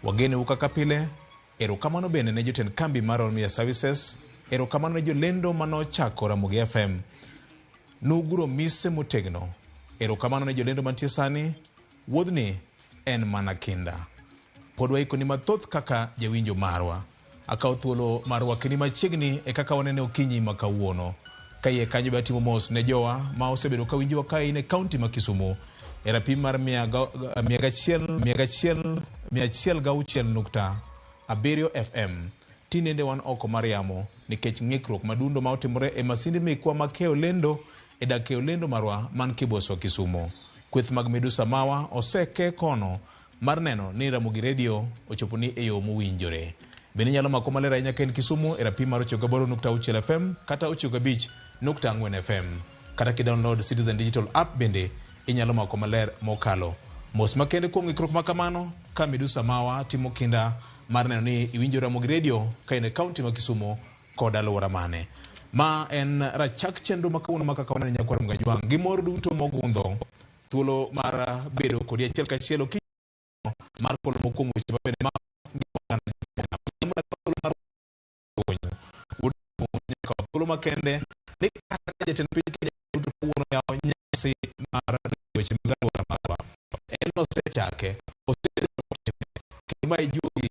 Wagenou kaka pile. Erokamano bende ne jotend kambi mar Royal Media Services. Erokamano ne jolendo manochako Ramogi FM. Nuguro mise motegno. Erokamano ne jolendo mantie sani. Wuodhni en mana kinda. Pod waikoni mathoth kaka jawinjo marwa. Akawo thuolo mar rwakini machiegni e kaka wanene okinyi ma kawuono. Ka iye kanyo be atimo mos ne jowa ma osebedo ka winjowa ka in e kaunti ma Kisumu e rapim mar 101 106.7 FM. Tinende wan oko mar yamo nikech ng'ikruok madundo ma otimore e masinde mekwa mag keyo lendo e dag keyo lendo marwa man Kiboswa Kisumu. Kweth mag midusa mawa oseke kono mar neno ni Ramogi Radio ochopo ni e yo mowinjore. Bende inyalo mako maler ahinya ka in Kisumu e rapim mar 98.6 FM kata 95.4 FM. Kata ki-download Citizen Digital app bende inyalo mako maler mokalo. Mos makende kuom ng'ikruok ma kamano ka midusa mawa timo kinda mar neno ni iwinjo Ramogi Radio ka in e kaunti ma Kisumu kod alwora mane. Ma en rachak chenro ma kawuono ma kaka waneno nyakwar Mgajwang' gi mor duto mogundho thuolo mar bedo kodi achiel kachiel okinyi mar kolo mokwongo weche mabende ma thuolo makende ni kata ka jatend piny Kenya Ruto kawuono yawo nyasi mar weche mag alwora marwa en osechake osebedo kotime kendo ma ijuogi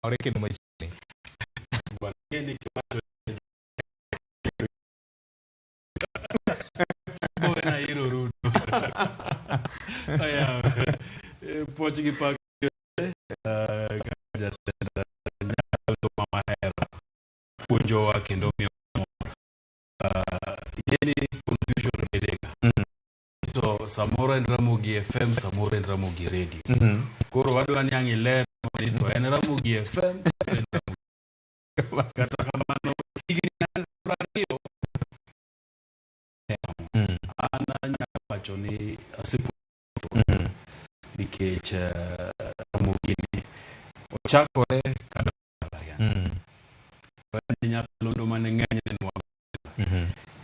ore kendo machiegni. Bowena iro Ruto. Aya, puoch gi pak kaka jatend nyalo mahero puonjowa kendo miyo mor. Ing'eni confusion bedega. To samoro en Ramogi FM, samoro en Ramogi Radio. Koro wadwa ni ang' iler ni to en Ramogi FM koso en Ramogi. Kata kamano higni 20 an anyalo wacho ni asepuonjo nikech Ramogi ni ochakore kada en nyakalondo mane ng'eny ne nwa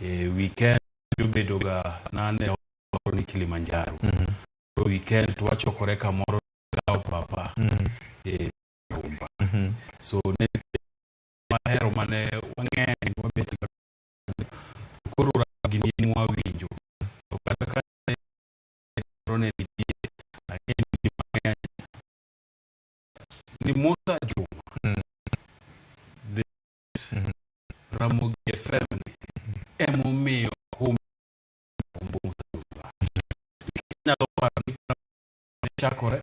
e weekend jobedo ga nane ni Kilimanjaro. Koro weekend to wachokore kamoro gawo papa e rumba. So ne mahero mane wang'eny wabet ga koro gini en mwawinjo. To kata ka ne ne nitie ang'e ni ji mang'eny ni Musa Juma the Ramogi FM ni emomiyo hum Musa Juma. Nyalo paro ni chakore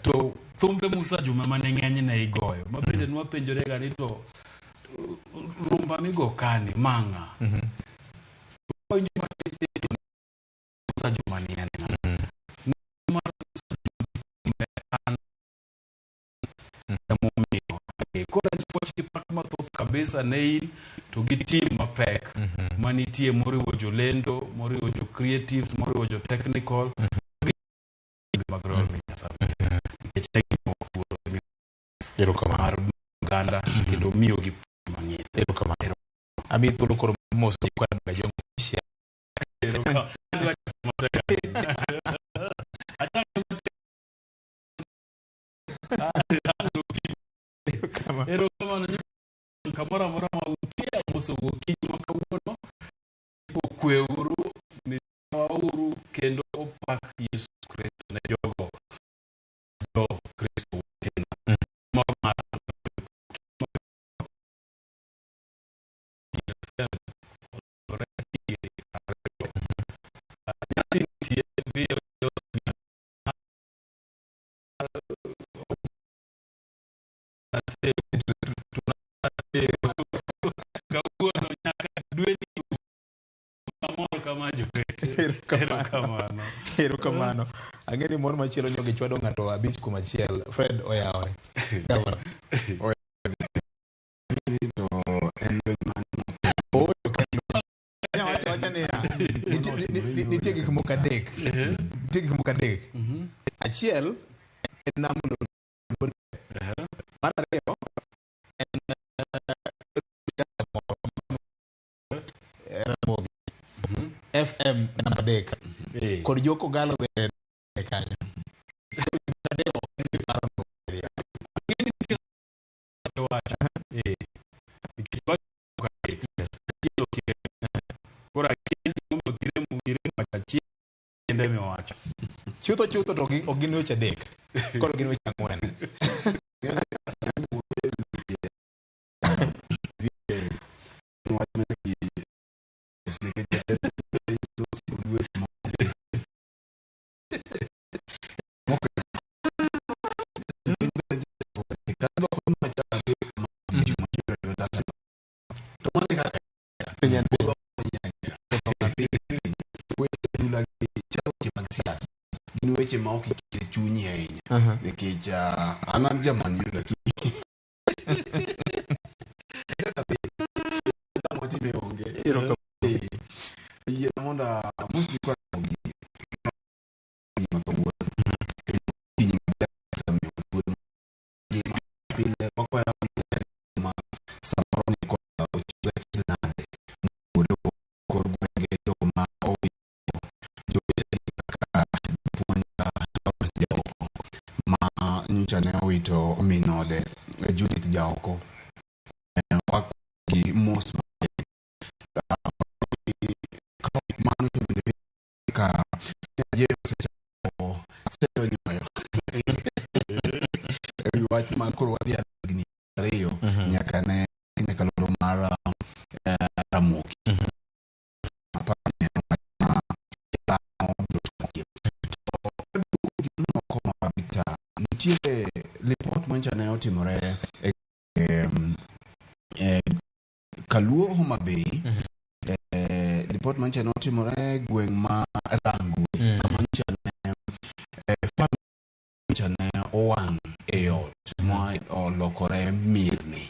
to thumbe Musa Juma mane ng'enyne igoyo ma bende nwapenjore ga ni to rumba migo kani mang'a winjo matin to Musa Juma ni en ng'a? Mar Musa Juma thumbe an emomiyo ang'e. Koro en puoch gi pak mathoth kabisa ne in to gi team mapek manitie moriwo jolendo, moriwo jo creatives, moriwo jo technical gi mag Royal Media Services nikech ne gimiyowa thuolo Erokamano. mar oganda kendo miyogi puonj mang'eny. Erokamano. Amiyi thuolo koro mos nyikwa Mgajwang' Erokamano. Adwa chako matek ahinya. Achako matek. Erokamano kamoro amora ma untie amoso gokinyi ma kawuono okweuru miwauru kendo opak Yesu Kristo ne jogo jo Kristo wetena ma mar nyasi nitie dhiyo kawuono nyaka dweni amor kama jowete. Erokamano. Erokamano. Ang'e ni mor machielo nyogi chwado ng'ato 5-1. Fred oyawore. Gavana. To en lweny mane Ooyo kendo. Wacha wacha niya. Nitie gik moko adek. Nitie gik moko adek. Achiel en nam Lolwe. Mar ariyo en Ramogi FM namba 3 kod Joko Galo bende kanyo. Adek ok en paro. Chutho chutho to ok gin weche adek. Koro gin weche ang'wen. Piny en piny. Weche mag siasa gin weche ma ok iket chunyi ahinya nikech an an jaman U lakini kaka watime onge. Yie mondo amosi kwa Ramogi ma kawuono kendo okinyi maber osemiyo luor ngima pile wakwayo ma samoro ni kod ochiwe nade mondo kor gwenge joma owito jowetegi kaka japuonj Lawrence Jaoko ma nyocha ne owito min ode Judith Jaoko. Gi mos mano to bende ka James osechako seyo nyoyo e wi wach ma koro wadhi higni ariyo nyaka ne nyakalondo mar Ramogi. Aparo ni en wach ma dhano biro timo. To gimoro moro Victor, nitie lipot manyocha ne otimore e Kaluo Homa Bay. Lipot manyocha ne otimore e gweng' ma Rangwe kama nyocha ne family nyocha ne owang' e ot ma olokore mirni.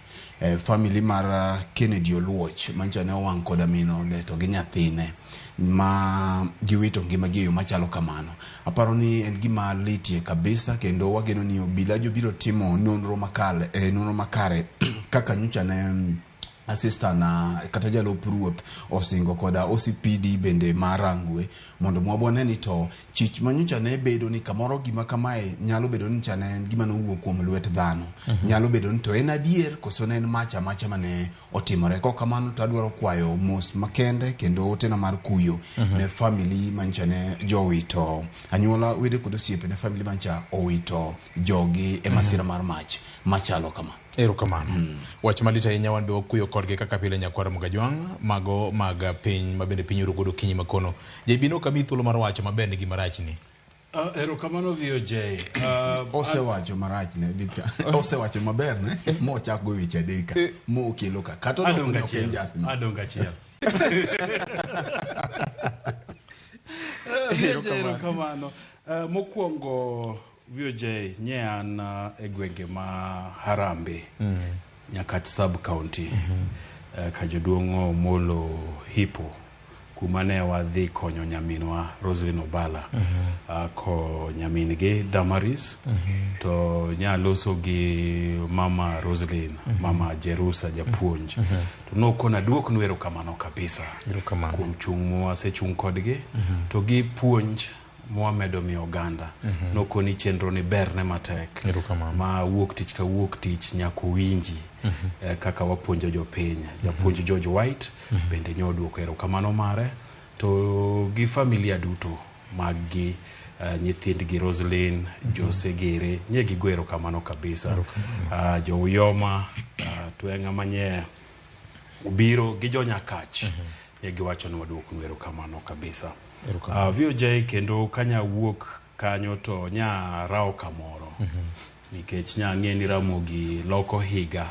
Family mar Kennedy Oluoch manyocha ne owang' koda min ode to gi nyathine ma giwito ngimagi e yo machalo kamano. Aparo ni en gima litie kabisa kendo wageno ni obila jobiro timo nonro makale, nonro makare kaka nyocha ne assistant na kata jalup ruoth osingo koda OCPD bende ma Rangwe mondo mwabwane ni to chich manyocha ne bedo ni kamoro gima kamae nyalo bedo ni nyocha ne en gima nowuok kuom lwet dhano. Nyalo bedo ni to en adier koso ne en mach amacha mane otimore. Kok kamano to adwaro kwayo mos makende kendo otena mar kuyo ne family manyocha ne jowito anyuola, wede kod osiepe ne family manyocha owito jogi e masira mar mach machalo kama. Erokamano. Wach malit ahinya, wan be wakuyo kodgi kaka pile nyakwar Mugajwang', mago mag piny ma bende piny oru godo okinyi makono. JB no kamiyi thuolo mar wacho maber ni gima rach ni. Erokamano VOJ. Osewacho marach ne Victor. Osewacho maber ne mochak go weche adek ka mokelo ka kata Adong' ok en achiel. jasno. Adong' achiel. VOJ erokamano. Mokwongo VOJ nye an e gwenge ma Harambee Nyakach sub county ka jaduong' Omolo Hipo kuma ne wadhi konyo nyaminwa Roselyn Obala ko nyamin gi Damaris to nyaloso gi mama Roselyn, mama Jerusa japuonj to nokona duoknu erokamano kabisa Erokamano. kuom chung' mwasechung' kodgi to gi puonj mwamedo miyo oganda. Nokoni chenro ni berne matek Erokamano. ma wuok tich ka wuok tich nyaka owinji kaka wapuonjo jopiny. Japuonj George White bende nyo oduoko erokamano mare to gi familia duto mag gi nyithindgi Roselyn, Jose Gere nye gigo erokamano kabisa. Jo Uyoma, Tweng'a manye obiro gi jo Nyakach nye giwacho ni waduoknu erokamano kabisa. VOJ kendo kanya wuok kanyo to nya rawo kamoro nikech nya ng'e ni Ramogi loko higa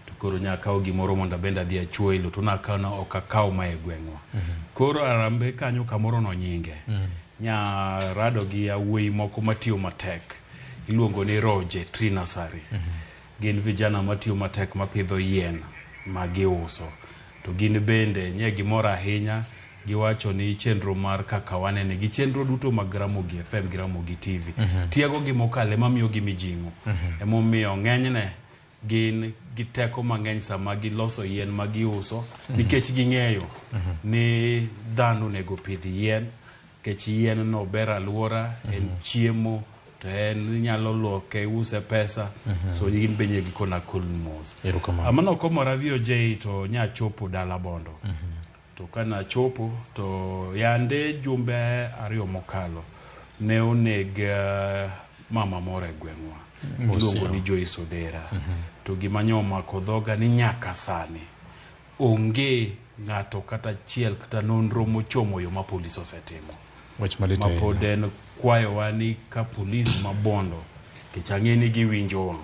to koro nya kawo gimoro mondo abende adhi achuo ilo to nakawo ok akaw ma e gweng'wa. Koro Arambe kanyo kamoro no nyinge nya rado gi yawuoyi moko matiyo matek iluongo ni Roje Tree Nursery. Gin vijana matiyo matek mapidho yien ma giuso to gin bende nye gimor ahinya giwacho ni chenro mar kaka wanene gi chenro duto mag Ramogi FM gi Ramogi TV tiego gi mokalo ema miyo gi mijing'o. Emomiyo ng'enyne gin gi teko mang'eny sama giloso yien ma giuso nikech ging'eyo ni dhano onego pidh yien nikech yien no ber aluora, en chiemo to en inyalo loke use pesa. So gin be nye gikona kol mos. Erokamano. Mano ok omora VOJ to nya chopo dala Bondo. To kana chopo to yande jumbe ariyo mokalo Ne oneg mama moro e gweng'wa iluongo ni Joyce Odera. To gima nyo omako dhoga ni nyaka sani onge ng'ato kata achiel kata nonro mochomo yo ma polis osetimo. Wach malit Ma ahinya. pod en kwayowa ni ka polis ma Bondo, nikech ang'e ni giwinjowa,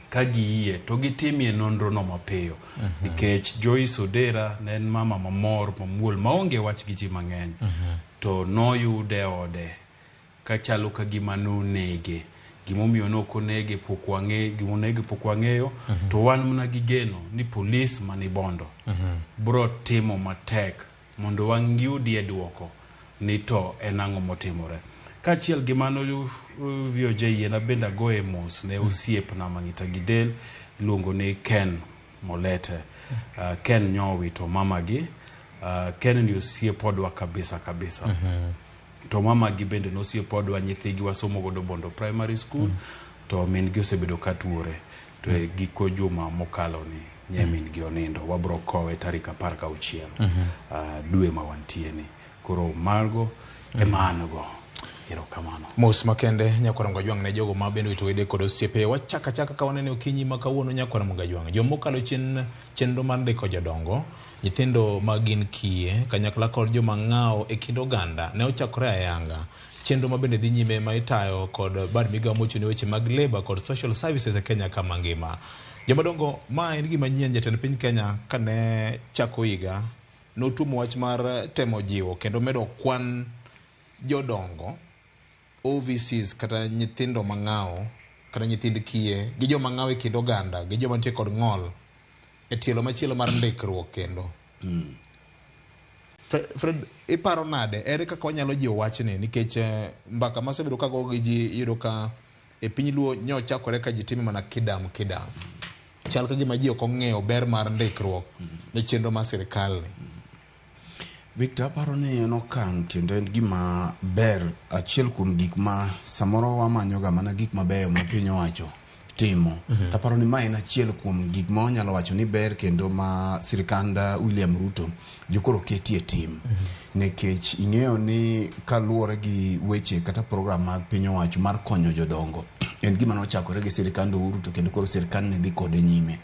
ka giyie to gitimie nonro no mapiyo. Nikech Joyce Odera ne en mama mamor, mamuol, maonge wach gi ji mang'eny. To noyude e ode kachalo ka gima nonege. Gimomiyo ne ok onege pok wang'e, gimonege pok wang'eyo. To wan mana gi geno ni polis mani Bondo bro timo matek mondo wayudie duoko ni to en ang'o motimore. Kaachiel gi mano, VOJ, yiena bende agoye mos ne osiepna mang'ita gi del iluongo ni Ken Molete. Ken nyowito mamagi. Ken ni osiep odwa kabisa kabisa. To mamagi bende nosiep odwa, nyithigi wasomo godo Bondo Primary School. To min gi osebedo ka tuore. To e giko juma mokalo ni nye min gi onindo. Wabro kowe tarik 16 dwe ma wantie ni. Koro mago ema an go. Erokamano. Mos makende nyakwar Mgajwang' ne jogo ma bende wito wede kod osiepe. Wachaka achaka ka wanene okinyi ma kawuono nyakwar Mgajwang'. Jomokalo chien chenro mar ndiko jodongo, nyithindo ma gin kiye, kanyakla kod joma ng'awo e kind oganda ne ochakore ayanga. Chenro ma bende dhi nyime ma itayo kod bad migawo mochung' ne weche mag Labour kod Social Services e Kenya kama ngima. Jomadongo, ma en gima nyien jatend piny Kenya kane chako higa notuomo wach mar temo jiwo kendo medo kwan jodongo, OVCs kata nyithindo mang'awo kata nyithind kiye gi joma ng'awo e kind oganda gi joma nitie kod ng'ol e tielo machielo mar ndikruok kendo. Fred, iparo nade? Ere kaka wanyalo jiwo wachni? Nikech mbaka masebedo kago gi ji iyudo ka e piny Luo nyo chakore ka ji time mana kidam kidam. Chal ka gima ji ok ong'eyo ber mar ndikruok ne chenro mar sirikal ni. Victor, aparo ni en okang' kendo en gima ber, achiel kuom gik ma samoro wamanyoga mana gik mabeyo ma piny owacho timo. Taparo ni ma en achiel kuom gik ma wanyalo wacho ni ber kendo ma sirikand William Ruto jokoro ketie tim. Nikech ing'eyo ni kaluwore gi weche kata program mag piny owacho mar konyo jodongo, en gima nochakore gi sirikand Uhuru to kendo koro sirikand ne dhi kode nyime.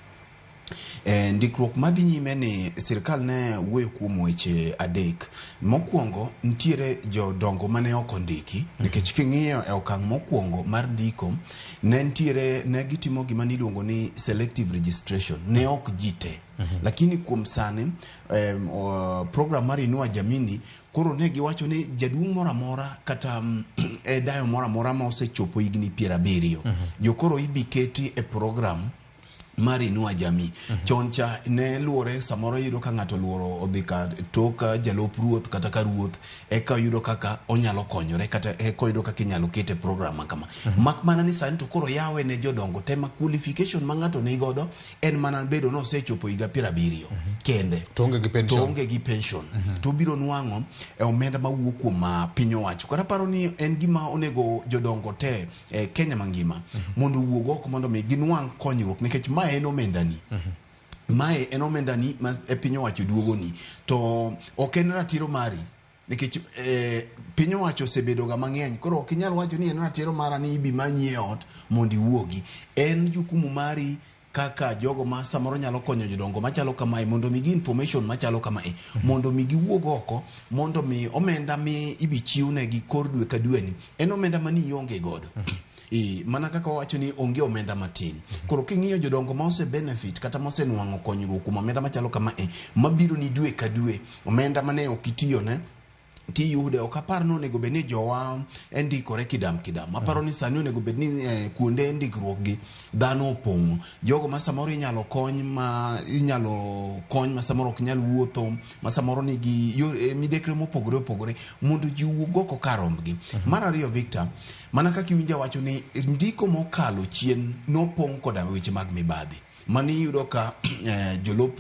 Ndikruok madhi nyime ni sirikal ne wuoyo kuom weche adek. Mokwongo, nitiere jodongo mane ok ondiki, nikech king'iyo e okang' mokwongo mar ndiko, ne nitiere ne gitimo gima niluongo ni selective registration, ne ok ji te. Lakini kuom sani, program mar Inua Jamii ni koro ne giwacho ni jaduong' moro amora kata e dayo moro amora ma osechopo higni 70, jokoro ibi keti e program mar Inua Jamii. Chon cha ne luore samoro iyudo ka ng'ato luoro odhi ka tok jalup ruoth kata ka ruoth eka oyudo kaka onyalo konyore kata eka oyudo kaka inyalo kete program ma kama. Mak mana ni sani to koro yawe ne jodongo te ma qualification ma ng'ato nigodo en mana bedo ni osechopo higa 70 kende. To onge gi pension. To onge gi pension. To obiro nwang'o e omenda mawuok kuom piny owacho. Koro aparo ni en gima onego jodongo te e Kenya mangima mondo owuog oko mondo mi ginwang' konyruok nikech mae en omendani. Mae en omendani ma e piny owacho duogoni to ok en ratiro mari nikech piny owacho osebedo ga mang'eny koro ok inyal wacho ni en ratiro mara ni ibi manyi e ot mondo iwuogi. En jukumu mari kaka jogo ma samoro nyalo konyo jodongo machalo kamae mondo mi gi information machalo kamae mondo mi giwuog oko mondo mi omenda mi ibi chiwnegi kor dwe ka dwe ni en omenda mani ionge godo. Mana kaka wawacho ni onge omenda matin. Koro king'iyo jodongo ma ose benefit kata ma osenwang'o konyruok kuom omenda machalo kamae mabiro ni dwe ka dwe omenda mane ok itiyone tiyude ok apar ni onego bed ni jowa ndikore kidam kidam. Aparo ni sani onego bed ni kuonde ndikruok gi dhano opong'o. Jogo ma samoro inyalo kony ma inyalo kony ma samoro ok nyal wuotho, ma samoro nigi midekre mopogore opogore mondo ji owuog oko kar rombgi. Mar ariyo Victor, mana kaka iwinjo awacho ni ndiko mokalo chien nopong' koda weche mag mibadhi. Mani iyudo ka jolup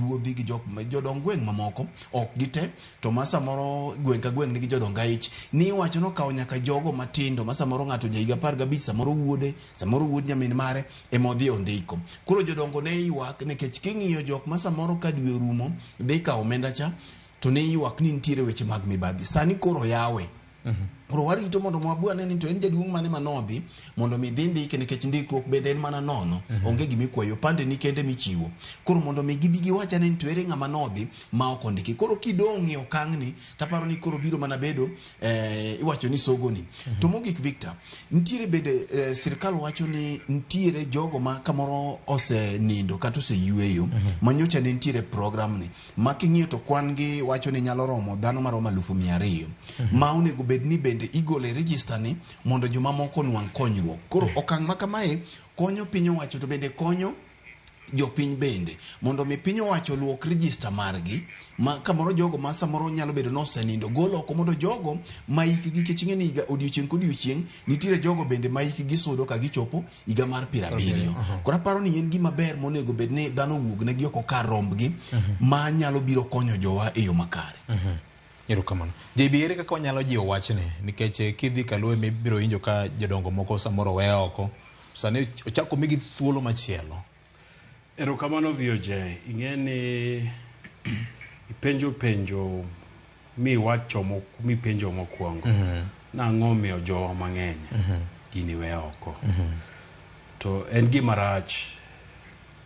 ruodhi gi jodong gweng' mamoko ok gite to ma samoro gweng' ka gweng' nigi jodong aich ni iwacho nokawo nyaka jogo matindo ma samoro ng'ato ja higa 15 samoro wuode samoro wuod nyamin mare ema odhi ondiko. Koro jodongo ne ywak nikech king'iyo jok ma samoro ka dwe orumo dhi kawo omenda cha to ne ywak ni nitiere weche mag mibadhi. Sani koro yawe. Koro warito mondo mwabwane ni to en jaduong' mane manodhi mondo mi dhi ndike nikech ndikruok bende en mana nono. Onge gima ikwayo, opande ni kende michiwo. Koro mondo mi gibi giwach ane ni to ere ng'ama nodhi ma ok ondiki. Koro kidong' e okang'ni taparo ni koro biro mana bedo iwacho ni sogoni. To mogik Victor, nitiere bende sirkal wacho ni nitiere jogo ma kamoro osenindo kata oseyweyo ma nyocha ne nitiere program ni ma king'iyo to kwan gi wacho ni nyalo romo dhano maromo 200,000 ma onego bed ni bende igolo e register ni mondo jomamoko onwang' konyruok. Koro okang' ma kamae konyo piny owacho to bende konyo jopiny bende mondo mi piny owacho oluok register margi ma kamoro jogo ma samoro nyalo bedo nosenindo gol oko mondo jogo ma hikgi nikech ing'e ni higa odiochieng' kodiochieng' nitiere jogo bende ma hikgi sudo ka gichopo higa mar 70. Koro aparo ni en gima ber monego bed ni dhano owuog negi oko kar rombgi ma nyalo biro konyo jowa e yo makare. Erokamano. JB, ere kaka wanyalo jiwo wachni? Nikech kidhi kaluwe mibiro winjo ka jodongo moko samoro owe oko. Sani ochako migi thuolo machielo. Erokamano VOJ. Ing'e ni ipenjo penjo miwacho mipenjo mokwongo. Nang'o omiyo jowa mang'eny gini we oko. To en gima rach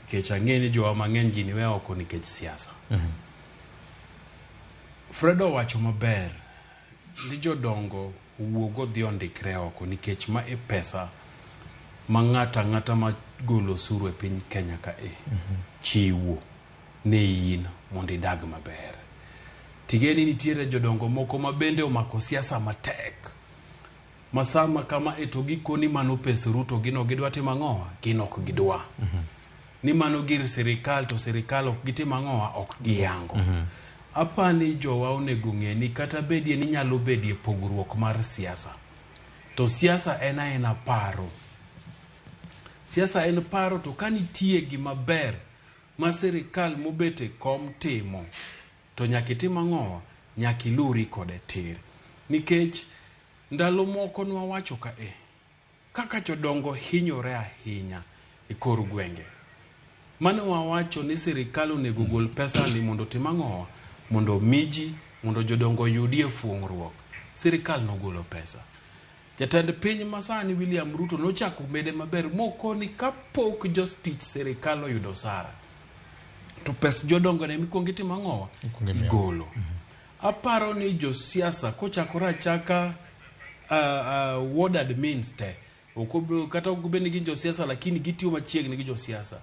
nikech ang'e ni jowa mang'eny gini we oko nikech siasa. Fredo owacho maber ni jodongo owuog odhi ondikre oko nikech ma e pesa ma ng'ato ang'ata ma golo osuru e piny Kenya ka e chiwo ne in mondo idag maber. Ting'e ni nitiere jodongo moko ma bende omako siasa matek ma sama kama e to gikoni mano pes Ruto gino gidwa timo ang'owa gin ok gidwa. Ni mano gir sirikal to sirikal ok gitim ang'owa ok giyango. Apani jowa onego ng'e ni kata bedie ni nyalo bedie pogruok mar siasa. To siasa en aena paro. Siasa en paro to ka nitie gima ber ma sirikal mobet e kom timo to nyaka itim ang'owa nyaka iluri kode tir. Nikech ndalo moko nwawacho ka e kaka jodongo hinyore ahinya e kor gwenge. Mane wawacho ni sirikal onego gol pesa ni mondo otim ang'owa mondo omi ji mondo jodongo oyudie fuong'ruok. Sirikal nogolo pesa. Jatend piny masani William Ruto nochako mede maber mokoni kapok jotich sirikal oyudo osara to pes jodongo ne mikwongo itimo ang'owa igolo. Aparo ni josiasa kochakore achaka ward admins te kata ok bed ni gin josiasa lakini gitiyo machiegni gi josiasa.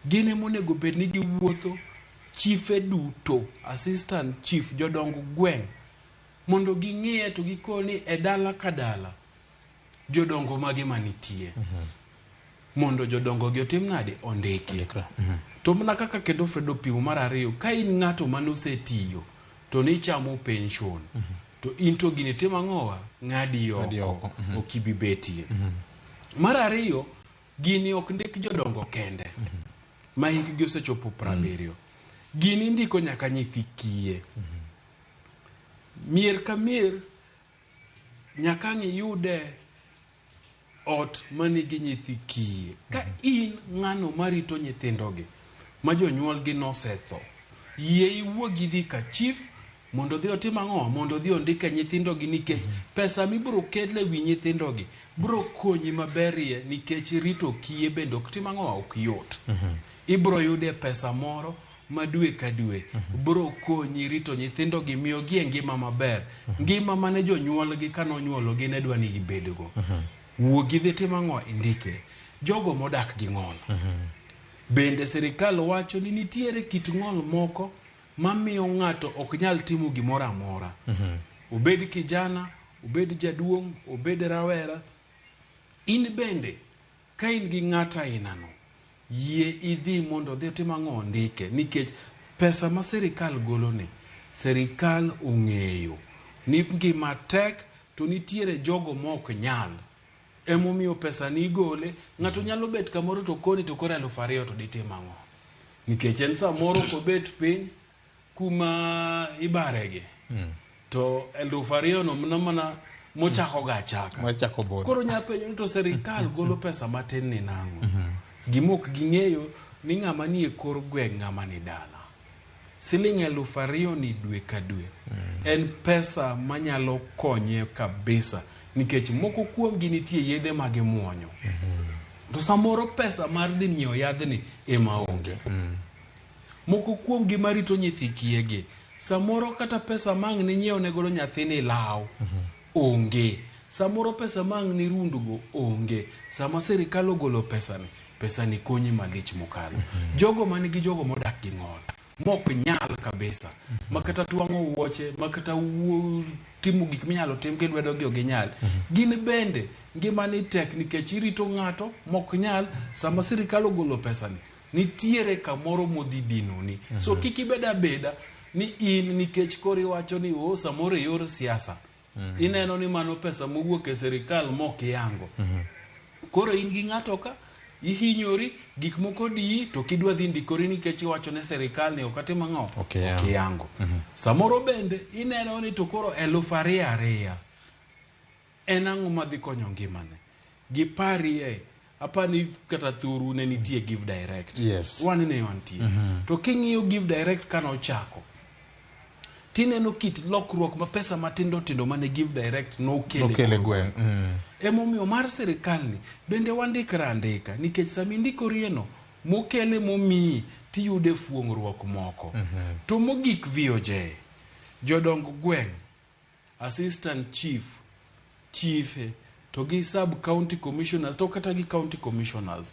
Gin ema onego bed ni giwuotho chife duto, assistant chief, jodong gweng' mondo ging'iye to gikoni e dala ka dala jodongo mage manitie. Mondo jodongo gi otim nade ondiki. To mana kaka kendo Fredo pimo mar ariyo, ka in ng'ato mane osetiyo to nichamo pension to in to gini timo ang'owa ng'adi oko ok ibi betie. Mar ariyo, gini ok ndik jodongo kende ma hikgi osechopo 70. Gini indiko nyaka nyithi kiye. Mier ka mier nyaka ang' iyude ot manigi nyithi kiye. Ka in ng'ano marito nyithindogi ma jonyuolgi nosetho, yie iwuog idhi ka chief mondo odhi otim ang'o? Mondo odhi ondike nyithindogi nikech pesa mibiro kel e wi nyithindogi biro konyi maberie nikech rito kiye bende ok tim ang'o? Ok yot. Ibiro yude pesa moro ma dwe ka dwe biro konyi rito nyithindogi miyogi e ngima maber. Ngima mane jonyuolgi kanonyuologi ne dwa ni gibedgo. Wuog idhi tim ang'o? Indike. Jogo modak gi ng'ol. Bende sirikal wacho ni nitiere kit ng'ol moko mamiyo ng'ato ok nyal timo gimoro amora. Obed kijana, obed jaduong', obed rawera. In bende ka in gi ng'ato ainano, yie idhi mondo odhi otim ang'o? Ondike. Nikech pesa ma sirikal golo ni, sirikal ong'eyo ni ngima tek to nitiere jogo mok nyal. Emomiyo pesa ni igole, ng'ato nyalo bet kamoro to koni to koro 2,000 to ditim ang'o? Nikech en samoro kobet piny kuma ibaregi to 2,000 no mana mana mochako ga achaka. Mochako budho. Koro nya penjo ni to sirikal golo pesa matin ni nang'o? Gima ok ging'eyo ni ng'ama nie kor gweng' ng'ama ni dala. Siling 2000 ni dwe ka dwe en pesa manyalo konye kabisa, nikech moko kuomgi nitie yedhe ma gimuonyo. To samoro pesa mar dhi nyiewo yadhni ema onge. Moko kuomgi marito nyithi kiegi, samoro kata pesa ma ang' ninyiew ne godo nyathini law onge. Samoro pesa ma ang' nirundgo onge. Sama sirikal ogolo pesani, pesani konyi malich mokalo. Jogo man gi jogo modak gi ng'ol, mok nyal kabisa, ma kata twang'o wuoche, ma kata timo gik minyalo tim gi lwedo gi ok ginyal. Gin bende ngimani tek nikech irito ng'ato mok nyal, sama sirikal ogolo pesani, nitiere kamoro modhi dinoni. So kik ibed abeda ni in nikech koro iwacho ni oh, samoro e yor siasa. Ineno ni mano pesa mowuok e sirikal mok iyango. Koro in gi ng'ato ka ihinyori gik moko diyi to kidwa dhi ndikori nikech iwacho ne sirikal ni ok atim ang'o? Ok iyango. Ok iyango. Samoro bende ineno ni to koro 2000 ariya en ang'o madhi konyo ngimane? Giparie, apani kata thuru ne nitie Give Direct. Yes. Wan ne wantie. To king'iyo Give Direct kane ochako, tineno kit lokruok ma pesa matindo tindo mane Give Direct nokele Nokele gweng'. Emomiyo mar sirikal ni bende wandikre andika nikech sama indikorieno mokele momiyi tiyude fuong'ruok moko. To mogik VOJ, jodong gweng', assistant chief, chife to gi sub county commissioners to kata gi county commissioners.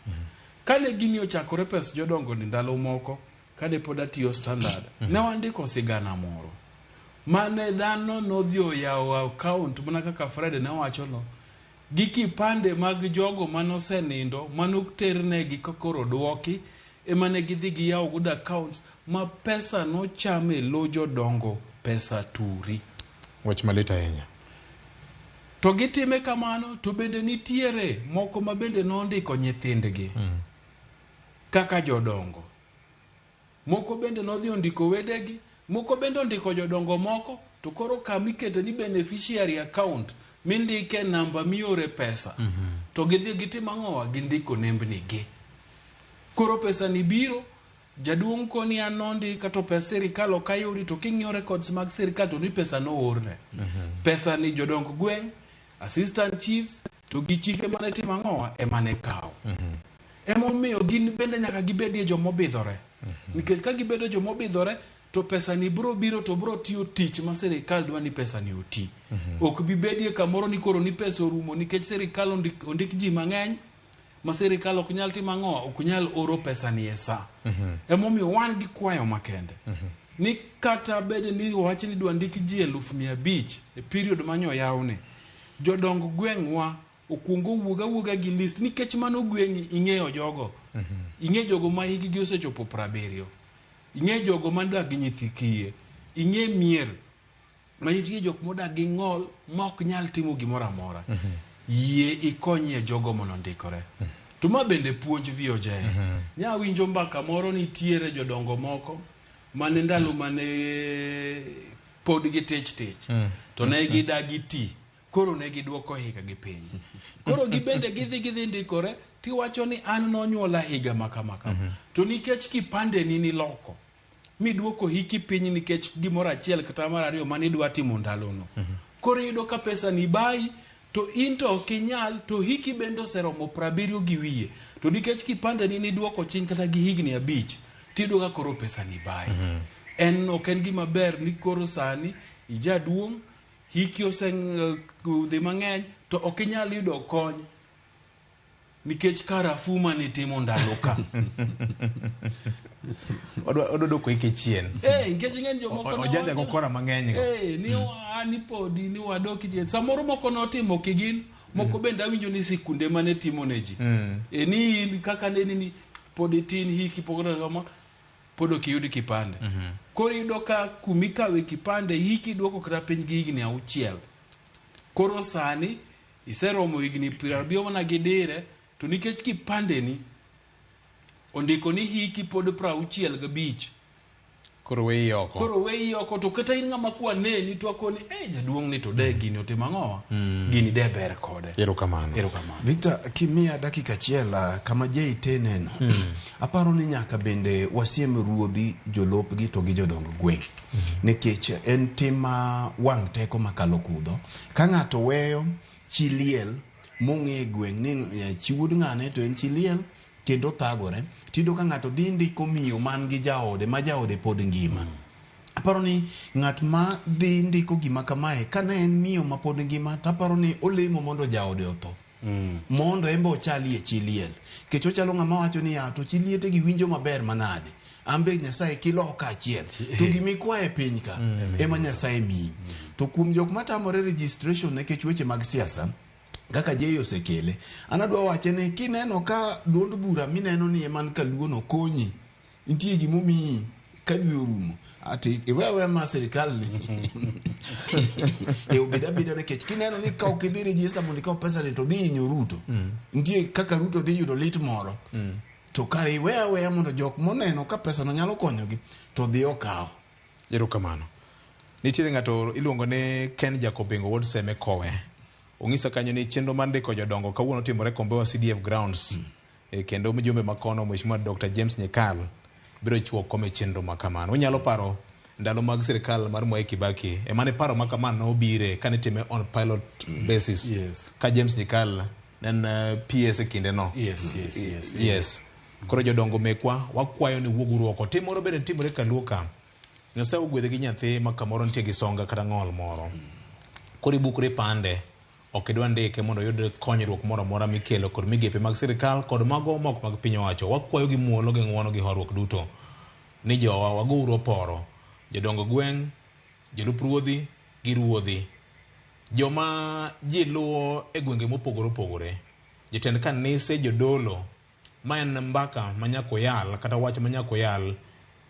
Kane gini ochakore pes jodongo ni ndalo moko kane pod atiyo Standard, ne wandiko sigana moro mane dhano nodhi oyawo account mana kaka Fred ne wacho no gi kipande mag jogo manosenindo manoternegi ka koro dwoki ema ne gidhi giyawo godo accounts ma pesa nocham e lo jodongo pesa turi. Wach malit ahinya. To gitime kamano to bende nitiere moko ma bende nondiko nyithindgi kaka jodongo. Moko bende nodhi ondiko wedegi, moko bende ondiko jodongo moko, to koro kama ikete ni beneficiary account mindike namba miore pesa. To gidhi gitimo ang'owa? Gindiko nembni gi. Koro pesa ni biro, jaduong' koni an nondika to pes sirikal ok ayudi to king'iyo records mag sirikal to ni pesa noorne. Pesa ni jodong gweng', assistant chiefs to gi chife mane timo ang'owa ema ne kawo. Emomiyo gin bende nyaka gibedie jomobidhore. Nikech ka gibedo jomobidhore to pesa ni bro biro to bro tiyo tich ma sirikal dwa ni pesa ni oti. Ok bi bedie kamoro ni koro ni pesa orumo nikech sirikal ondik ji mang'eny ma sirikal ok nyal timo ang'owa ok nyal oro pesa ni e sa. Emomiyo wan gi kwayo makende. Ni kata bed ni wach ni dwa ndik ji 500,000 e period manyo yawni, jodong gweng'wa okuong owuog awuoga gi list nikech mano gweng'i ing'eyo jogo. Ing'eyo jogo ma hikgi osechopo 70. Ing'eyo jogo madak gi nyithi kiye. Ing'e mier ma nitie jok modak gi ng'ol ma ok nyal timo gimoro amora. Yie ikonyie jogo mondo ondikore. To ma bende puonj VOJ. Nya winjo mbaka moro nitiere jodongo moko mane ndalo mane pod gitich tich to ne gidagi ti koro ne giduoko higa gi piny. Koro gibende gidhi ndikore tiwacho ni an nonyuola higa ma kama kama. To nikech kipande ni niloko miduoko hiki piny nikech gimoro achiel kata mar ariyo mane idwa timo ndalono. Koro iyudo ka pesa ni bayi to in to ok inyal to hiki bende oseromo 70 gi wiye. To nikech kipande ni niduoko chien kata gi higni 5 tiyudo ka koro pesa ni bayi. En ok en gima ber ni koro sani ijaduong' hiki osedhi mang'eny to ok inyal yudo kony nikech karafu manitimo ndalo ka. Odwa dwoko hike chien. Nikech ing'eni jomoko Ojanja go kora mang'eny go. Ni ni podi ni wadok chien. Samoro moko notimo kigin, moko bende awinjo ni sikunde mane timo ne ji. Ni in kaka ne ni pod itin hiki pok kama pod ok iyud kipande. Koro iyudo ka kumikawe kipande hiki duoko kata piny gi higni 6. Koro sani iseromo higni 70 mana gi dire to nikech kipande ni ondiko ni hiki pod 65 Koro weyi oko. Koro weyi oko to kata in ng'ama kwa neni to akoni eh jaduong' ni to de gini otimo ang'owa? Gini de ber kode. Erokamano. Erokamano. Victor, kimiya dakika achiel kama JT neno, aparo ni nyaka bende wasiem ruodhi, jolopgi to gi jodong gweng'. Nikech en tim ma wang' teko makalo kudho. Ka ng'ato weyo chi liel mong'e e gweng' ni chi wuod ng'ane to en chi liel kendo thagore, tiyudo ka ng'ato dhi ndiko miyo man gi jaode ma jaode pod ngima. Aparo ni ng'at ma dhi ndiko gima kamae ka ne en miyo ma pod ngima to aparo ni olemo mondo jaode otho. Mondo en be ochalie chi liel. Nikech ochalo ng'ama wacho ni ya to chi liete gi winjo maber manade. An be Nyasaye kiloka achiel. To gima ikwayo e piny ka ema Nyasaye miyi. To kuom jok matamore registration nikech weche mag siasa, kaka Jay osekele, an adwa wache ni kineno ka duond bura mineno ni ema ni kaluo no konyi, nitie gimomiyi ka dwe orumo, ati iwe aweya ma sirikal ni e obed abeda nikech kineno ni ka ok idhi register mondo ikaw pesa ni to dhi hinyo Ruto. Nitie kaka Ruto dhi yudo lit moro. To kare iwe aweya mondo jok moneno ka pesa no nyalo konyogi to dhi okaw. Erokamano. Nitiere ng'ato iluongo ni Ken Jakobingo wuod Seme Kowe. Ong'isa kanyo ni chenro mar ndiko jodongo kawuono timore Kombewa CDF grounds. Kendo mjumbe makono Mheshimiwa Dr. James Nyikal biro chiwo kom e chenro ma kamano. Unyalo paro ndalo mag sirikal mar Mwai Kibaki emane paro ma kamano nobire kane itime on pilot basis. Ka James Nyikal ne en PS e kinde no. Yes. Koro jodongo mekwa wakwayo ni wuoguru oko. Tim moro bende timore kaluo ka. Nyasaye ogwedhe gi nyathi ma kamoro nitie gi songa kata ng'ol moro. Koro ibukri pande, ok idwa ndike mondo oyud konyruok moro amora mikelo kod migepe mag sirikal kod mago mok mag piny owacho. Wakwayo gi muolo gi ng'uono gi horuok duto ni jowa wagouru oporo, jodong gweng', jolup ruodhi gi ruodhi, joma ji luwo e gwenge mopogore opogore, jotend kanise, jodolo. Ma en mbaka ma nyaka oyal kata wach ma nyaka oyal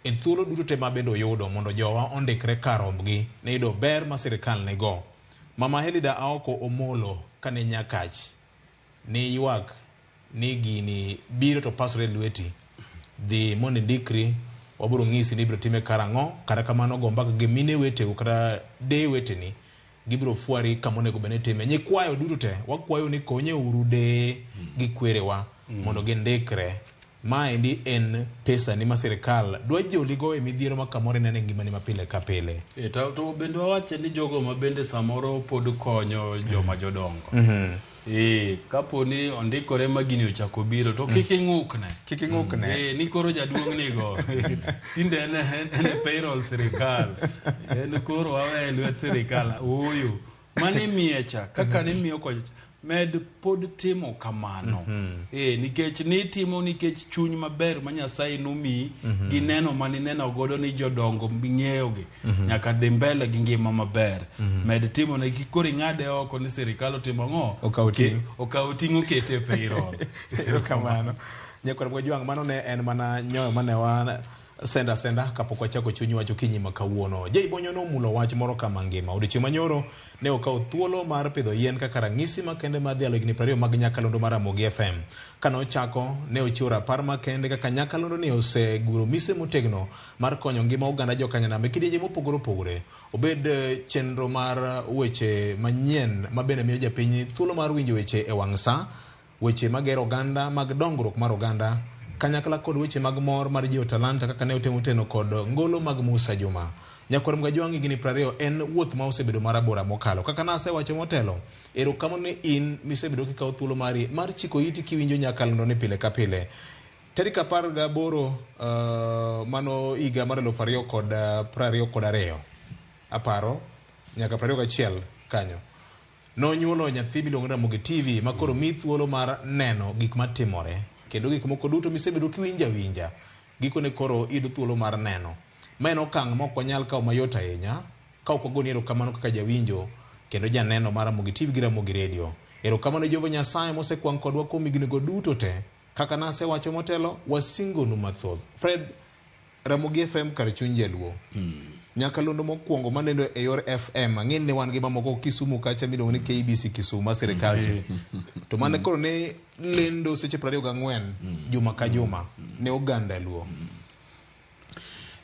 e thuolo duto te ma bende oyudo mondo jowa ondikre kar rombgi ne yudo ber ma sirikal nigo. Mama Helida Aoko Omolo kane Nyakach ni ywak ni gini biro to pasore e lweti, dhi mondo indikri, wabiro ng'isi ni ibiro time karang'o. Kata kamano go mbaka gi mine weteu kata deye weteni, gibiro fwari kama onego bed ni itime. Nyikwayo duto te wakwayo ni konye uru deye gi kwerewa mondo gindikre. Maendi en pesani ma sirikal dwa joligo e midhiero ma kamoro ineno e ngimani ma pile ka pile. To bende wawache ni jogo ma bende samoro pod konyo joma jodongo. Kapo ni ondikore ma gini ochako biro to kik ing'ukne. Kik ing'ukne. Ni koro jaduong' nigo. Tinde en e payroll sirikal. En koro wawe lwet sirikal. Ooyo. Mane miye cha, kaka ne miyo kocha cha, med pod timo kamano. Nikech nitimo nikech chuny maber ma Nyasaye nomiyi, gi neno manineno godo ni jodongo ming'eyogi nyaka dhi mbele gi ngima maber. Med timo ne kik koro ing'ade oko ni sirikal otimo ang'o? Okawo ting'. Okawo ting' okete e payroll. Erokamano. Nyakwar Mgajwang', mano ne en mana nyoyo mane wa senda senda kapok wachako chuny wacho kinyi ma kawuono. Jay Bonyo nomulo wach moro kama ngima. Odiochieng' manyoro ne okawo thuolo mar pidho yien kaka ranyisi makende mar dhialo higni 20 mag nyakalondo mar Ramogi FM. Kane ochako, ne ochiwo rapar makende kaka nyakalondo ni oseguro mise motegno mar konyo ngima oganda jokanyanam e kidienje mopogore opogore. Obed chenro mar weche manyien ma bende miyo japiny thuolo mar winjo weche e wang' sa, weche magero oganda mag dongruok mar oganda, kanyakla kod weche mag mor mar jiwo talanta kaka ne otemo teno kod ngolo mag Musa Juma. Nyakwar Mgajwang' higni 20 en wuoth ma osebedo marabora mokalo. Kaka nasewacho motelo, erokamano ni in misebedo kikawo thuolo mari mar chiko iti kiwinjo nyakalondo ni pile ka pile. Tarik 18 mano higa mar 2022 aparo nyaka 21 kanyo. Nonyuolo nyathi miluongo ni Ramogi TV ma koro mi thuolo mar neno gik matimore kendo gik moko duto misebedo kiwinjo awinja gikone koro iyudo thuolo mar neno. Ma en okang' ma ok wanyal kawo mayot ahinya ka ok wagoni erokamano kaka jawinjo kendo janeno mar Ramogi TV gi Ramogi Radio. Erokamano Jehova Nyasaye mosekwang' kodwa kuom higni go duto te. Kaka nasewacho motelo, wasingonu mathoth. Fred, Ramogi FM kar chuny jaluo. Nyakalondo mokwongo manendo e yor FM, ang'e ni wan gi mamoko Kisumu kacha miluongo ni KBC Kisumu ma sirikal cha. To mane koro ne lendo seche 24 juma ka juma ne oganda luo.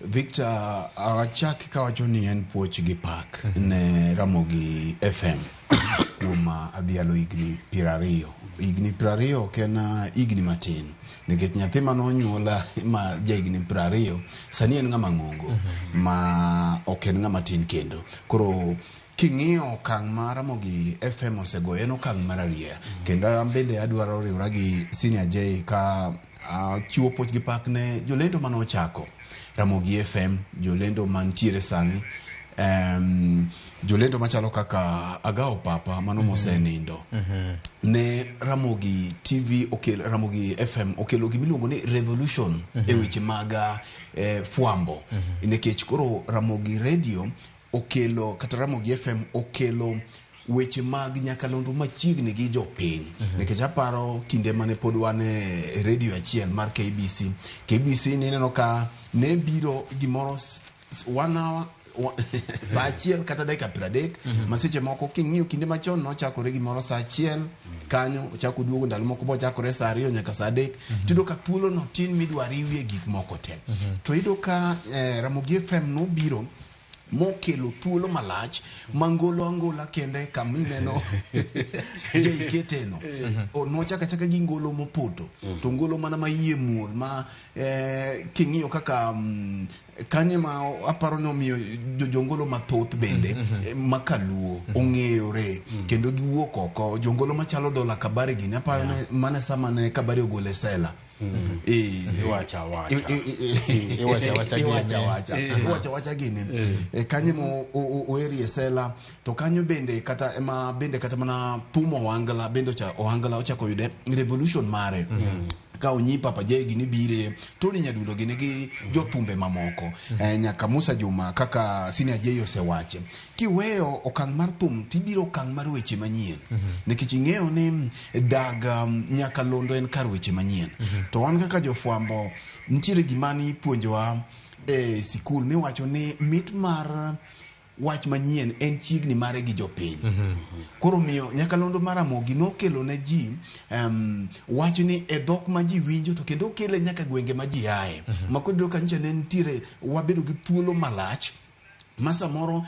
Victor, achak kawacho ni en puoch gi pak ne Ramogi FM kuom adhialo higni 20. Higni 20 ok en higni matin nikech nyathi mane onyuola ma ja higni 20 sani en ng'ama ng'ongo ma ok en ng'ama tin kendo. Koro king'iyo okang' ma Ramogi FM osegoyo en okang' mararieya kendo an bende adwaro riwra gi Senior J ka chiwo puoch gi pak ne jolendo mane ochako Ramogi FM, jolendo mantiere sani, jolendo machalo kaka Agao Papa mano mosenindo. Ne Ramogi TV okel, Ramogi FM okelo gimiluongo ni revolution e weche mag fwambo. Nikech koro Ramogi Radio okelo kata Ramogi FM okelo weche mag nyakalondo machiegni gi jopiny. Nikech aparo kinde mane pod wan e radio achiel mar KBC. KBC nineno ka ne biro gimoro 1 hour saa achiel kata dakika 30 ma seche moko king'iyo kinde machon nochakore gimoro saa achiel kanyo ochako duogo ndalo moko bochakore saa 2 nyaka saa 3 tiyudo ka thuolo no tin midwa riwie gik moko te. To iyudo ka Ramogi FM nobiro mokelo thuolo malach ma ngolo angola kende kamineno jeiketeno nochako achaka gi ngolo mopoto to ngolo mana ma iye muol ma king'iyo kaka kanye ma aparo ni omiyo jongolo mathoth bende makaluo ong'eyore kendo giwuok oko. Jongolo machalo Dola Kabare gini aparo ni mana sama ne Kabare ogole sela. Iwacho awacha. Iwacho awacha gini. Iwacho awacha. Iwacho awacha gini. Kanyo mo oerie sela to kanyo bende kata ema bende kata mana thum ohangla bende ohangla ochako yude revolution mare. Ka onyi Papa J gini bire, Tony Nyadundo gini gi jothumbe mamoko. Nyaka Musa Juma kaka Senior J osewache. Kiweyo okang' mar thum tibiro okang' mar weche manyien. Nikech ing'eyo ni dag nyakalondo en kar weche manyien. To wan kaka jofwambo nitiere gima nipuonjowa e sikul miwacho ni mit mar wach manyien en chiegni mare gi jopiny. Koro miyo nyakalondo mar Ramogi nokelo ne ji wach ni e dhok ma ji winjo to kendo okele nyaka gwenge ma ji aye. Ma koro iyudo ka nyicha ne nitiere wabedo gi thuolo malach ma samoro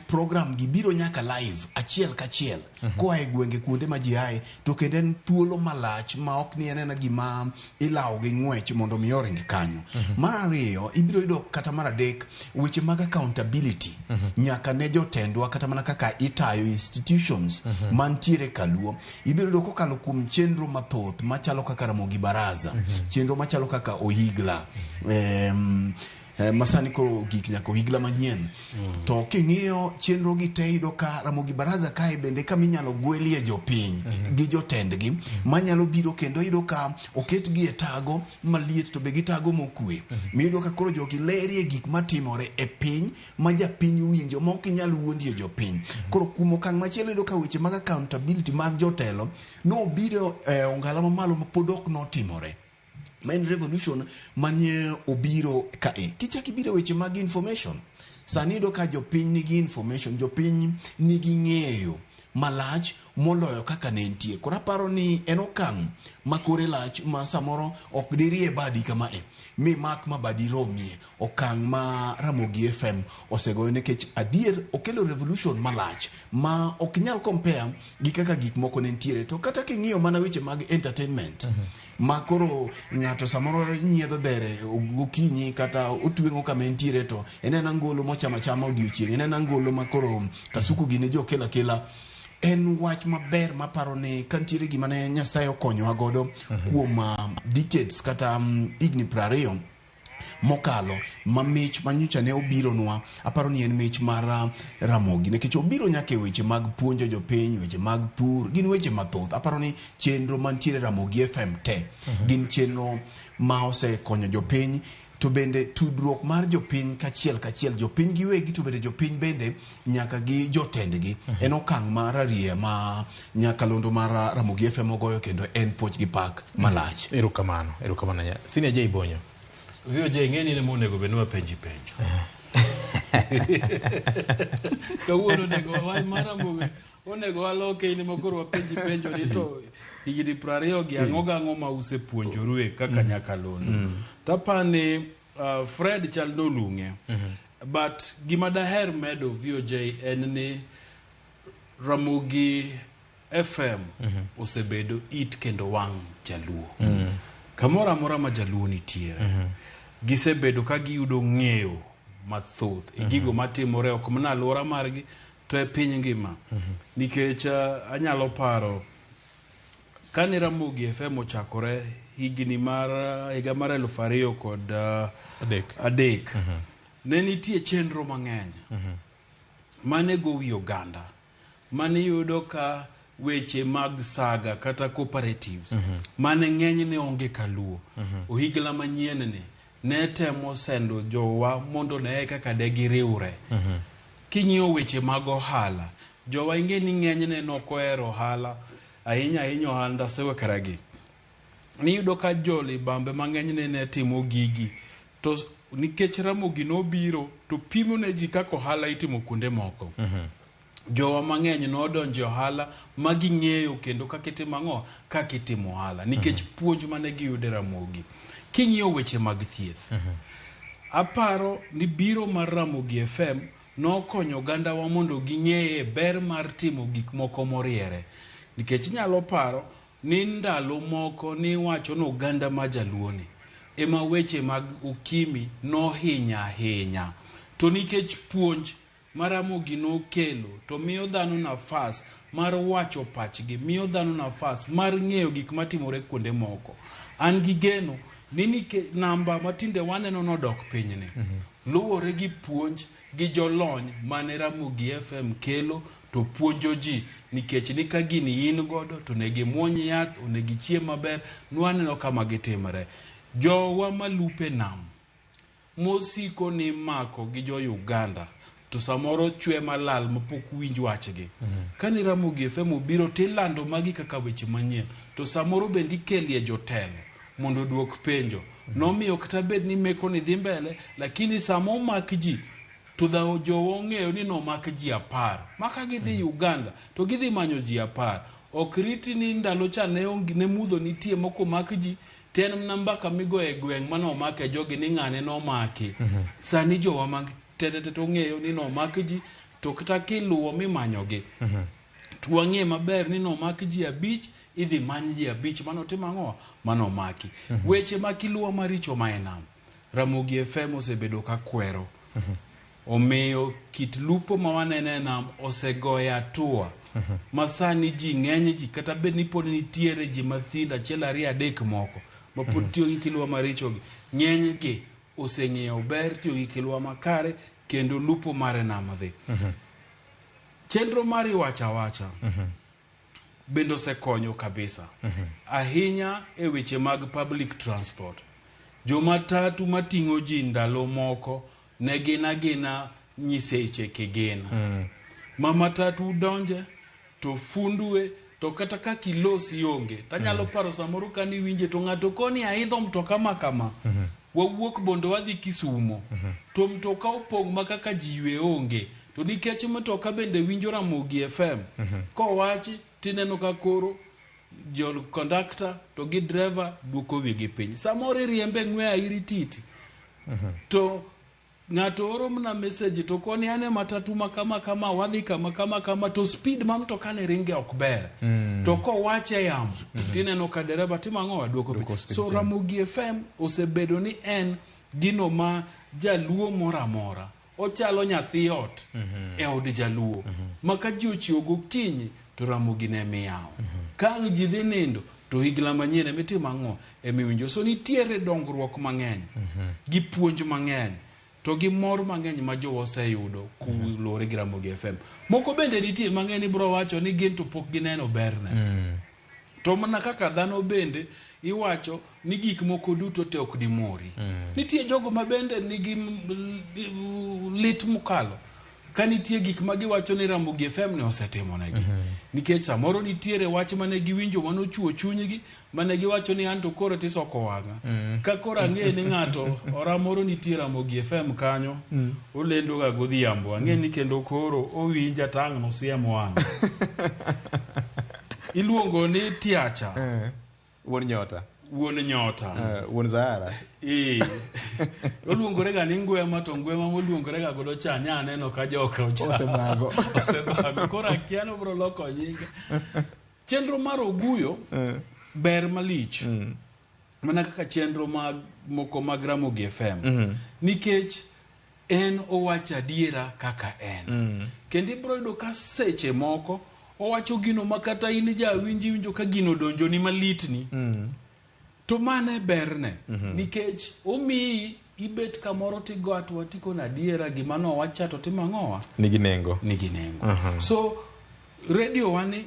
program gi biro nyaka live achiel kachiel koa e gwenge kuonde ma ji aye to kendo en thuolo malach ma ok ni en ena gima ilawo gi ng'wech mondo mi oring kanyo. Mar ariyo ibiro yudo kata mar adek weche mag accountability nyaka ne jotendwa kata mana kaka itayo institutions mantiere kaluo. Ibiro yudo kokalo kuom chenro mathoth machalo kaka Ramogi Baraza, chenro machalo kaka Ohigla, masani koro gik nyaka Ohigla manyien. To king'iyo chenro gi te iyudo ka Ramogi Baraza kae bende kama inyalo gwelie jopiny gi jotendgi manyalo biro kendo iyudo ka oketgi e tago maliet to be gi tago mokwe. Miyudo ka koro jogi lerie gik matimore e piny ma japiny winjo ma ok inyal wuondie jopiny. Koro kuom okang' machielo iyudo ka weche mag accountability mag jotelo nobiro e ongala mamalo ma pod ok notimore. Ma en revolution manie obiro kae. Kichak ibiro weche mag information, sani iyudo ka jopiny nigi information, jopiny nigi ng'eyo malach moloyo kaka ne nitie. Koro aparo ni en okang' ma kore lach ma samoro ok dirie badi kamae mi mak ma badi romie okang' ma Ramogi FM osegoyo nikech adier okelo revolution malach ma ok nyal compare gi kaka gik moko ne nitiere. To kata king'iyo mana weche mag entertainment ma koro ng'ato samoro nyiedho dhere gokinyi kata otweng'o kama entiere to en ena ngolo mochamo achama odiochieng', en ena ngolo ma koro kasuku gini jo kelo akela. En wach maber maparo ni ka nitiere gima ne Nyasaye okonyowa godo kuom decades kata higni 20 mokalo ma mich manyocha ne obironwa, aparo ni en mich mar Ramogi nikech obiro nyaka e weche mag puonjo jopiny, weche mag pur, gin weche mathoth. Aparo ni chenro mantiere Ramogi FM te gin chenro ma osekonyo jopiny to bende tudruok mar jopiny kachiel kachiel, jopiny giwegi to bende jopiny bende nyaka gi jotendgi. En okang' mar arieya ma nyakalondo mar Ramogi FM ogoyo kendo en puoch gi pak malach. Erokamano, erokamano ahinya. Senior J Bonyo. VOJ ng'eni ne monego bed ni wapenji penjo. Kawuono onego wach mar Ramogi onego waloke in ma koro wapenji penjo ni to higni 20 gi ang'o gang'o ma usepuonjoru e kaka nyakalondo. Tapani Fred chal nolung'e. But gima daher medo VOJ en ni Ramogi FM osebedo it kendo wang' jaluo. Kamoro amora ma jaluo nitiere. Gisebedo ka giyudo ng'eyo mathoth e gigo matimore ok mana alwora margi to e piny ngima. Nikech anyalo paro kane Ramogi FM ochakore higni mar higa mar 2003 ne nitie chenro mang'eny mane go wi oganda mane yudo ka weche mag saga kata cooperatives mane ng'enyne onge kaluo. Ohigla manyien ni ne temo sendo jowa mondo ne kaka de giriwre. King'iyo weche mag ohala, jowa ing'e ni ng'enyne nok ohero ohala ahinya ahinya ohanda sewekaragi. Niyudo ka jolibambe mang'enyne ne timo gigi to nikech Ramogi nobiro to pimo ne ji kaka ohala itimo kuonde moko. Jowa mang'eny nodonjo e ohala ma ging'eyo kendo kaka itimo ang'o kaka itimo ohala nikech puonj mane giyudo e Ramogi. King'iyo weche mag thieth, aparo ni biro mar Ramogi FM nokonyo ogandawa mondo ging'eye ber mar timo gik moko moriere. Nikech inyalo paro ni ndalo moko niwacho ni oganda ma jaluo ni ema weche mag ukimi nohinyo ahinya. To nikech puonj ma Ramogi nokelo to miyo dhano nafas mar wacho pachgi, miyo dhano nafas mar ng'eyo gik matimore kuonde moko. An gi geno ni nike namba matinde waneno nodok piny ni luwore gi puonj gi jolony mane Ramogi FM kelo to puonjo ji nikech ni ka gini in godo to onego imuony yath, onego ichiem maber, nwaneno kama gitimre. Jowa malupe nam mosiko ni mako gi jo Uganda to samoro chwe malal mapok winj wachgi. Kane Ramogi FM obiro tilando magi kaka weche manyien to samoro bende ikelie jotelo mondo oduok penjo. Nomiyo kata bed ni meko ni dhi mbele lakini sama omak ji to dhawo jowa ong'eyo ni nomak ji 10 ma ka gidhi Uganda to gidhi manyo ji 10. Ok riti ni ndalo cha ne, ne mudho nitie mokomak ji to en mana mbaka migoyo e gweng' mane omake jogi ni ng'ane nomaki. Sani jowa mag tetete to ong'eyo ni nomak ji to kata kiluwo mimanyogi to wang'e maber ni nomak ji 5 idhi many ji 5 manotimo ang'o manomaki. Weche ma kiluwa maricho ma e nam Ramogi FM osebedo ka kwero. Omiyo kit lupo ma waneno e nam osegoyo hatua ma sani ji ng'eny ji kata bed ni pod nitiere ji mathindo 1 2 3 moko ma pod tiyo gi kiluwa maricho gi ng'eny gi oseng'eyo ber tiyo gi kiluwa makare kendo lupo mar e nam dhi. Chenro mar iwacho awacha bende osekonyo kabisa ahinya e weche mag public transport. Joma tatu mating'o ji ndalo moko ne gin agina nyiseche kigin. Ma matatu donje to fundwe to kata kaka ilosi onge. Tanyalo paro samoro kane iwinje to ng'ato koni aidho mtoka ma kama. Wawuok Bondo wadhi Kisumo. To mtoka opong' ma kaka ji ywe onge. To nikech mtoka bende winjo Ramogi FM, kowachi tineno ka koro jo kondakta to gi driver duoko wigi piny. Samoro iriembe ng'we airi titi. To ng'ato oro mana message to koni ane matatu ma kama kama wadhi kama kama kama to speed ma mtoka ne ringe ok ber. To kowache e yamo tineno ka dereba timo ang'o duoko piny. So Ramogi FM osebedo ni en gino ma jaluo moro amora ochalo nyathi ot e od jaluo ma ka ji ochiewo gokinyi to Ramogi ne miyawo. Ka ang' ji dhi nindo to higla manyien emitimo ang'o emiwinjo. So nitiere dongruok mang'eny gi puonj mang'eny to gi mor mang'eny ma jowa oseyudo koluwore gi Ramogi FM. Moko bende nitie mang'eny ibiro wacho ni gin to pok gineno berne. To mana kaka dhano bende iwacho ni gik moko duto te ok dimori. Nitie jogo ma bende nigi lit mokalo. Ka nitie gik ma giwacho ni Ramogi FM ne osetimonegi. Nikech samoro nitiere wach mane giwinjo manochuo chunygi mane giwacho ni anto koro tisoko wang'a. Ka koro ang'e ni ng'ato ora moro nitie Ramogi FM kanyo olendo ga godhiambo ang'e ni kendo koro owinja to ang' nosiem wang'a. Iluongo ni Tiacha. Wuon nyota. Wuon nyota. Wuon Zahara. Ee. Oluongore ga ni ngwema to ngwema moluongore ga godo cha nya aneno ka joka ocha. Osebago. Osebago. Koro akia ni obiro loko nyinge. Chenro mar Oguyo ber malich. Mana kaka chenro mag moko mag Ramogi FM. Nikech en owacho adiera kaka en. Kendo ibiro yudo ka seche moko owacho gino ma kata in jawinjo iwinjo ka gino odonjoni malitni. To mano e berne. Nikech omiyi ibet kamoro tigo atwa tikono adiera gima nowach cha to timo ang'owa? Nigi nengo. Nigi nengo. So radio wani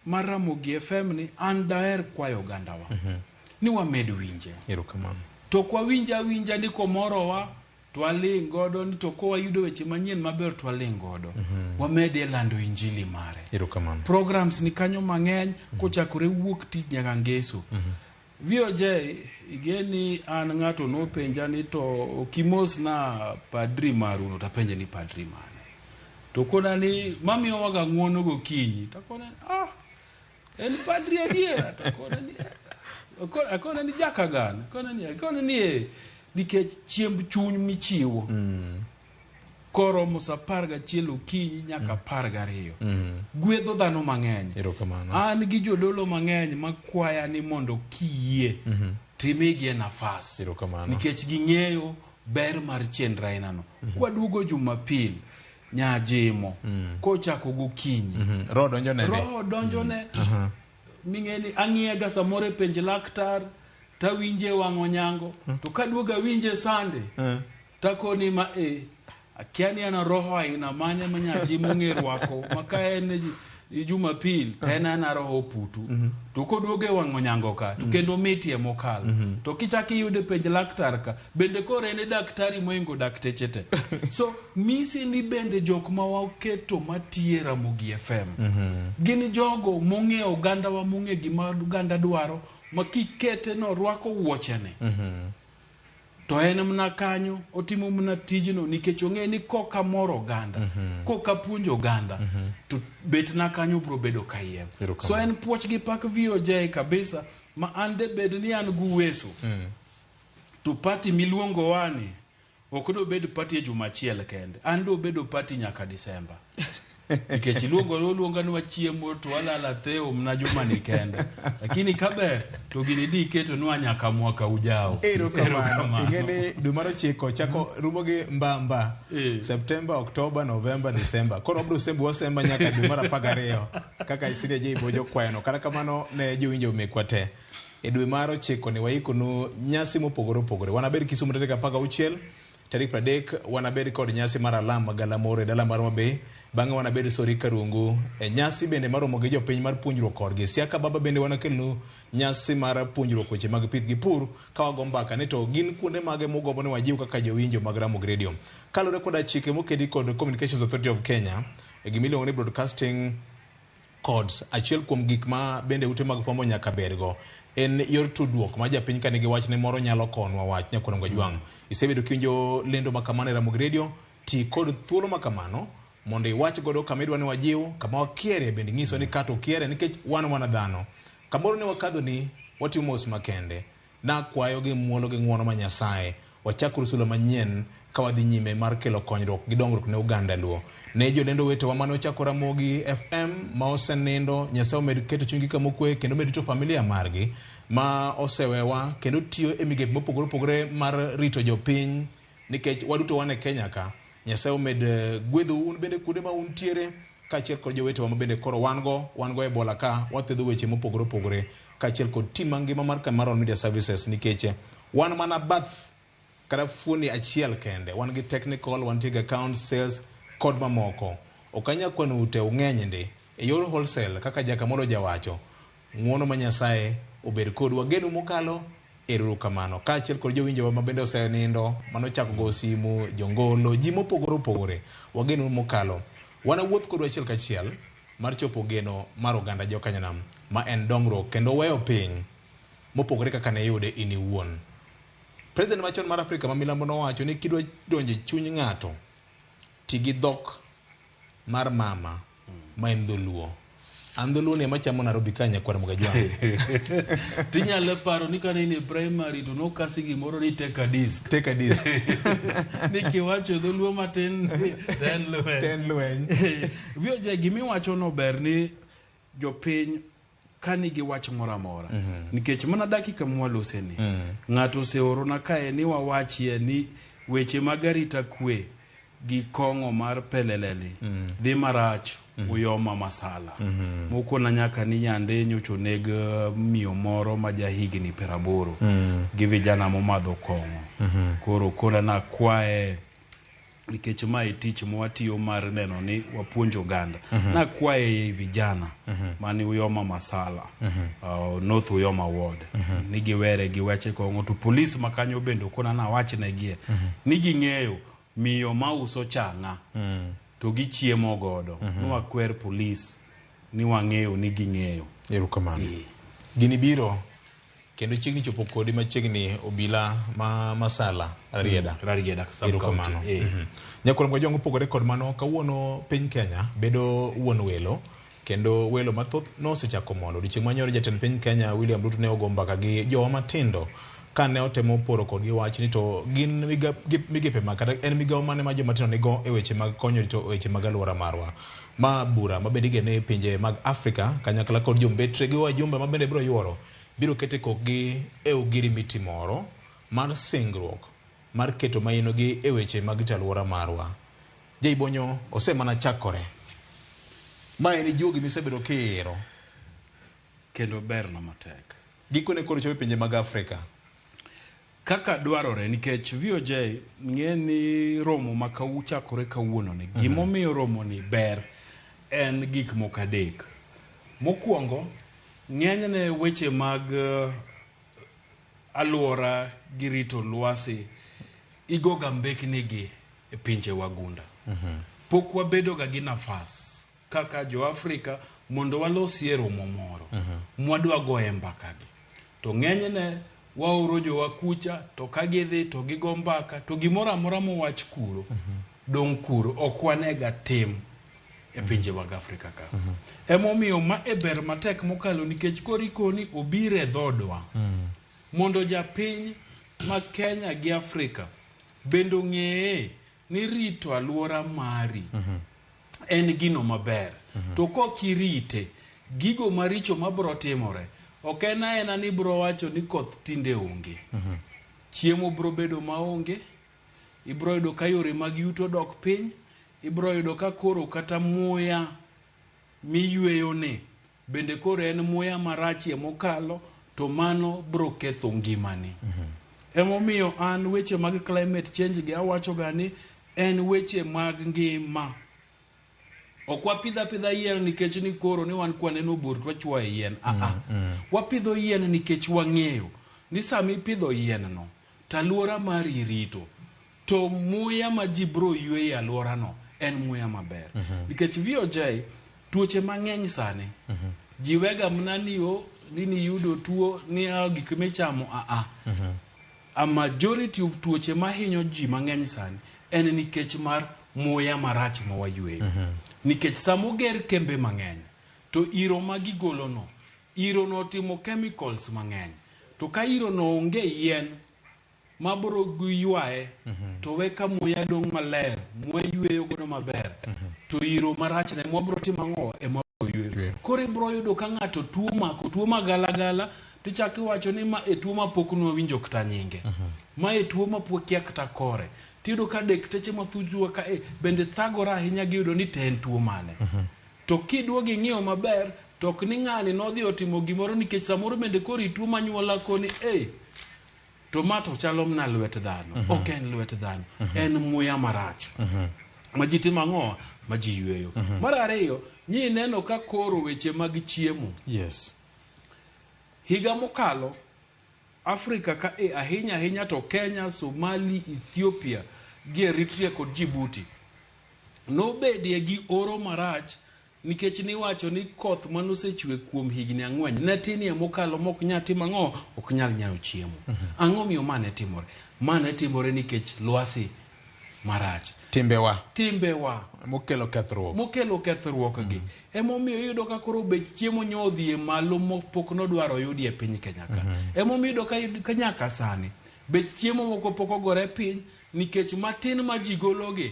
mar Ramogi FM ni an daher kwayo ogandawa ni wamed winje. Erokamano. To kwa winja awinja ni komorowa to waling' godo ni to kowayudo weche manyien maber to waling' godo. Wamede lando injili mare. Erokamano. Programs ni kanyo mang'eny kochakore wuok tich nyaka ngeso. VOJ igeni an ng'ato nopenja ni to okimos na padri maruno tapenje ni padri mane. To kona ni mamiyowaga ng'uono gokinyi takona ni ah en padri adiera to kona ni akona ni jakagan akona ni eh nikech chiemb chuny michiwo koromo sa 11 okinyi nyaka 12 gwedho dhano mang'eny. Erokamano. An gi jodolo mang'eny makwaya ni mondo kiyie timigi nafas. Erokamano. Nikech ging'eyo ber mar chenro ainano. Kwaduogo Jumapil nyajimo kochako gokinyi. Roho donjo nende. Roho donjone ming'eni ang'iye ga samoro e penj laktar tawinje wang' onyango to kaduogo awinje sande takoni ma e akia ni an roho aina mane ma nyajimo ong'e rwako ma ka en Jumapil to en ana roho putu to koduogo e wang' onyango ka to kendo mitie mokalo to kichako iyude penj laktar ka bende koro en e daktari moingo dakteche te. So misi ni bende jok ma waketo matiye Ramogi FM gin jogo mong'eyo ogandawa mong'e gima oganda dwaro ma kikete no rwako wuochene to en mana kanyo otimo mana tijno nikech ong'e ni koka moro oganda koka puonjo oganda to bet na kanyo biro bedo kayiem. So en puoch gi pak VOJ kabisa ma an de bed ni an guweso to party miluongo wani ok dobed party e juma achiel kende an dobedo party nyaka Disemba nikech iluongo oluonga ni wachiemo to walala theo mna juma ni kende lakini kaber to gini di keto nwa nyaka mwaka ujao. Erokamano. Ing'e ni dwe mar ochiko chako rumo gi mbamba. September, October, November, December. Koro wabiro sembo wasemba nyaka dwe mar 12 kaka Senior J Bojo kwayano. Kata kamano ne jowinjo mekwa te. E dwe mar ochiko ni waikonu nyasi mopogore opogore. Wanabed Kisumu tarik 16, tarik 30 wanabed kod nyasi mar alam magalamoro e dala mar Homa Bay. Bang'e wanabed Sori Karungu e nyasi bende maromo gi jopiny mar puonjruok kodgi. Siaka Baba bende wanakelnu nyasi mar puonjruok weche mag pith gi pur ka wago mbaka ni to gin kuonde mage mugombo ni wajiw kaka jowinjo mag Ramogi Radio. Kaluwore koda chike moketi kod Communications Authority of Kenya e gima iluongo ni Broadcasting Codes, achiel kuom gik ma bende ute mag fwambo nyaka bedgo en yor tudruok ma japiny ka nigi wachne moro nyalo konwa wach nyakwar Jwang'. Isebedo kiwinjo lendo ma kamano e Ramogi Radio, ti kod thuolo ma kamano mondo iwach godo kama idwa ni wajiw, kama wakiere bende nyiso ni kata okiere nikech wan wana dhano. Kamoro ne wakadho ni watimo mos makende. Nakwayo gi muolo gi ng'uono ma Nyasaye wachak sula manyien ka wadhi nyime mar kelo konyruok gi dongruok ne oganda Luo. Ne jolendo wetewa mane ochako Ramogi FM ma osenindo, Nyasaye omed keto chunygi kama okwe kendo omed rito familia margi ma osewewa kendo tiyo e migepe mopogore opogore mar rito jopiny nikech waduto wan e Kenya ka. Nyasaye omed gwedhou un bende kuonde ma untiere kaachiel kod jowetewa ma bende koro wan go Ebola ka wathiedho weche mopogore opogore kaachiel kod tim mangima mar Cameron Media Services nikech wan mana bath kata fuoni achiel kende, wan gi technical, wantie gi account, sales kod mamoko. Ok anyal kwano ute ung'eny ndi e yor wholesale kaka Jakamolo jawacho. Ng'uono ma Nyasaye obed kodu. Wagenu mokalo, erokamano. Kaachiel kod jowinjowa ma bende osenindo, manochako go simu, jongolo, ji mopogore opogore. Wagenu mokalo. Wanawuoth kodu achiel kachiel mar chopo geno mar oganda jokanyanam ma en dongruok kendo weyo piny mopogore kaka ne iyude in iwuon. President machon mar Afrika ma milambo nowacho ni kidwa donjo e chuny ng'ato, ti gi dhok mar mama ma en dholuo. An dholuo ni ema chamo Nairobi ka nyakwar Mugajwang'. Tinyalo paro ni kane in e primary to nokasi gimoro ni take a disc. Take a disc. Ni kiwacho dholuo matin to en lweny. To en lweny. VOJ gimiwacho no ber ni jopiny ka nigi wach moro amora nikech mana dakika mwaloseni ng'ato oseorona kae ni wawachie ni weche mag arita kwe gi kong'o mar peleleli dhi marach Uyoma Masala mokona nyaka ni yande nyocha oneg miyo moro ma jahigni 80 gi vijana momadho kong'o koro kona nakwaye nikech ma e tich mwatiyo mar neno ni wapuonjo oganda nakwaye vijana mani Uyoma Masala North Uyoma Ward ni giwere gi weche kong'o to polis ma kanyo bende okona nawachnegie ni ging'eyo miyo mauso chang'a to gichiemo godo nwakwer polis ni wang'eyo ni ging'eyo. Erokamano. Gini biro kendo chiegni chopo kodi machiegni obila ma Masala Rarieda. Rarieda sub county. Erokamano. Nyakwar Mgajwang' opogore kod mano kawuono piny Kenya bedo wuon welo kendo welo mathoth nosechako mondo odiochieng' manyoro jatend piny Kenya William Ruto ne ogo mbaka gi jowa matindo kane otemo poro kodgi wach ni to gin migepe ma kata en migawo mane ma joma tindo nigo e weche mag konyo rito weche mag alwora marwa. Ma bura ma bende igene e pinje mag Afrika kanyakla kod jombetre gi wajumbe ma bende biro yuoro biro kete kokgi e ogirimiti moro mar singruok mar keto maino gi e weche mag rito alwora marwa. Jaibonyo osemana chakore. Ma en juogi misebedo kiiro. Kendo berna matek. Gikone koro chopo e pinje mag Afrika. Kaka dwarore nikech VOJ ng'e ni romo ma chakore kawuono ni gimomiyo romo ni ber en gik moko adek. Mokwongo, ng'enyne weche mag alwora gi rito lwasi igoga mbekni gi e pinje wagunda. Pok wabedo ga gi nafas kaka jo Afrika mondo walosie romo moro mwadwa goye mbaka gi. To ng'enyne waoro jowa kucha to ka gidhi to gigo mbaka to gimoro amora mowach kuro dong' kuro ok wanega tim e pinje mag Afrika ka. Emomiyo ma e ber matek mokalo nikech koro ikoni obiro e dhodwa mondo japiny ma Kenya gi Afrika bende ong'eye ni rito alwora mari en gino maber. To kok irite, gigo maricho mabro timore ok en aena ni bro wacho ni koth tinde onge. Chiemo bro bedo maonge, ibro yudo ka yore mag yuto dok piny, ibro yudo ka koro kata muya miyueyone bende koro en muya marachie mokalo to mano bro ketho ngimani. Emomiyo an weche mag climate change gi awacho ga ni en weche mag ngima. Ok wapidh apidha yien nikech ni koro ni wan kwaneno bur to wachuoye yien. Wapidho yien nikech wang'eyo ni sama ipidho yien no to alwora mari irito to muya ma ji bro yweyo e alwora no en muya maber. Nikech VOJ tuoche mang'eny sani ji wega mana ni o ni niyudo tuo ni a gik michamo a a majority of tuoche mahinyo ji mang'eny sani en nikech mar muya marach ma wayweyo. Nikech sama oger kembe mang'eny to iro ma gigolo no iro no otimo chemicals mang'eny to ka iro no onge yien mabro ywaye to we ka muya dong' maler mwayweyo godo maber to iro marach ne mwabro timo ang'o ema yweyo. Koro ibro yudo ka ng'ato tuo mako tuo magalagala tichako iwacho ni ma e tuo ma pok nwawinjo kata nyinge. Ma e tuo ma pok kia kata kore. Tiyudo ka dakteche mathothwa ka e bende thagore ahinya giyudo ni to en tuo mane. To kiduogo ing'iyo maber to ok ni ng'ani nodhi otimo gimoro nikech samoro bende koro ituo manyuola koni e to ma to chalo mana lwet dhano. Ok en lwet dhano. En muya marach. Ma ji timo ang'o? Ma ji yweyo. Mar ariyo, nyi neno ka koro weche mag chiemo. Yes. Higa mokalo, Afrika ka e ahinya ahinya to Kenya, Somali, Ethiopia gi Eritrea kod Djibouti nobedie gi oro marach nikech niwacho ni koth manosechwe kuom higni 4 ne tinie mokalo mok nyal timo ang'o ok nyal nyayo chiemo. Ang'o miyo ma ne timore? Ma ne timore nikech lwasi marach. Timbewa. Timbewa. Mokelo kethruok. Mokelo kethruok gi. Emomiyo iyudo ka koro bech chiemo nyo odhi e malo mopok nodwaro yudi e piny Kenya ka. Emomiyo iyudo ka nyaka sani bech chiemo moko pok ogore piny nikech matin ma ji gologi,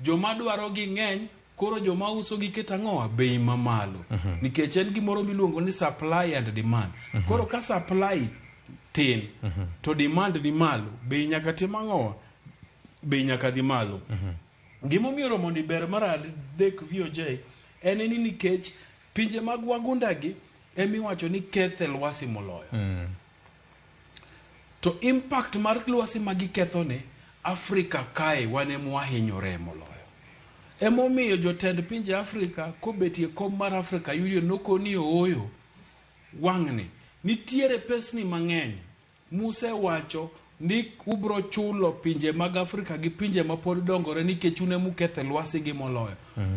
joma dwaro gi ng'eny, koro joma uso gi keto ang'owa bei mamalo. Nikech en gimoro miluongo ni supply and demand. Koro ka supply tin to demand ni malo, bei nyaka tim ang'owa? Bei nyaka dhi malo. Gimomiyo romo ni ber mar adek VOJ en ni nikech pinje mag wagunda gi emiwacho ni kethe lwasi moloyo. To impact mar lwasi ma giketho ni Afrika kae wan ema wahinyore moloyo. Emomiyo jotend pinje Afrika kobetie kom mar Africa Union nokoni ooyo wang'ni nitiere pesni mang'eny musewacho ni ubro chulo pinje mag Afrika gi pinje ma pod dongore nikech un emukethe lwasi gi moloyo.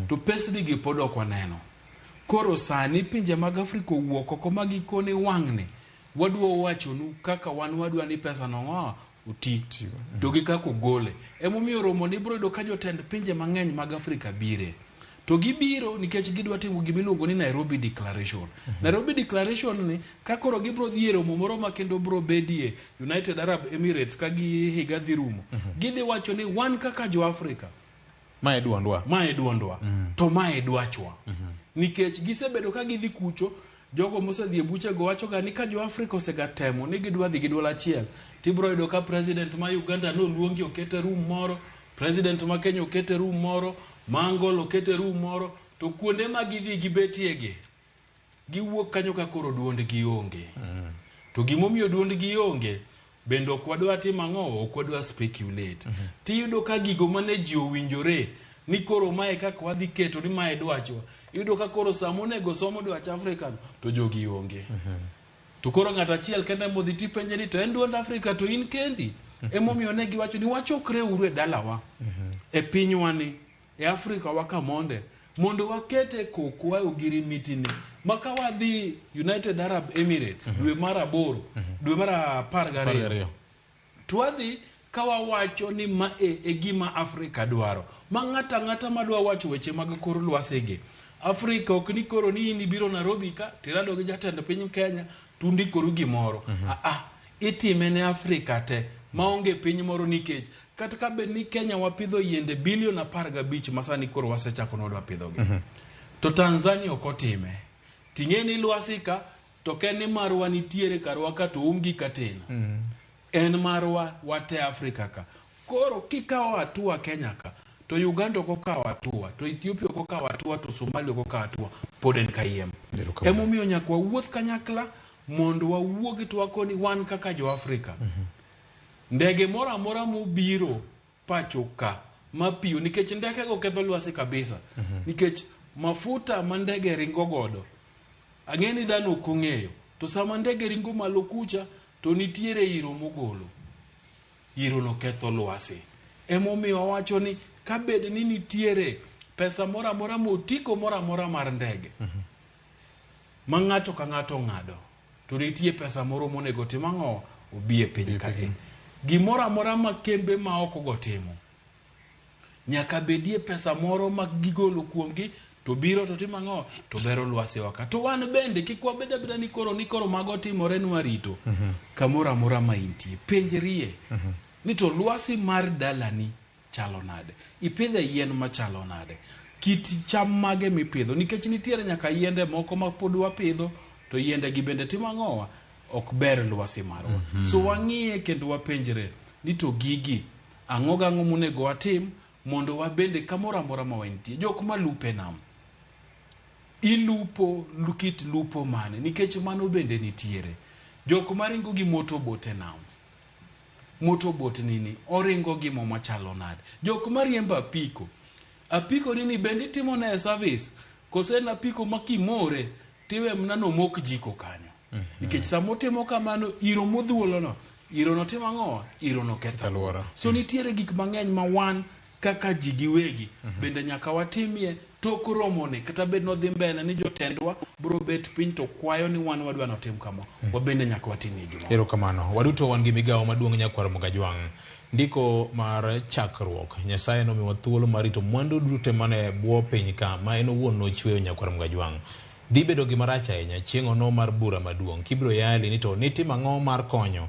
To pesni gi pod ok waneno. Koro sani pinje mag Afrika owuok oko ma gikoni wang'ni wadwa wachonu kaka wan wadwa ni pesa no ng'o oti to gi kaka ogole. Emomiyo romo ni ibro yudo ka jotend pinje mang'eny mag Afrika bire. To gibiro nikech gidwa timo gima iluongo ni Nairobi Declaration. Nairobi Declaration ni ka koro gibro dhi e romo moro ma kendo bro bedie United Arab Emirates ka gi higa dhi rumo. Gidhi wacho ni wan kaka jo Afrika Ma e duondwa. Ma e duondwa. To ma e dwachwa. Nikech gisebedo ka gidhi kucho, jogo mosedhi e buchego wachoga ni ka jo Afrika osega temo ni gidwa dhi gi duol achiel, tibro yudo ka president ma Uganda noluongi oket e room moro, president ma Kenya oket e room moro, ma Angola oket e room moro, to kuonde ma gidhi gibetie gi, giwuok kanyo ka koro duondgi onge. To gimomiyo duondgi onge, bende ok wadwa timo ang'o, ok wadwa speculate. Tiyudo ka gigo mane ji owinjore ni koro mae kaka wadhi keto ni mae dwachwa, iyudo ka koro sama onego somo dwach Afrika no, to jogi onge. To koro ng'ato achiel kende modhi tipenje ni to en duond Afrika to in kendi. Emomiyo ne giwacho ni wachokre uru e dalawa, e pinywa ni, e Afrika wa kamonde, mondo wakete kokwa e ogirimiti ni ma ka wadhi United Arab Emirates dwe mar 8, dwe mar 12, to wadhi ka wawacho ni ma e gima Afrika dwaro. Ma ng'ato ang'ata madwa wacho weche mag kor lwasi gi. Afrika ok ni koro ni in ibiro Nairobi ka tirado gi jatend piny Kenya tundikoru gimoro. Itime ne Afrika te maonge piny moro nikech kata ka bed ni Kenya wapidho yiende bilion 15 ma sani koro wasechako ni wadwa pidhogi. To Tanzania ok otime. Ting'e ni lwasi ka to ok en ni marwa nitiere karwa ka to um gi katena. En marwa wate Afrika ka. Koro kikawo hatua Kenya ka, to Uganda ok okawo hatua, to Ethiopia ok okawo hatua, to Somalia ok okawo hatua, pod en kayiem. Emomiyo nyaka wawuoth kanyakla mondo wawuogi to wakoni wan kaka jo Afrika. Ndege moro amora mobiro pacho ka mapiyo, nikech ndekego ketho lwasi kabisa. Nikech mafuta ma ndege ringo godo, ang'e ni dhano ok ong'eyo. To sama ndege ringo malo kucha, to nitiere iro mogolo. Iro no ketho lwasi. Emomiyo wawacho ni kabed ni nitiere pesa moro amora motiko moro amora mar ndege, ma ng'ato ka ng'ato ong'ado, to nitie pesa moro monego tim ang'o obi e piny kae. Gimoro amora ma kembe ma oko go timo, nyaka bedie pesa moro ma gigolo kuomgi to biro to timo ang'o to bero lwasiwa ka. To wan bende kik wabed abeda ni koro mago timore nwarito. Kamoro amora ma intie, penjrie ni to lwasi mar dalani chalo nade, ipidhe yien machalo nade, kit cham mage mipidho, nikech nitiere nyaka yiende moko ma pod wapidho to yiende gi bende timo ang'owa ok ber lwasi marwa. So wang'iye kendo wapenjre ni to gigi ang'o gang'o monego watim mondo wabende kamoro amora ma wantie. Jok malupo e nam, ilupo kit lupo mane, nikech mano bende nitiere. Jok maringo gi motorboat e nam, motorboat nini oringo gi mo machalo nade. Jok mariembo apiko, apiko nini bende itimo ne service kose en apiko ma kimore tiwe mana nomok jiko kanyo. Nikech sama otimo kamano, iro modhuolo no, iro no timo ang'o? Iro no ketho alwora. So nitiere gik mang'eny ma wan kaka ji giwegi bende nyaka watimie tok romoni, kata bed nodhi mbele ni jotendwa bro bet piny to kwayo ni wan wadwa notim kama, wabende nyaka watimie gimoro. Erokamano. Waduto wan gi migawo maduong' nyakwar Mogajwang'. Ndiko mar chakruok, Nyasaye nomiwa thuolo mar rito mwandu duto mane bwo piny ka ma en owuon nochweyo nyakwar Mgajwang'. Dhi bedo gima rach ahinya chieng'ono mar bura maduong' kibiro yali ni to nitimo ang'o mar konyo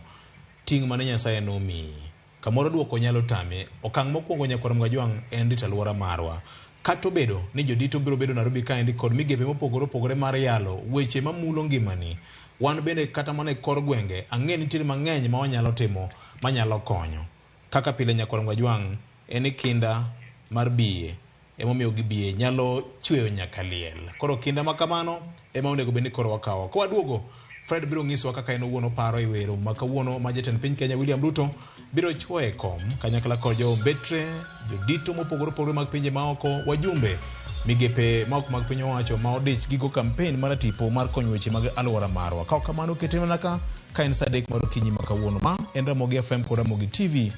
ting' mane Nyasaye nomiyi. Kamoro duoko nyalo tami. Okang' mokwongo nyakwar Mgajwang' en rito alwora marwa. Kata obedo ni jodito biro bedo Nairobi kaendi kod migepe mopogore opogore mar yalo weche mamulo ngimani, wan bende kata mana e kor gwenge ang'e nitiere mang'eny ma wanyalo timo manyalo konyo. Kaka pile nyakwar Mgajwang' en ni kinda mar biye emomiyo gibiye nyalo chweyo nyaka liel. Koro kinda ma kamano ema onego bed ni koro wakawo. Ka waduogo, Fred biro nyisowa kaka en owuon oparo e wero ma kawuono ma jatend piny Kenya William Ruto biro chuoye e kom kanyakla kod jo mbetre, jodito mopogore opogore mag pinje maoko, wajumbe, migepe maok mag piny owacho ma odich gi go kampen mar tipo mar konyo weche mag alwora marwa. Ka ok kamano kete mana ka ka en saa adek mar okinyi ma kawuono. Ma en Ramogi FM kod Ramogi TV,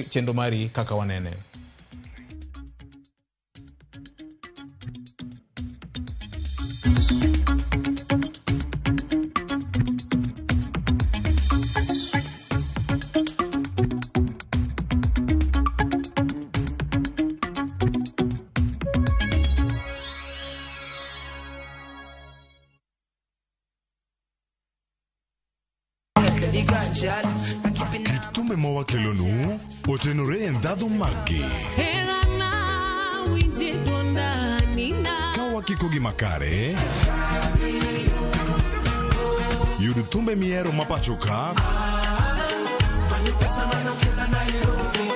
chenro mari kaka wanene. Kit thumbe ma wakelonu otenore e ndhadhu maggi. Ka wakikogi makare, yud thumbe mihero ma pacho ka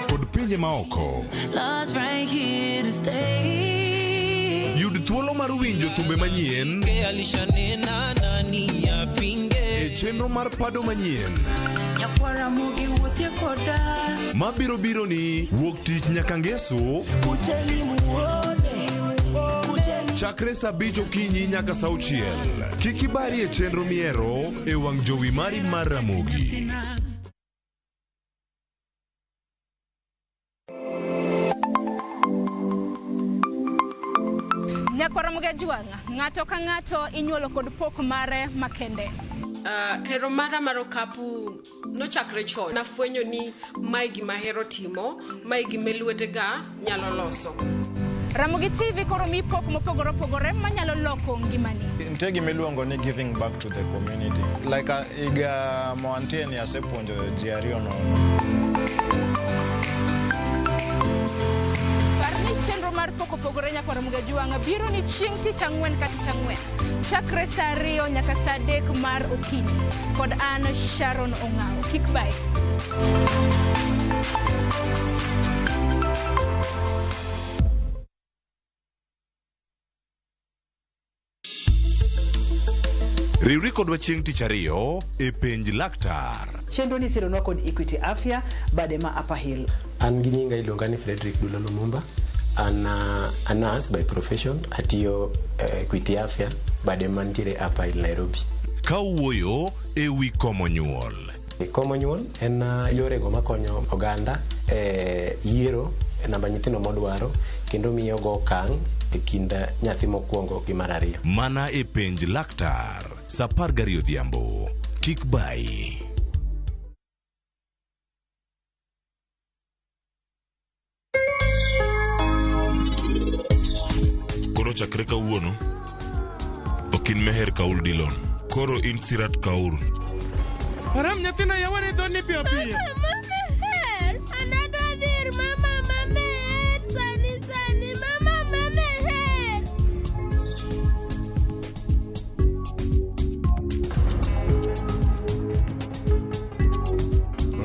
kod pinje maoko. Love's right here to stay. Yud thuolo mar winjo thumbe manyien e chenro mar pado manyien mabiro biro ni wuok tich nyaka ngeso chakre saa abich okinyi nyaka saa auchiel. Kik ibari e chenro mihero e wang' jowi mari mar Ramogi. Nyakwar Mgajwang', ng'ato ka ng'ato inyuolo kod pok mare makende. Hero mara mar okapu nochakre chon. Nafwenyo ni mae gima ahero timo, mae gima lwetega nyalo loso. Ramogi TV koro mi pok mopogore opogore manyalo loko ngimani. Nitie gima iluongo ni giving back to the community. Like higa moantie ni asepuonjo ji ariyo nono. Par ni chenro mar pok opogore nyakwar Mgajwang' biro ni chieng' tich ang'wen ka tich ang'wen. Chakre saa ariyo nyaka saa adek mar okinyi. Kod an Sharon Ong'awo. Kik bae. Riwri kodwa chieng' tich ariyo e penj laktar. Chenro ni sironwa kod Equity Afya bade ma Upper Hill. An gi nyinga iluonga ni Frederick Dulo Lumumba. An a nurse by profession. Atiyo Equity Afya bade mantiere Upper Hill, Nairobi. Ka owuoyo e wi komo nyuol. Komo nyuol en yorego makonyo oganda e yiero namba nyithindo modwaro kendo miyo go okang' e kind nyathi mokwongo gi mar ariyo. Mana e penj laktar saa 12 odhiambo. Kik bayi. Koro chakre kawuono, ok in Meher Kaur Dillon. Koro in Sirat Kaur. Param nyathina yawane dhoni piyo piyo. Mama Meher, an adwa dhi ir mama ma Meher sani sani. Mama ma Meher.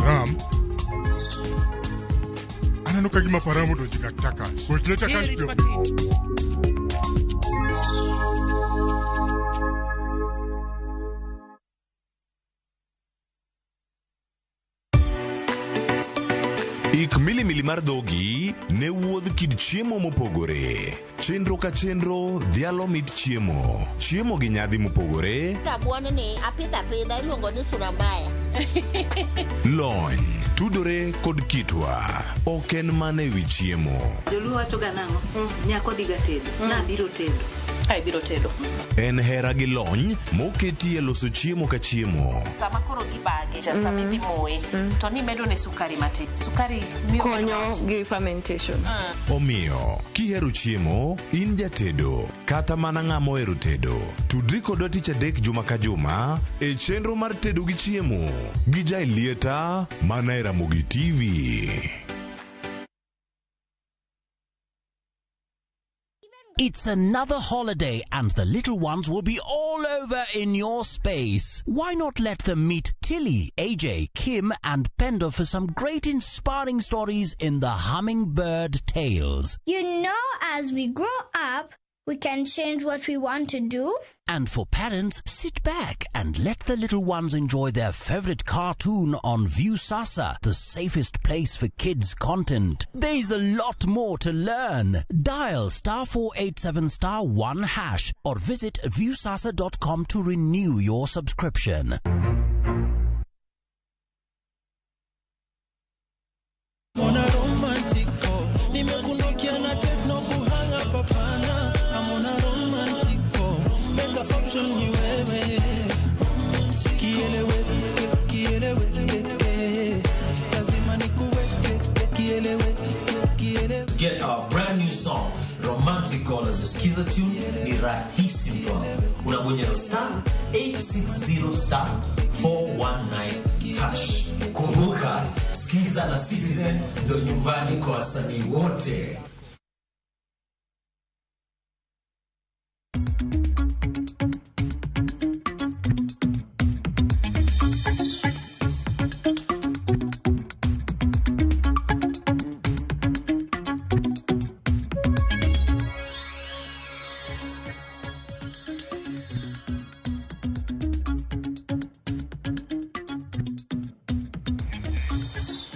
Ram, aneno ka gima Param odonjo ga Takash. Gochne Takash piyo. Ik milimili mar dhogi ne wuodh kit chiemo mopogore. Chenro ka chenro dhialo mit chiemo. Chiemo gi nyadhi mopogore, Rabuon ni apidho apidha iluongo ni sura mbaya. lony, tudore kod kitwa. Ok en mana ewi chiemo. Joluo wacho ga nang'o? Nyako dhiga tedo. Nabiro tedo. Ka ibiro tedo. En hera gi lony moketi e loso chiemo ka chiemo. Sama koro gibage, cha sama idhi moye, to nimedo ne sukari matin. Sukari miyo Konyo gi fermentation. Omiyo, kihero chiemo, in jatedo, kata mana ng'ama ohero tedo, tudri kodwa tich adek juma ka juma e chenro mar tedo gi chiemo gi Jaelieta mana e Ramogi TV. It's another holiday and the little ones will be all over in your space. Why not let them meet Tilly, AJ, Kim and Pendo for some great inspiring stories in the Hummingbird Tales? You know, as we grow up, we can change what we want to do. And for parents, sit back and let the little ones enjoy their favorite cartoon on Viewsasa, the safest place for kids' content. There's a lot more to learn. Dial star 487 star 1 hash or visit viewsasa.com to renew your subscription. Mwana romantico nimekunokia na techno kuhanga papana amona romantico better option ni wewe kielewe kielewe lazima nikuweke kielewe kielewe Get our brand new song Romantic as a skiza tune ni rahisi mtu. Unabonyeza star 860 star 419 hash. Kumbuka, Skiza na Citizen ndo nyumbani kwa wasanii wote.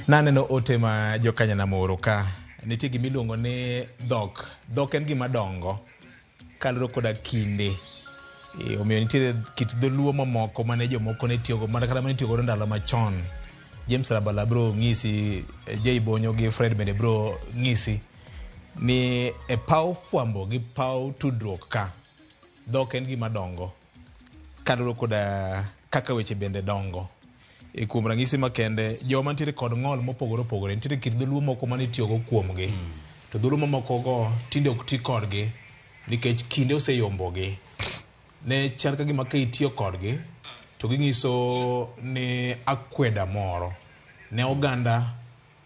Naneno ote ma jokanya moro ka nitie gima iluongo ni dhok. Dhok en gima dongo kaluwore koda kinde. Omiyo nitiere kit dholuo mamoko mane jomoko ne tiyogo mana kata mane itiyogo ndalo machon. James Rabala bro ng'isi, Jay Bonyo gi Fred bende bro ng'isi ni e paw fwambo gi paw tudruok ka dhok en gima dongo kaluwore koda kaka weche bende dongo. Kuom ranyisi makende, joma nitiere kod ng'ol mopogore opogore, nitiere kit dholuo moko mane itiyogo kuomgi. To dholuo mamoko go tinde ok ti kodgi nikech kinde oseyombogi. Ne chal ka gima ka itiyo kodgi to ging'iso ni akweda moro ne oganda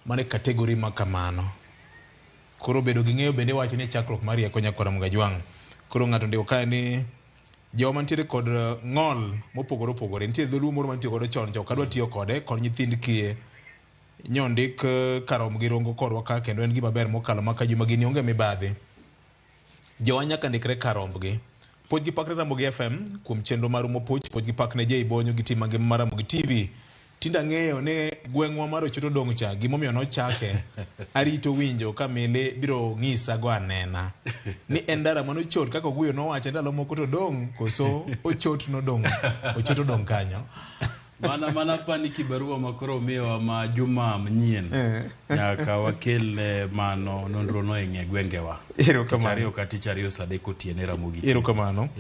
mane kategori ma kamano. Koro bedo gi ng'eyo bende wacho ni chakruok mar rieko nyakwara Mugajwang'. Koro ng'ato ndiko kae ni joma nitiere kod ng'ol mopogore opogore, nitie dholuo moro manitiyo godo chon cha ok adwa tiyo kode kod nyithind kiye nyondik karom gi rongo korwa ka kendo en gima ber mokalo ma ka juma gini onge mibadhi. Jowa nyaka ndikre karombgi. Puonj gi pakne Ramogi FM kuom chenro mar Umo Puoch, puonj gi pakne Jay Bonyo gi tim mangima mar Ramogi TV. Tinde ang'eyo ni gweng'wa mar Ochoto Dong' cha gimomiyo nochake arito winjo ka mile biro ng'isa go anena ni en ndara manochot kaka Oguyo nowacho ndalo moko to dong' koso ochot nodong' Ochoto dong' kanyo. Mana pani kibarua makoro miyowa ma juma manyien nyaka wakel mano nonro no e ng'e gwengewa. Tich ariyo ka tich ariyo saa adek otieno e Ramogi TV. Erokamano.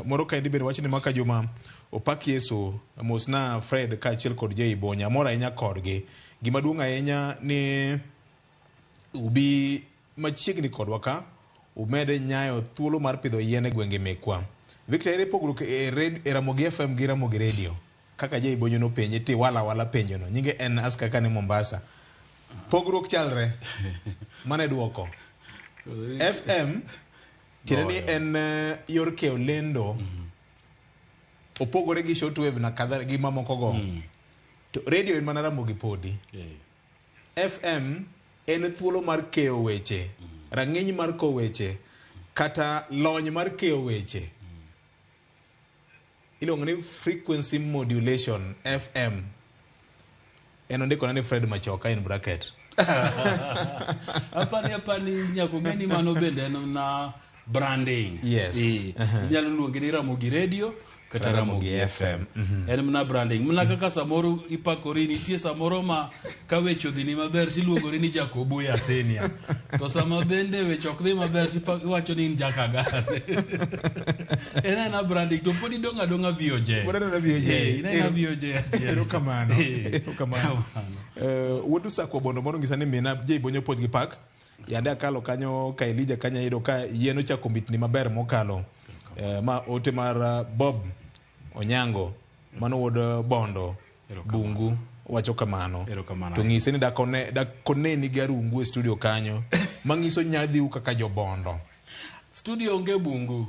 Moro kaendi bende wacho ni maka juma opak Yesu mosna Fred kaachiel kod Jay Bonya amor ahinya kodgi. Gima duong' ahinya ni ubi machiegni kodwa ka umede nyayo thuolo mar pidho yien e gwenge mekwa. Victor, ere pogruok e Ramogi FM gi Ramogi Radio? Kaka Jay Bonyo nopenje ti wala wala penjo no. Nyinge en aska kane Mombasa. Pogruok chalre. Mane duoko. FM tiende ni en yor keyo lendo. Opogore gi shortwave na kadha gi mamoko go. To radio en mana Ramogi podi. FM en thuolo mar keyo weche, rang'iny mar kowo weche, kata lony mar keyo weche. Iluongo ni frequency modulation FM. En ondiko ni Fred Machoka in bracket. Apani nyako ng'e ni mano bende en na branding. Yes. Inyalo luonge ni Ramogi Radio kata Ramogi Ramogi FM. FM. En mana branding. Mana kaka samoro ipakori, nitie samoro ma ka weche odhini maber tiluongori ni Jakobuya Senior. To sama bende weche ok dhi maber iwacho ni in Jakagare. En aena branding to pod idong' adong'a VOJ. Pod adong' VOJ. In aena VOJ achiel. Erokamano. Erokamano. Wuod Usakwa Bondo moro ng'isa ni mina Jay Bonyo puonj gi pak. Yande akalo kanyo ka Elija kanyo ayudo ka yien ochako mitni maber mokalo. Ma ote mar Bob Onyango mano wuod Bondo Bungu wacho kamano. To ng'ise ni dakoneni gi arungu e studio kanyo mang'iso nyadhiu kaka jobondo. Studio onge bungu.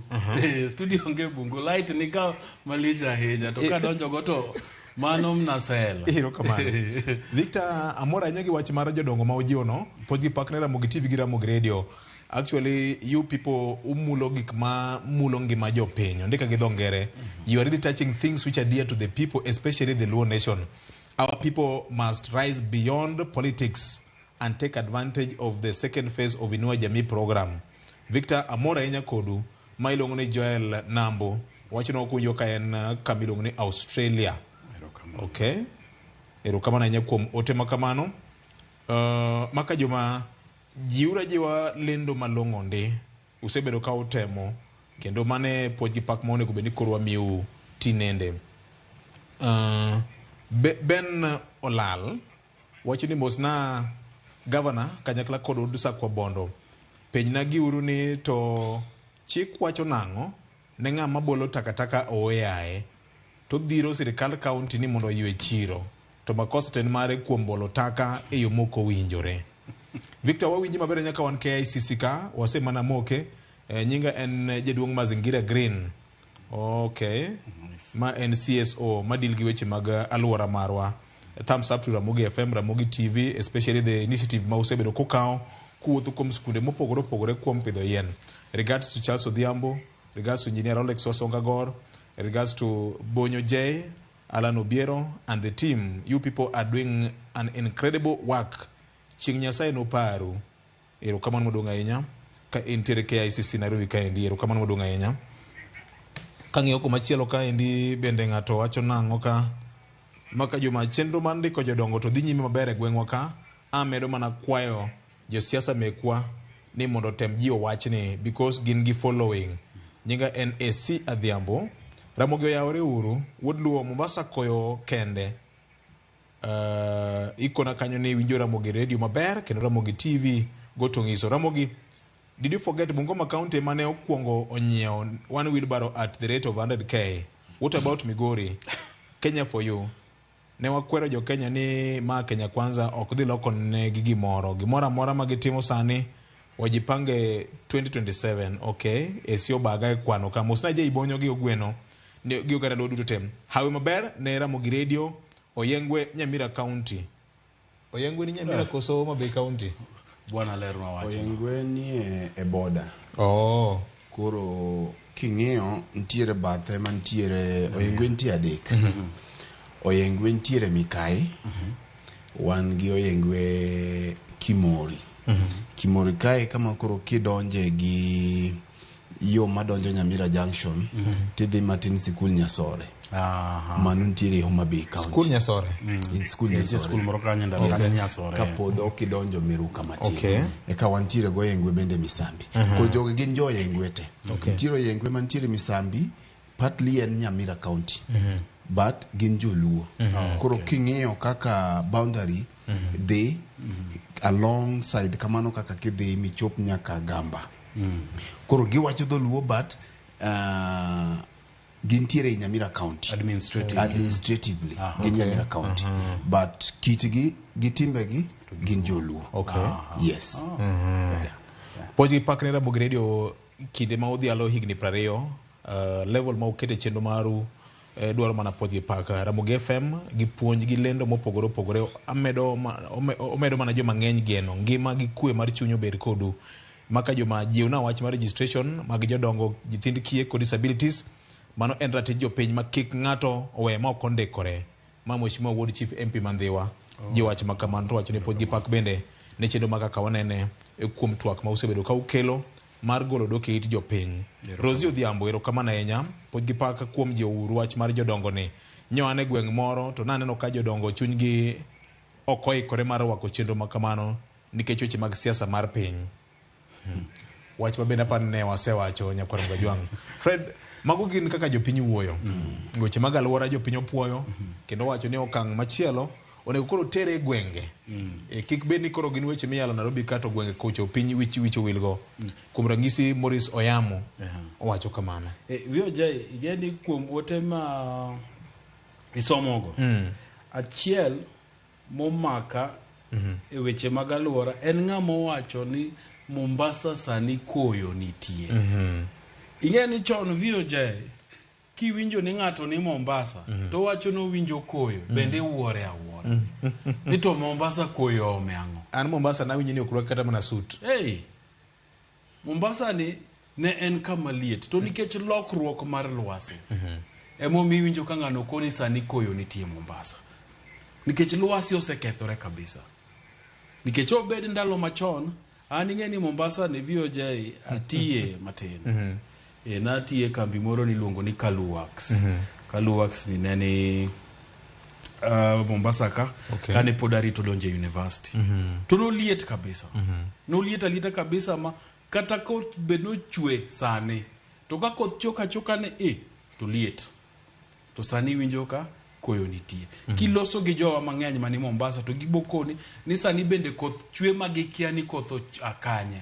Studio onge bungu. Light ni ka malich ahinya to kadonjo go to mano mnasela. Erokamano. Victor, amor ahinya gi wach mar jodongo ma ojiwo no. Puonj gi pak ne Ramogi TV gi Ramogi Radio. Actually, you people umulo gik ma mulo ngima jopiny. Ondika gi dho ngere. You are really touching things which are dear to the people, especially the Luo nation. Our people must rise beyond politics and take advantage of the second phase of Inua Jamii program. Victor, amor ahinya kodu. Ma iluongo ni Joel Nambo. Wachno kuwinjo ka en kama iluongo ni Australia. Okay. Erokamano ahinya kuom ote ma kamano. Maka joma jiwra jiwa lendo malong'o ndi. Usebedo ka utemo kendo mane puonj gi pak ma onego bed ni koro wamiu tinende. Ben Olal wacho ni mosna gavana kanyakla kod od Sakwa Bondo. Penjna giuru ni to chik wacho nang'o ne ng'ama bolo takataka oyaye to dhiro sirikal kaunti ni mondo oywe chiro to makosa to en mare kuom bolo taka e yo mok owinjore. Victor, wawinji maber nyaka wan KICC ka wasemana moke. Nyinga en jaduong' Mazingira Green. Okay. Ma en CSO ma deal gi weche mag alwora marwa. Thumbs up to Ramogi FM, Ramogi TV, especially the initiative ma usebedo kukawo kuwuotho kuom skunde mopogore opogore kuom pidho yien. Regards to Charles Odhiambo, regards to Engineer Alex Wasonga Gor, regards to Bonyo J, Alan Obiero and the team. You people are doing an incredible work. Chieng' Nyasaye noparu. Erokamano maduong' ahinya. Ka entiere KICC Nairobi kaendi, erokamano maduong' ahinya. Kang'iyo kumachielo kaendi bende ng'ato wacho nang'o ka maka juma chenro mar ndiko jodongo to dhi nyime maber e gweng'wa ka. Amedo mana kwayo josiasa mekwa ni mondo otem jiwo wachni because gin gi following. Nyinga en AC Adhiambo. Ramogi oyawore uru. Wuod Luo Mombasa koyo kende. Ikona kanyo ni winjo Ramogi Radio maber kendo Ramogi TV goto ng'iso. Ramogi, did you forget Bungoma County mane okuongo onyiewo one wheelbarrow at the rate of 100k? What about Migori? Kenya for you. Ne wakwero jo Kenya ni ma Kenya Kwanza ok dhi loko negi gimoro. Gimoro amora ma gitimo sani wajipange 2027. Okay, AC obaga e kwano ka. Mosna je ibonyo gi ogweno gi oganda Luo duto te. Hawi maber ne Ramogi Radio Oyengwe Nyamira County. Oyengwe ni Nyamira koso Homa Bay County? Bwana lerna wacho. Oyengwe ni e border. Oh. Koro king'iyo nitiere bathe mantiere Oyengwe nitie adek. Oyengwe nitiere Mikai. Wan gi Oyengwe Kimori. Kimori kae kama koro kidonje gi yo madonjo Nyamira Junction tidhi matin sikul Nyasore. Mano nitiere Homa Bay County. Skul Nyasore. Skul Nitie Nyasore. skul moro kanyo ndalo Yes. Nyasore. Kapod ok idonjo Miruka matin. Okay. Eka wantiere go Oyengwe bende Misambi. Koro jogi gin jo Oyengwe te. Okay. Nitiere Oyengwe mantiere Misambi, partly en Nyamira County. But gin joluo. Koro king'iyo kaka boundary dhi alongside kamano kaka kidhi michop nyaka Gamba. Koro giwacho dholuo but gintiere e Nyamira County. Administratively. Gin Nyamira County. But kitgi gi timbegi gin joluo. Okay. Yes. Puonj gi pak ne Ramogi Radio kinde ma udhialo higni 20, level ma ukete chenro maru dwaro mana puonj gi pak. Ramogi FM gi puonj gi lendo mopogore opogore omedo mana joma ng'eny geno ngima gi kwe mar chuny obed kodu. Maka joma jiwna wach mar registration mag jodongo, nyithind kiye kod disabilities, mano en ratich jopiny ma kik ng'ato owe ma ok ondikore. Ma Mheshimiwa Wuod Chief MP Mandhiwa jiwo wach ma kamano to wacho ni puonj gi pak bende ne chenro ma kaka wanene kuom twak ma usebedo ka ukelo mar golo dok e it jopiny. Rosie Odhiambo, erokamano ahinya. Pod gi pak kuom jiwo uru wach mar jodongo ni. Nyo an e gweng' moro to naneno ka jodongo chunygi ok oikore mar rwako chenro ma kamano nikech weche mag siasa mar piny. Wach ma bende aparo ni ne wasewacho nyakwar Mgajwang'. Fred, mago gin kaka jopiny wuoyo. Weche mag alwora jopiny opuoyo kendo wacho ni okang' machielo onego koro tere e gwenge. E, kik bed ni koro gin weche miyalo Nairobi ka to gwenge kocho piny wich wich owilgo. Kuom ranyisi Maurice Oyamo owacho kamano. VOJ, ing'e ni kuom ote ma isomogo, achiel momaka e weche mag alwora en ng'ama owacho ni Mombasa sani koyo nitie. Ing'e ni chon VOJ kiwinjo ni ng'ato ni Mombasa to wacho ni owinjo koyo bende iwuore awuora. Ni to Mombasa koyo ome ang'o? An Mombasa nawinjo ni ok rwak kata mana sut. Hey, Mombasa ni ne en kama liet to nikech lokruok mar lwasi emomiyo iwinjo ka ng'ano koni sani koyo nitie Mombasa nikech lwasi osekethore kabisa nikech obed ndalo machon an ing'e ni Mombasa ni VOJ atiye matin e, natiye kambi moro niluongo ni Kalu Works Kalu Works ni ne ni Mombasa ka Okay. kane pod arito donjo e university to noliet kabisa noliet alieta kabisa ma kata koth bed nochwe sani to ka koth choka choka ne e to liet to sani iwinjo ka koyo nitie kiloso gi jowa mang'eny mani Mombasa to gibokoni ni sani bende koth chwe ma gikia ni koth oa kanye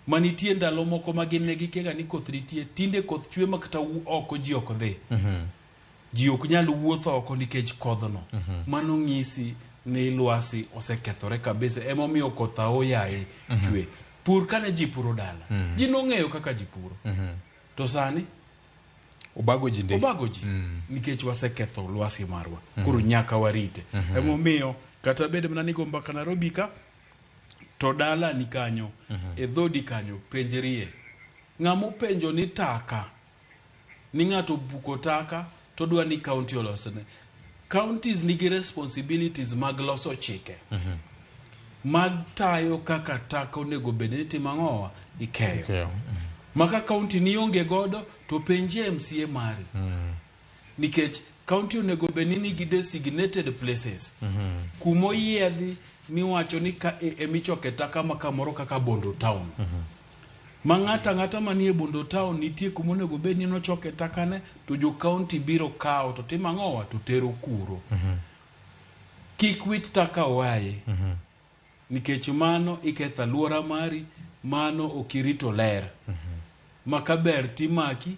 manitie ndalo moko ma gin ne gikia ga ni koth nitie tinde koth chwe ma kata oko ji ok dhi ji ok nyal wuotho oko nikech kodhno mano ng'isi ni lwasi osekethore kabisa emomiyo koth aoyaye chwe pur kane ji puro dala ji nong'eyo kaka ji puro to sani Obago ji ndi. obago ji nikech waseketho lwasi marwa koro nyaka warite emomiyo kata bed mana ni go mbaka Nairobi ka to dala ni kanyo e dhodi kanyo penjrie ng'ama openjo ni taka ni ng'ato obuko taka to dwa ni county olosne counties nigi responsibilities mag loso chike mag tayo kaka taka onego bed ni timo ang'owa ikeyo Ikeyo. ma ka county nionge godo to penje MCA mari nikech county onego bed ni nigi designated places kumoyiedhi miwacho ni ka e emichoke taka ma kamoro kaka Bondo town ma ng'ato ang'ata manie Bondo town nitie kumonego bed ni nochoke takane to jo county biro kawo to timo ang'owa to tero kuro kik wit taka oaye nikech mano iketho alwora mari mano ok irito ler ma kaber timaki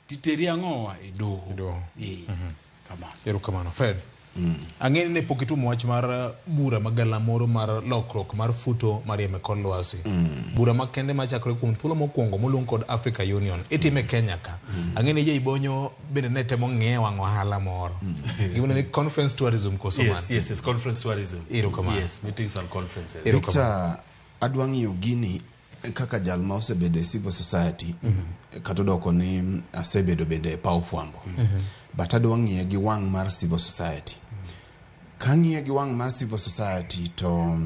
titeri ang'owa e doho Doho. Eh, kamano Erokamano Fred. Ang'e ni ne pok itumo wach mar bura magalamoro mar lokruok mar futo mar yamo e kor lwasi. Bura makende machakore kuom thuolo mokwongo moluong kod Africa Union itime Kenya ka. Ang'e ni Jay Bonyo bende ne temo ng'e wang' ohala moro. Gimoro ni conference tourism koso yes man. yes yes conference tourism Erokamano. yes meetings and conferences Victor, adwa ng'iyo gini kaka jal ma osebedo e civil society kata odoko ni asebedo bende e paw fwambo but adwa ng'iye gi wang' mar civil society kang'iye gi wang' mar civil society to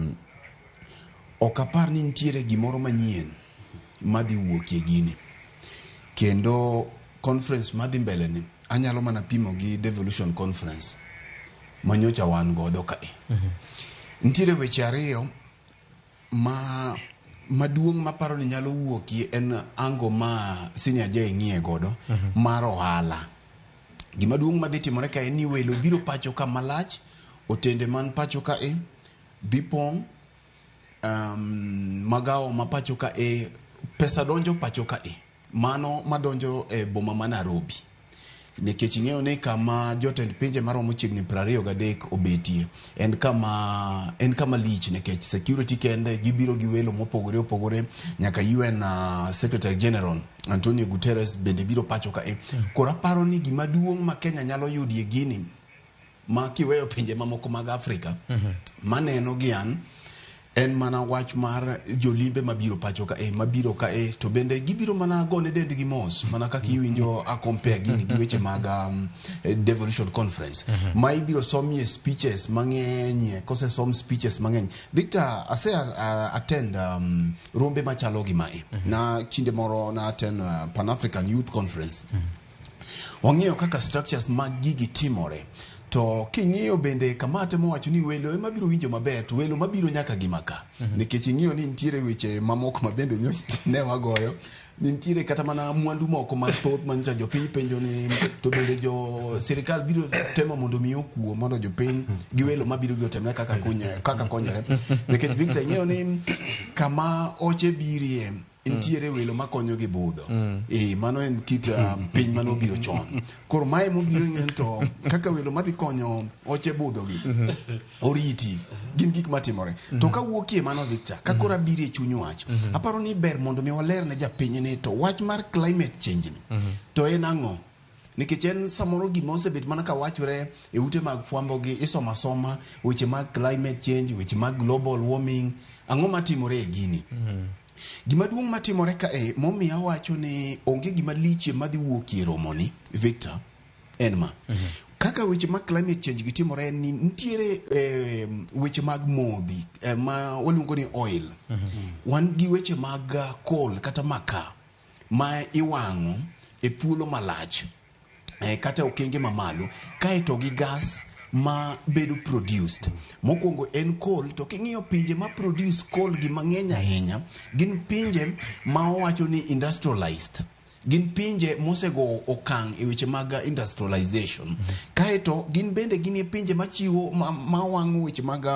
ok apar ni nitiere gimoro manyien madhi wuokie gini kendo conference madhi mbele ni anyalo mana pimo gi devolution conference manyocha wan godo kae nitiere weche ariyo ma maduong' maparo ni nyalo wuokie en ango ma senior J ng'iye godo mar ohala gima duong' madhi timore ka en ni welo biro pacho ka malach otende man pacho ka e dhi pong' magawo ma pacho ka e pesa donjo pacho ka e mano madonjo e boma ma Nairobi nikech ing'eyo ni kama jotend pinje maromo chiegni 23 obetie en kama lich nikech security kende gibiro gi welo mopogore opogore nyaka UN Secretary General Antonio Guterres bende biro pacho ka e koro aparo ni gima duong' ma Kenya nyalo yudie gini ma kiweyo pinje mamoko mag Afrika maneno gi an En mana wach mar jolimbe mabiro pacho ka e mabiro ka e to bende gibiro mana gone dendgi mos mana kaka iwinjo a compare gini gi weche mag devolution conference ma ibiro somie speeches mang'eny. Kosesom speeches mang'eny, Victor, ase attend rombe machalo gi mae na kinde moro na attend Pan African Youth Conference. Wang'iyo kaka structures mag gigi timore, to king'iyo bende kama temo wacho ni welo ema biro winjo maber, to welo mabiro nyaka gima ka nikech ing'iyo ni nitiere weche mamoko ma bende nyocha ne wagoyo ni nitiere kata mana mwandu moko mathoth manyocha jopiny penjo ni to bende jo sirikal biro temo mondo mi okuo mondo jopiny gi welo mabiro gi otemre kaka kaka konyore. Nikech Victor, ing'eyo ni kama oche birie nitiere welo makonyo gi budho. Mano en kit piny manobiro chon. Koro mae mobiro ing'eyo to kaka welo madhi konyo oche budho gi oriti gin gik matimore. To kawuokie mano, Victor, ka koro abiro e chuny wach, aparo ni ber mondo mi waler ne japiny ni to wach mar climate change ni to en ang'o, nikech en samoro gima osebet mana ka wachore e ute mag fwambo gi isomo asoma weche mag climate change, weche mag global warming. Ang'o matimore e gini? Gima duong' matimore kae momiyo awacho ni onge gima lichie madhi wuokie e romoni, Victor, en ma. Kaka weche mag climate change gi timore en ni nitiere weche mag modhi ma waluongo ni oil. Wan gi weche mag coal kata makaa ma iwang'o e thuolo malach kata e okenge mamalo, kaeto gi gas ma bedo produced. Mokwongo en coal, to king'iyo pinje ma produce coal gi mang'eny ahinya gin pinje ma owacho ni industrialized, gin pinje mosego okang' e weche mag industrialization. Kaeto gin bende gin e pinje machiwo ma wang'o weche mag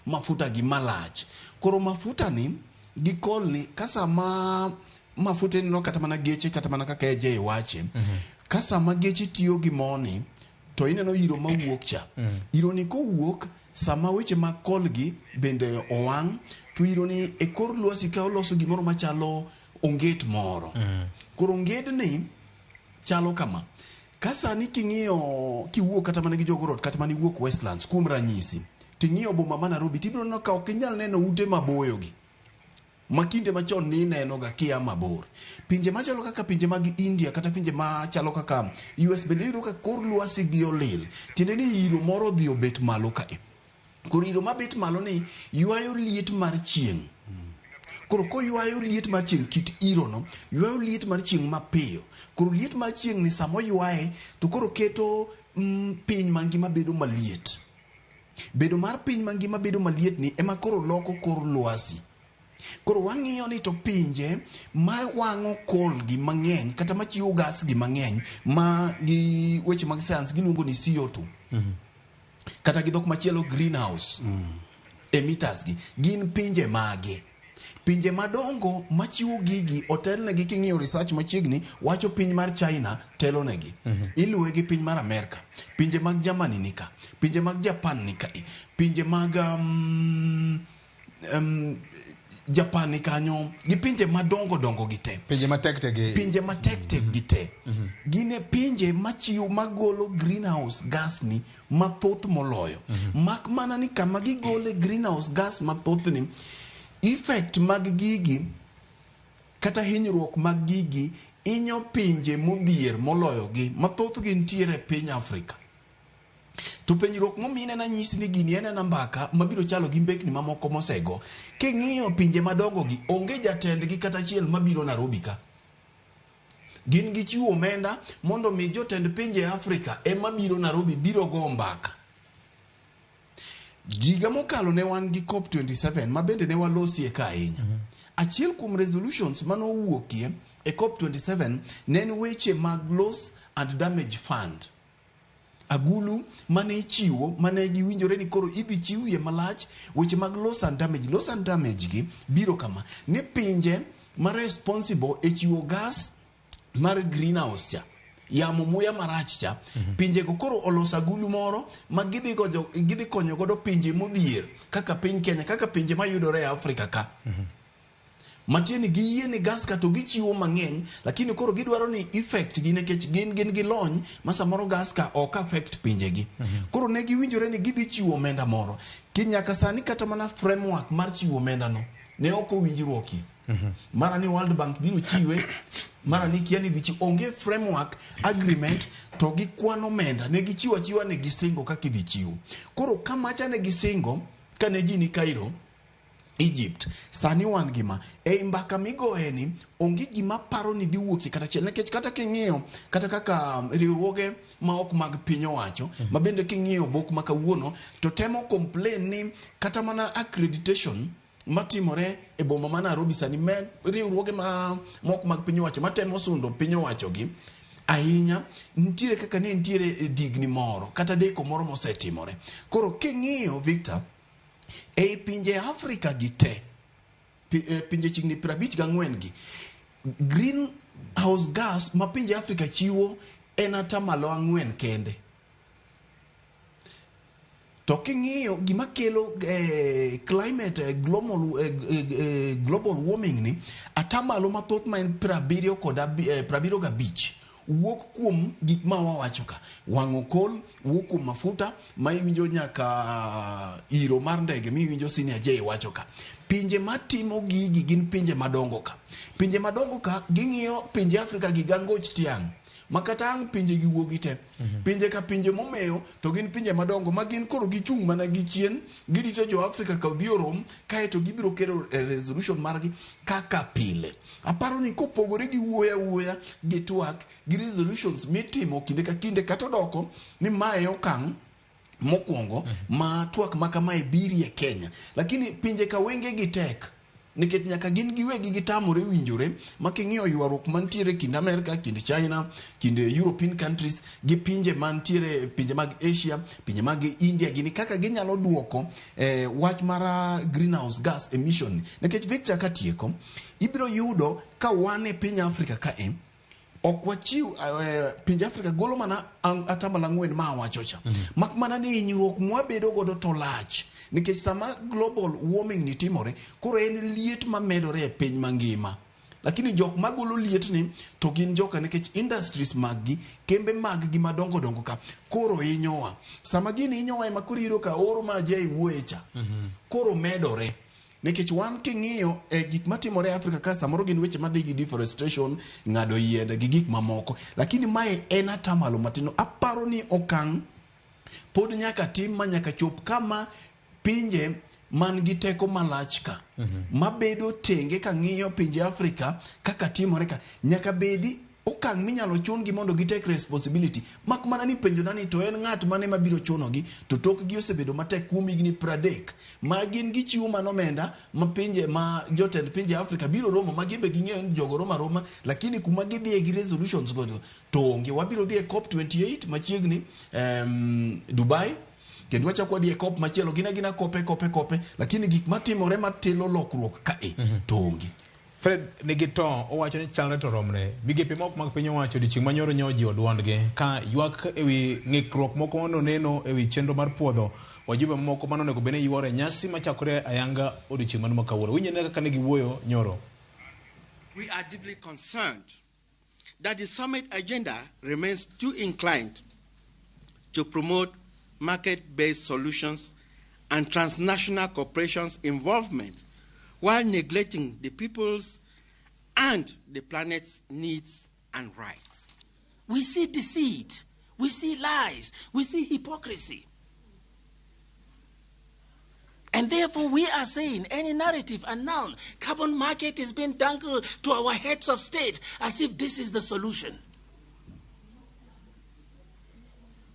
mafuta gi malach. Koro mafuta ni gi coal ni, ka sama mafuta ineno kata mana geche, kata mana kaka AJ wache, ka sama geche tiyo gi moni to ineno iro mawuok cha. Iro ni kowuok sama weche mag coal gi bende owang', to iro ni e kor lwasi ka oloso gimoro machalo onget moro. Koro ongedni chalo kama. Ka sani king'iyo kiwuok kata mana gi Jogoo Road kata mana iwuok Westlands kuom ranyisi, ting'iyo boma ma Nairobi, tibiro neno ka ok inyal neno ute maboyo gi ma kinde machon ni ineno ga kia mabor. Pinje machalo kaka pinje mag India kata pinje machalo kaka US bende iyudo ka kor lwasi gi olil. Tiende ni iro moro odhi obet malo kae. Koro iro mabet malo ni ywayo liet mar chieng'. Koro koywayo liet mar chieng', kit iro no ywayo liet mar chieng' mapiyo. Koro liet mar chieng' ni sama oywaye to koro keto piny mangima bedo maliet. Bedo mar piny mangima bedo maliet ni ema koro loko kor lwasi. Koro wang'iyo ni to pinje ma wang'o coal gi mang'eny kata machiwo gas gi mang'eny ma gi weche mag science giluongo ni CO2, kata gi dhok machielo greenhouse emitters gi gin pinje mage? Pinje madongo machiwo gigi otelnegi, king'iyo research machiegni wacho piny mar China telonegi, iluwe gi piny mar Amerika, pinje mag Germany nika, pinje mag Japan nika, pinje mag Japan ni kanyo gi pinje madongo dongo gi te. Pinje matek tek gi. Pinje matek tek gi te gin e pinje machiwo magolo greenhouse gas ni mathoth moloyo. Mak mana ni kama gigole greenhouse gas mathoth ni, effect mag gigi kata hinyruok mag gigi inyo pinje modhier moloyo gi mathoth gi nitiere e piny Afrika. To penjruok momiyo ineno anyisi ni gini en ena mbaka mabiro chalo gi mbekni mamoko mosego. King'iyo pinje madongo gi, onge jatendgi kata achiel mabiro Nairobi ka. Gin gichiwo omenda mondo mi jotend pinje Afrika ema biro Nairobi biro go mbaka. Higa mokalo ne wan gi COP27 ma bende ne walosie ka ahinya. Achiel kuom resolutions manowuokie e COP27 ne en weche mag loss and damage fund. Agulu mane ichiwo mane giwinjore ni koro idhi chiwie malach weche mag loss and damage. Loss and damage gi biro kama ni pinje ma responsible e chiwo gas mar greenhouse cha, yamo muya marach cha, pinjego koro oloso agulu moro ma gidhi konyo godo pinje modhier kaka piny Kenya, kaka pinje mayudore e Afrika ka. Matieni giyie ni gas ka to gichiwo mang'eny, lakini koro gidwaro ni effect gi nikech gin gi lony ma samoro gas ka ok affect pinjegi. Koro ne giwinjore ni gidhi chiwo omenda moro. Ki nyaka sani kata mana framework mar chiwo omenda no ne ok owinjruokie. Mara ni World Bank biro chiwe, mara ni kia ni dhi chiwe. Onge framework agreement to gi kwan omenda. Ne gichiwo achiwa ne gisingo kaka idhi chiw. Koro kamacha ne gisingo kane ji ni Cairo, Egypt, sani wan gima ei mbaka migoye ni onge gima paro ni dhi wuokie kata achiel, nikech kata king'iyo kata kaka riwruoge ma ok mag piny owacho ma bende king'iyo obok ma kawuono to temo complain ni kata mana accreditation matimore e boma ma Nairobi sani me riwruoge ma ok mag piny owacho matemo sundo piny owacho gi ahinya, nitiere kaka ne nitiere digni moro kata deko moro mosetimore. Koro king'iyo Victor, ei pinje Afrika gi te, pinje chiegni 54 gi, greenhouse gas ma pinje Afrika chiwo en 4% kende. To king'iyo gima kelo climate global warming ni, atamalo mathoth ma en 75 wuok kuom gik ma wawacho ka. Wang'o kol wuok kuom mafuta ma iwinjo nyaka iro mar ndege miwinjo Senior J wacho ka. Pinje matimo gigi gin pinje madongo ka. Pinje madongo ka ging'iyo pinje Afrika gi gangoch tiang'. Makata ang' pinje gi wuogi te. Pinje ka pinje momeyo to gin pinje madongo ma gin koro gichung' mana gi chien, girito jo Afrika ka odhi orom, kaeto gibiro kelo resolution margi kaka pile. Aparo ni kopogore gi wuoyo awuoya gi twak gi resolutions mitimo kinde ka kinde kata odoko ni mae okang' mokwongo ma twak ma kamae biri e Kenya. Lakini pinje ka wenge gi tek, nikech nyaka gin giwegi gitamore winjore ma king'iyo ywaruok mantiere kind Amerika, kind China, kind European countries gi pinje mantiere pinje mag Asia, pinje mag India gini kaka ginyalo duoko wach mar greenhouse gas emission. Nikech Victor katieko, ibiro yudo ka wan e piny Afrika kae ok wachiw pinje Afrika golo mana 4% ma awacho cha. Mak mana ni hinyruok mwabedo godo to lach, nikech sama global warming ni timore, koro en liet mamedore e piny mangima. Lakini jok magolo liet ni to gin joka nikech industries mag gi, kembe mag gi madongo dongo ka koro hinyowa. Sama gini hinyowa ema koro iyudo ka oro ma Jay wuoye cha koro medore. Nikech wan king'iyo gik matimore e Afrika ka samoro gin weche madhi gi deforestation, ng'ado yiende gi gik mamoko. Lakini mae en atamalo matin. Aparo ni okang' pod nyaka tim ma nyaka chop kama pinje man gi teko malach ka mabedo tenge ka ng'iyo pinje Afrika kaka timore ka, nyaka bedi okang' minyalo chun gi mondo gi take responsibility. Mak mana ni penjo nani to en ng'at mane mabiro chunogi, to tokgi osebedo matek kuom higni 30 ma gin gichiwo mana omenda ma pinje ma jotend pinje Afrika biro romo ma gin be ging'eyo ni jogo romo aroma, lakini kuma gidhiye gi resolutions go to onge. Wabiro dhi e COP28 machiegni Dubai, kendo wachako wadhi e COP machielo, gin agina kope, lakini gik matimore matelo lokruok kae to onge. Fred nigi to owacho ni chalre to romre. Migepe moko mag piny owacho odiochieng' manyoro nyo ojiwo duondgi ka ywak ewi ng'ikruok moko manoneno ewi chenro mar puodho wajumbe mamoko manonego bed ni yuoro e nyasi machakore ayanga odiochieng' mano ma kawuono. Winj ane kaka ne giwuoyo nyoro. We are deeply concerned that the summit agenda remains too inclined to promote market-based solutions and transnational corporations' involvement while neglecting the people's and the planet's needs and rights. We see deceit, we see lies, we see hypocrisy. And therefore we are saying any narrative, and now carbon market is being dangled to our heads of state as if this is the solution.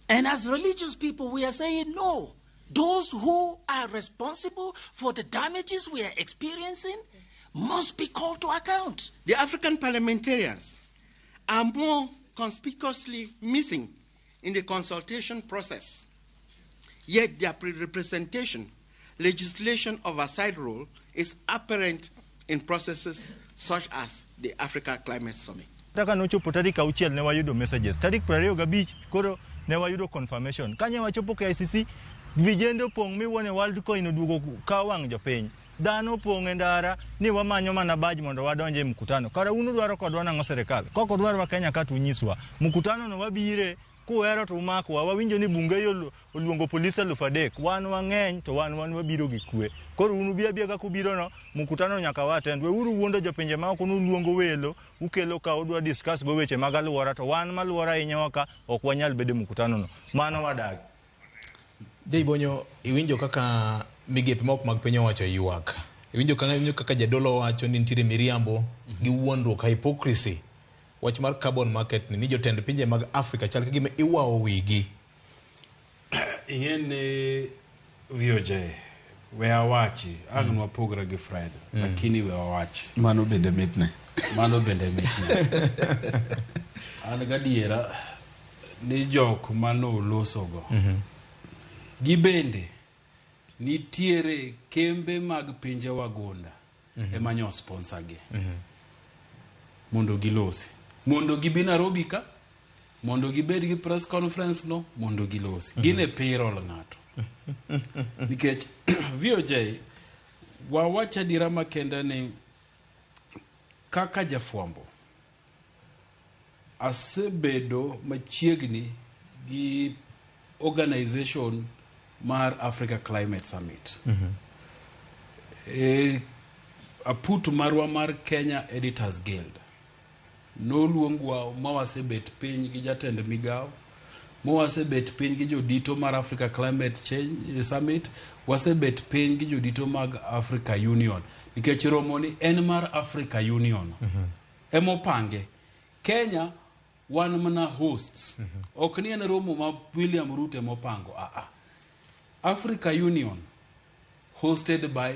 And as religious people, we are saying no. Those who are responsible for the damages we are experiencing must be called to account. The African parliamentarians are more conspicuously missing in the consultation process. Yet their representation, legislation oversight role is apparent in processes such as the Africa Climate Summit. Kaka nochopo tarik 6 ne wayudo messages, tarik 25 koro ne wayudo confirmation. Kanye wachopo KICC, vijende opong' miwuone Worldcoin oduogo ka wang' jopiny. Dhano opong' e ndara ni wamanyo mana badge mondo wadonj e mkutano. Kara un udwaro kodwa nang'o sirikal? Kok udwarwa Kenya ka to unyiswa. Mkutano no wabire, kuhero to umakwa. Wawinjo ni Bungei oluongo polise 3000. Wan wang'eny to wan wabiro gi kwe. Koro un ubi abiya kaka ubiro no, mkutano nyaka wa attend. Weuru wuondo jopinje maoko ni uluongo welo, ukelo ka udwa discuss go weche mag alwora to wan maluora hinyowa ka ok wanyal bedo e mkutano no. Mano wadagi. Jay Bonyo, iwinjo kaka migepe moko mag piny owacho ywak. Iwinjo kaka jadolo wacho ni nitiere miriambo gi wuondruok, hypocrisy. Wach mar carbon market ni jotend pinje mag Afrika chal ka gima iwawo wigi. Ing'e ni VOJ, we awachi, ang' nwapogra gi Fred, lakini we awachi. Mano bende mitne. Mano bende mitne. An gadiera ni jok manolosogo. Gibende nitiere kembe mag pinje wagunda ema nyo sponsor gi. Mondo gilosi. Mondo gibi Nairobi ka, mondo gibed gi press conference no, mondo gilosi. Gin e payroll ng'ato. Nikech VOJ, wawach adiera makende ni kaka jafwambo, asebedo machiegni gi organization mar Africa Climate Summit. Aput marwa mar Kenya Editors Guild noluongwa ma wasebet piny gi jatend migao, ma wasebet piny gi jodito mar Africa Climate Change Summit, wasebet piny gi jodito mag Africa Union, nikech romo ni en mar Africa Union. Emopange. Kenya wan mana hosts. Ok ni en romo ma William Ruto emopango. Africa Union hosted by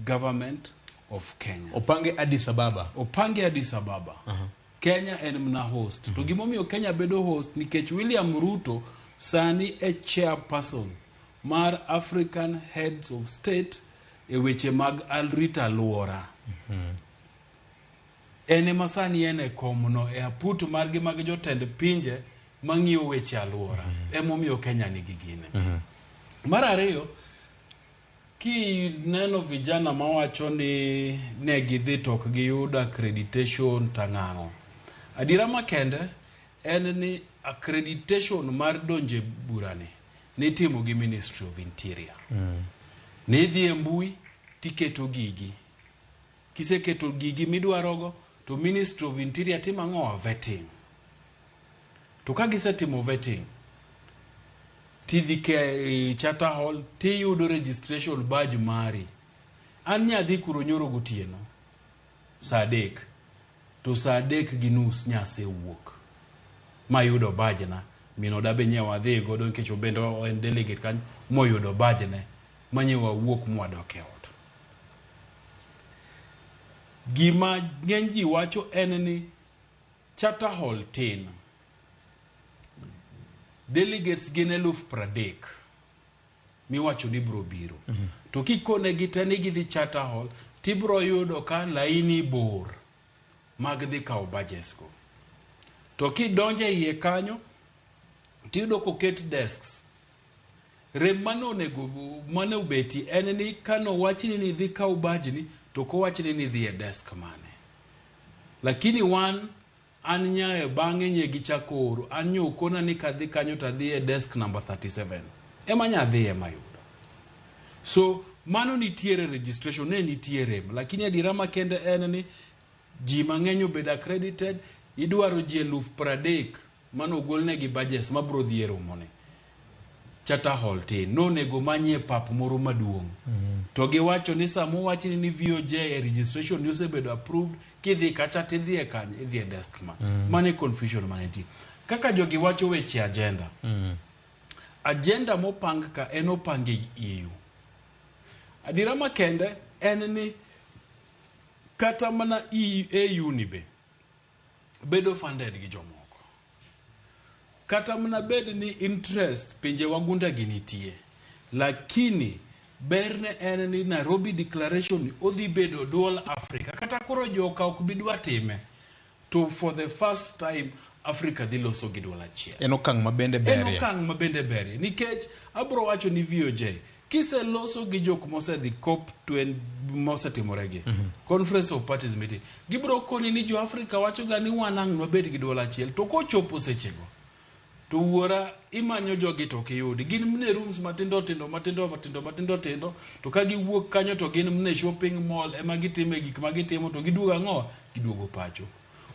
government of Kenya. Opange Addis Ababa. Opange Addis Ababa. Kenya en mna host. To gimomiyo Kenya bedo host nikech William Ruto sani e chairperson mar African Heads of State e weche mag rito alwora. En ema sani en e komno e aput margi mag jotend pinje mang'iyo weche alwora. Emomiyo Kenya nigi gine. Mar ariyo, kineno vijana mawacho ni ne gidhi to ok giyudo accreditation tang'ang'o. Adiera makende en ni accreditation mar donjo e burani nitimo gi Ministry of Interior. Nidhi e mbui tiketo gigi. Kiseketo gigi midwarogo to Ministry of Interior timo ang'o? Vetting. To ka gisetimo vetting, tidhi ke Charter Hall tiyudo registration badge mari. An nyadhi kuro nyoro gotieno saa 3 to saa 3:30 nyasewuok mayudo badge na. Min oda be nyewa adhi godo nikech obende en delegate kanyo moyudo badge ne manyewa wuok mwadok e ot. Gima ng'eny ji wacho en ni Charter Hall tin. Delegates gin 30,000 miwacho ni bro biro. To kikonegi te ni gidhi Charter Hall, tibro yudo ka laini bor mag dhi kawo badges go. To kidonjo e iye kanyo, tiyudo koket desks. Rem mane onego mane obeti en ni kanowachni ni idhi kaw badge ni, to kowachni ni idhi e desk mane. Lakini wan an nyae bang'e nye gichako oro, an nyo okona ni kadhi kanyo to adhi e desk number 37. Ema nyadhi ema yudo. So mano nitiere registration, ne nitie rem. Lakini adiera makende en ni ji mang'eny obedo accredited, idwaro ji 30,000 mano ogolnegi badges mabro dhi e romone. Charter Hall tin, nonego manyie pap moro maduong'. To giwacho ni sama owachni ni VOJ e registration ni osebedo approved, kidhi kacha tidhi e kanye, idhi e desk ma. Mano e confusion mane nitie. Kaka jogi wacho weche agenda. Agenda mopang ka en opang e EU. Adiera makende en ni kata mana AU ni be bedo funded gi jomoko. Kata mana bed ni interest pinje wagunda gi nitie, lakini berne en ni Nairobi Declaration odhi bedo dual Africa. Kata koro joka ok bi dwa time, to for the first time Africa dhi loso gi duol achiel. En okang' ma bende En berie. okang' ma bende berie. Nikech abro wacho ni VOJ, Kiseloso gi jok mosedhi COP 20 mosetimoregi, Conference of Parties meeting, gibiro koni ni jo Africa wacho ga ni wan ang' nwabed gi duol achiel. To kochopo sechego, to wuora imanyo jogi to ok iyudi. Gin mne rooms matindo tindo matindo matindo matindo tindo, to ka giwuok kanyo to gin mne shopping mall ema gitime gik ma gitimo to giduogo ang'o? Giduogo pacho.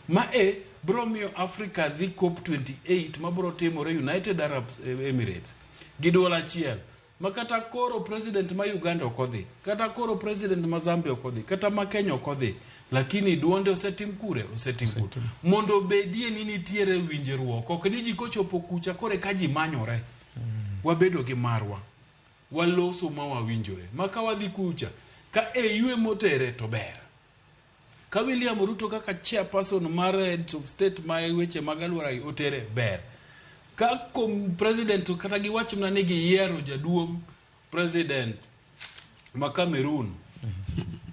Ma e biro miyo Africa dhi COP 28 mabiro timore United Arab Emirates gi duol achiel. Ma kata koro president ma Uganda ok odhi, kata koro president ma Zambia ok odhi, kata ma Kenya ok odhi, lakini duonde osetim kure? Osetim kure. Mondo obedie ni nitiere winjruok, ok ni ji kochopo kucha kore ka ji manyore. Wabedo gi marwa. Waloso ma wawinjore. Ma ka wadhi kucha, ka AU emotere to ber. Ka William Ruto kaka chairperson mar heads of state ma weche mag alwora gi otere ber. Ka kom president kata giwach mana ni giyiero jaduong' president ma Cameroon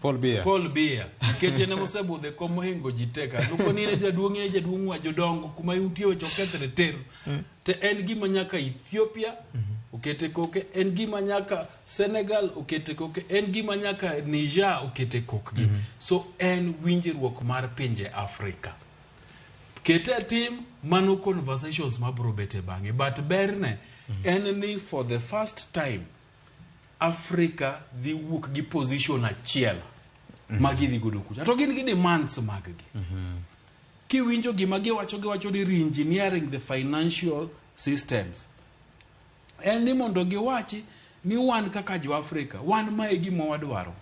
Paul Biya. Paul Biya nikech en ema osebudho e kom mohingo ji te ka. Dwoko ni in e jaduong' in e jaduong' wa jodongo kuma untie weche okethre ter. To en gima nyaka Ethiopia okete koke, en gima nyaka Senegal okete koke, en gima nyaka Niger okete kokgi. So en winjruok mar pinje Afrika. Kete e tim, mano conversations mabro bete bang'e. But berne en ni for the first time Africa dhi wuok gi position achiel ma gidhi godo kucha. To gin gi demands mag gi. Kiwinjo gima giwacho, giwacho ni re-engineering the financial systems. En ni mondo giwachi ni wan kaka jo Africa, wan mae gima wadwaro.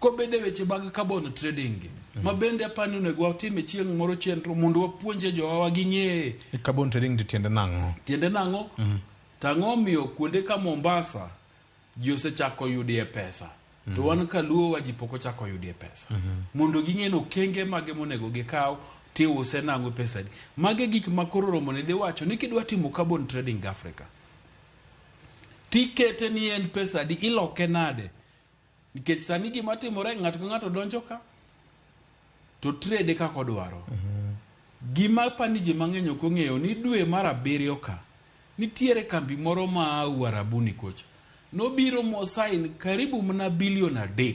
Kobede weche mag carbon trading gi, ma bende apani onego watime chieng' moro chenro mondo wapuonje jowawa ging'e Ni carbon trading to tiende nang'o? Tiende nang'o? To ang'o omiyo kuonde ka Mombasa ji osechako yudie pesa to wan kaluo wa ji pok ochako yudie pesa. Mondo ging'e ni okenge mage monego gikaw tiuse nang'o pesa adi. Mage gik ma koro romo ni dhi wacho ni kidwa timo carbon trading gi Africa tikete ni en pesa adi iloke nade nikech sani gima timore ng'ato ka ng'ato donjo ka to trade kaka odwaro. Gima apani ji mang'eny ok ong'eyo ni dwe mar abiriyo ka nitiere kambi moro ma Uarabuni kocha nobiro mosign karibu mana bilion 3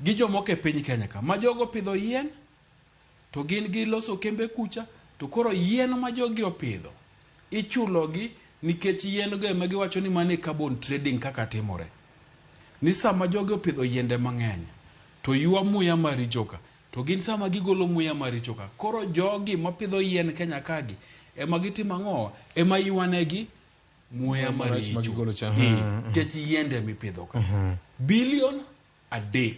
gi jomoko e piny Kenya ka ma jogo pidho yien to gin giloso kembe kucha to koro yien ma jogi opidho ichulogi nikech yien go ema giwacho ni mano e carbon trading kaka timore. Ni sama jogi opidho yiende mang'eny to ywa muya maricho ka to gin sama gigolo muya maricho ka koro jogi mapidho yien Kenya kagi ema gitimo ang'o? Ema ywanegi muya Marach ma maricho gigolo cha. Nikech yiende mipidho ka bilion 3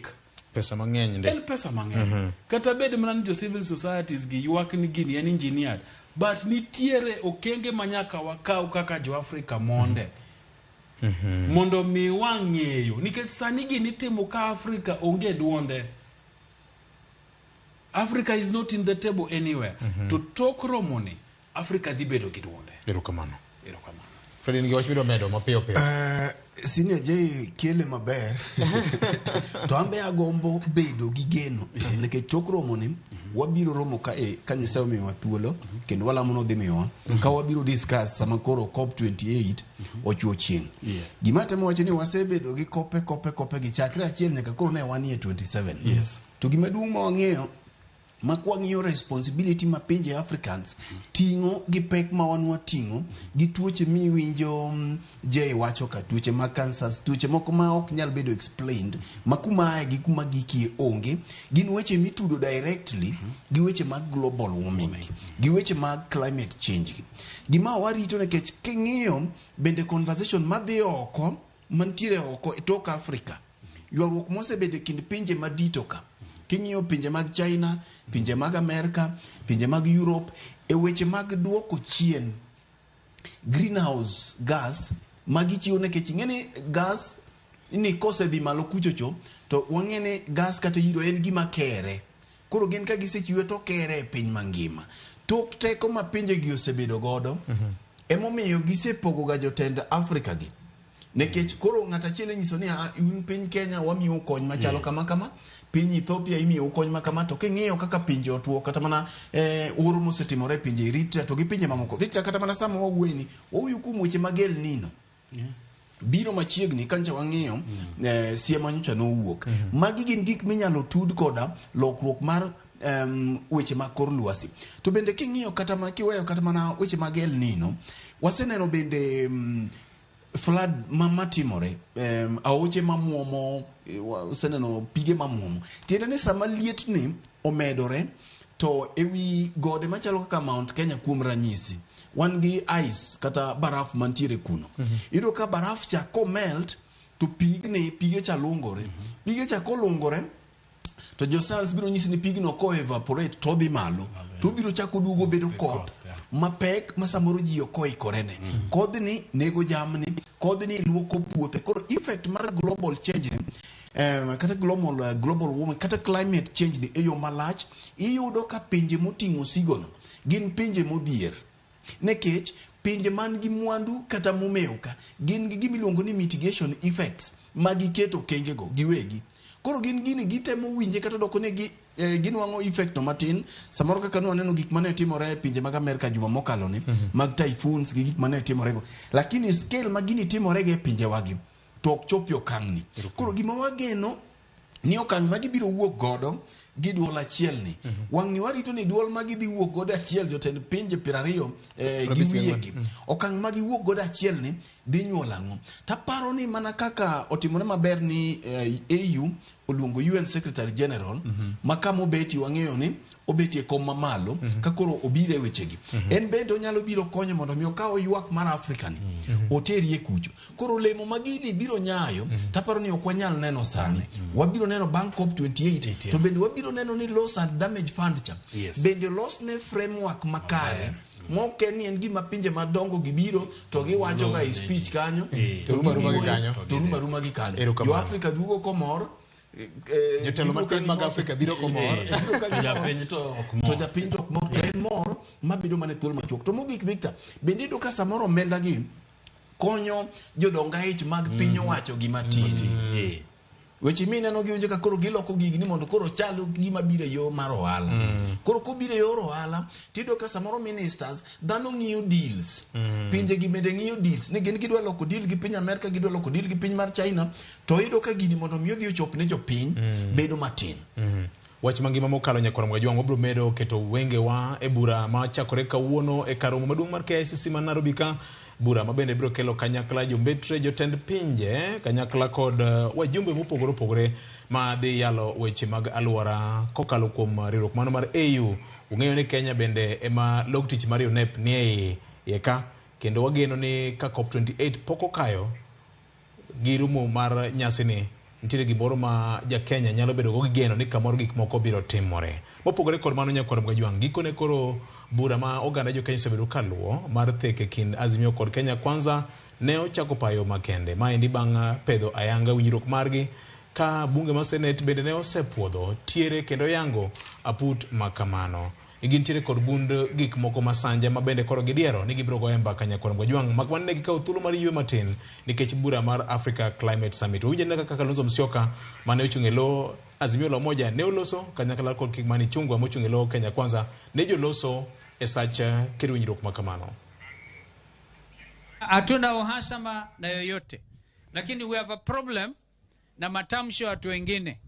Pesa mang'eny ndi. En pesa mang'eny. Kata bed mana ni jo civil societies gi ywak ni gini en engineered, but nitiere okenge ma nyaka wakaw kaka jo Africa monde mondo mi wang'eyo nikech sani gini itimo ka Africa onge duonde. Africa is not in the table anywhere. To tok romoni Africa dhi bedo gi duonde. Erokamano. Erokamano. Fred, in gi wach midwa medo mapiyo piyo? Senior J kiele maber to an be agombo bedo gi geno nikech tok romoni wabiro romo ka e ka Nyasaye omiyowa thuolo kendo walamo nodhi miyowa ka wabiro discuss sama koro COP 28 ochuo chieng'. Gima atemo wacho ni wasebedo gi kope kope kope gi chakre achiel nyaka koro ne wanie 27. To gima duong' ma wang'eyo ma kwang'iyo responsibility ma pinje Africans ting'o gi pek ma wan wating'o gi tuoche miwinjo Jay wacho ka tuoche mag cancers, tuoche moko ma ok nyal bedo explained ma kuma aye gi kuma gikie onge, gin weche mitudo directly gi weche mag global warming gi weche mag climate change gi. Gima warito nikech king'iyo bende conversation madhi oko mantiere oko e tok Africa, ywaruok mosebedo e kind pinje madito ka, king'iyo pinje mag China, pinje mag Amerika, pinje mag Europe, e weche mag duoko chien greenhouse gas ma gichiwo nikech ing'e ni gas ni kosedhi malo kuchocho to wang'e ni gas kata yiro en gima kere. Koro gin ka gisechiwe to kere e piny mangima. Tok teko ma pinje gi osebedo godo, emomiyo gisepogo ga jotend Afrika gi. Nikech koro ng'at achiel inyiso ni un piny Kenya wamiyo kony machalo kama kama, piny Ethiopia imiyo kony ma kama, to king'iyo kaka pinje otuo kata mana oro mosetimore e pinje Eritrea to gi pinje mamoko. Victor, kata mana sama wawuoye ni, wawuoyo kuom weche mag El Nino. Biro machiegni kancha wang'iyo siem manyocha nowuok. Magi gin gik minyalo tud koda lokruok mar weche mag kor lwasi. To bende king'iyo kata ma kiweyo kata mana weche mag El Nino, waseneno bende flood matimore, aoche mamuomo, waseneno pige mamuomo. Tiende ni sama liet ni omedore to ewi gode machalo kaka Mount Kenya kuom ranyisi, wan gi ice kata baraf mantiere kuno. Iyudo ka baraf cha komelt to pigni pige cha lungore. Pige cha kolungore to jo science biro nyisi ni pigno ko evaporate to odhi malo to obiro chako duogo bedo koth mapek ma samoro ji ok oikore ne. Kodhni nego jamni, kodhni luoko puothe. Koro effect mar global change ni kata global warming kata climate change ni e yo malach, iyudo ka pinje moting'o sigono gin pinje modhier. Nikech pinje man gi mwandu kata momew ka gin gi gimiluongo ni mitigation effects ma giketo okengego giwegi. Koro gin gini gitemo winje kata doko ni gi ginwang'o effect no matin. Samoro kaka nwaneno gik mane timore e pinje mag Amerka juma mokalo ni, mag typhoons gi gik mane timore go. Lakini scale ma gini timore go e pinje wagi to ok chopi okang' ni. Koro gima wageno ni okang' ma gibiro wuok godo gi duol achiel ni. Wang' ni warito ni duol ma gidhi wuok godo achiel jotend pinje 20 gi wiyegi. Okang' ma giwuok godo achiel ni dhi nyuolo ang'o? Taparo ni mana kaka otimore maber ni AU oluongo UN Secretary General ma kama obeti wang'eyo ni obeti e kom mamalo ka koro obiro e wechegi. En bende onyalo biro konyo mondo mi okaw ywak mar Afrika ni oterie kucho. Koro olemo ma gini biro nyayo taparo ni ok wanyal neno sani. Wabiro neno bang' COP28 to bende wabiro neno ni loss and damage fund cha bende losne framework makare. Mok en ni en gima pinje madongo gibiro to giwacho ga e speech kanyo To rumo aruma gi kanyo. to rumo aruma gi kanyo. Erokamano. Jo Afrika duogo komor, Jotelo gibiro ka matin mag gimor. Afrika biro komor. Gibiro ka gimor. Japiny to ok mor. To japiny to ok mor. To en mor mabedo mana e thuolo machuok. To mogik Victor, bende iyudo ka samoro omenda gi konyo jodong aich mag piny owacho gi matin. Weche mineno giwinjo ka koro giloko gigi ni mondo koro chal gima biro e yo mar ohala. Koro kobiro e yor ohala, tiyudo ka samoro ministers dhano ng'iyo deals. Pinje gi bende ng'iyo deals. Ni gin gidwa loko deal gi piny Amerka, gidwa loko deal gi piny mar China, to iyudo ka gini mondo mi odhi ochop ne jopiny bedo matin. Wach mangima mokalo nyakwar Mwajwang' wabiro medo keto wengewa e bura ma chakore kawuono e kar romo maduong' mar KICC man Nairobi ka. Bura ma bende biro kelo kanyakla jombetre, jotend pinje, kanyakla kod wajumbe mopogore opogore ma dhi yalo weche mag alwora kokalo kuom riwruok mano mar AU. Ung'eyo ni Kenya bende ema log tich mar UNEP nie iye ka, kendo wageno ni ka COP28 pok okayo gi rumo mar nyasini, nitiere gimoro ma ja Kenya nyalo bedo go gi geno ni kamoro gik moko biro timore. Mopogore kod mano nyakwar Mgajwang', gikone koro bura ma oganda jo Kenya osebedo kaluwo mar thek e kind Azimio kod Kenya Kwanza ne ochako payo makende. Maendi bang' pedho ayanga winjruok margi ka bunge mar Senate bende ne osepuodho tiere kendo yango aput makamano. Gintiere kod gund gik moko masanja ma bende koro gidiero ni gibiro goyo mbaka nyakwar Mgajwang', mak mana ne gikawo thuolo mar ywe matin nikech bura mar Africa Climate Summit. Wawinjo anena kaka Kalonzo Musyoka mane ochung' e lo Azimio la Umoja ne oloso kanyakla kod Kimani Ichung'wa mochung' e lo Kenya Kwanza ne joloso e sach kedo winjruok makamano. Hatuna uhasama na yoyote, lakini we have a problem na matamshi ya watu wengine,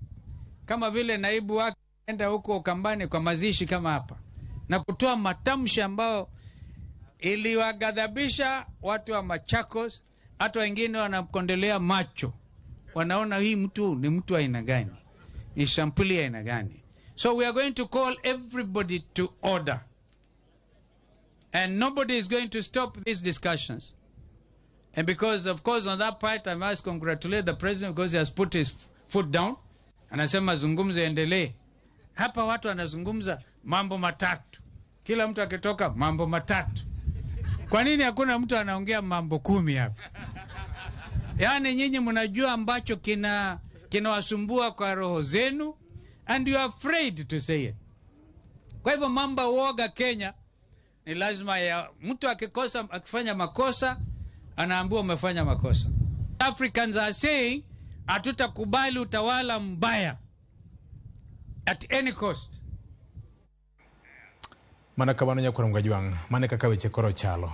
kama vile naibu wake enda huko Ukambani kwa mazishi kama hapa na kutoa matamshi ambayo iliwaghadhabisha watu wa Machakos. Hata wengine wanamkondelea macho, wanaona hii mtu ni mtu aina gani, ni sampuli aina gani. So we are going to call everybody to order, and nobody is going to stop these discussions. And because of course on that part I must congratulate the president because he has put his foot down. Anasema mazungumzo yaendelee. Hapa watu wanazungumza mambo matatu, kila mtu akitoka mambo matatu. Kwa nini hakuna mtu anaongea mambo 10 hapa? Yaani nyinyi mnajua ambacho kinawasumbua kwa roho zenu and you are afraid to say it. Kwa hivyo mambo uoga Kenya ni lazima ya mtu akifanya makosa anaambiwa umefanya makosa. Africans are saying hatutakubali utawala mbaya at any cost. Mana kamano nyakwar Mgajwang', mane kaka weche koro chalo.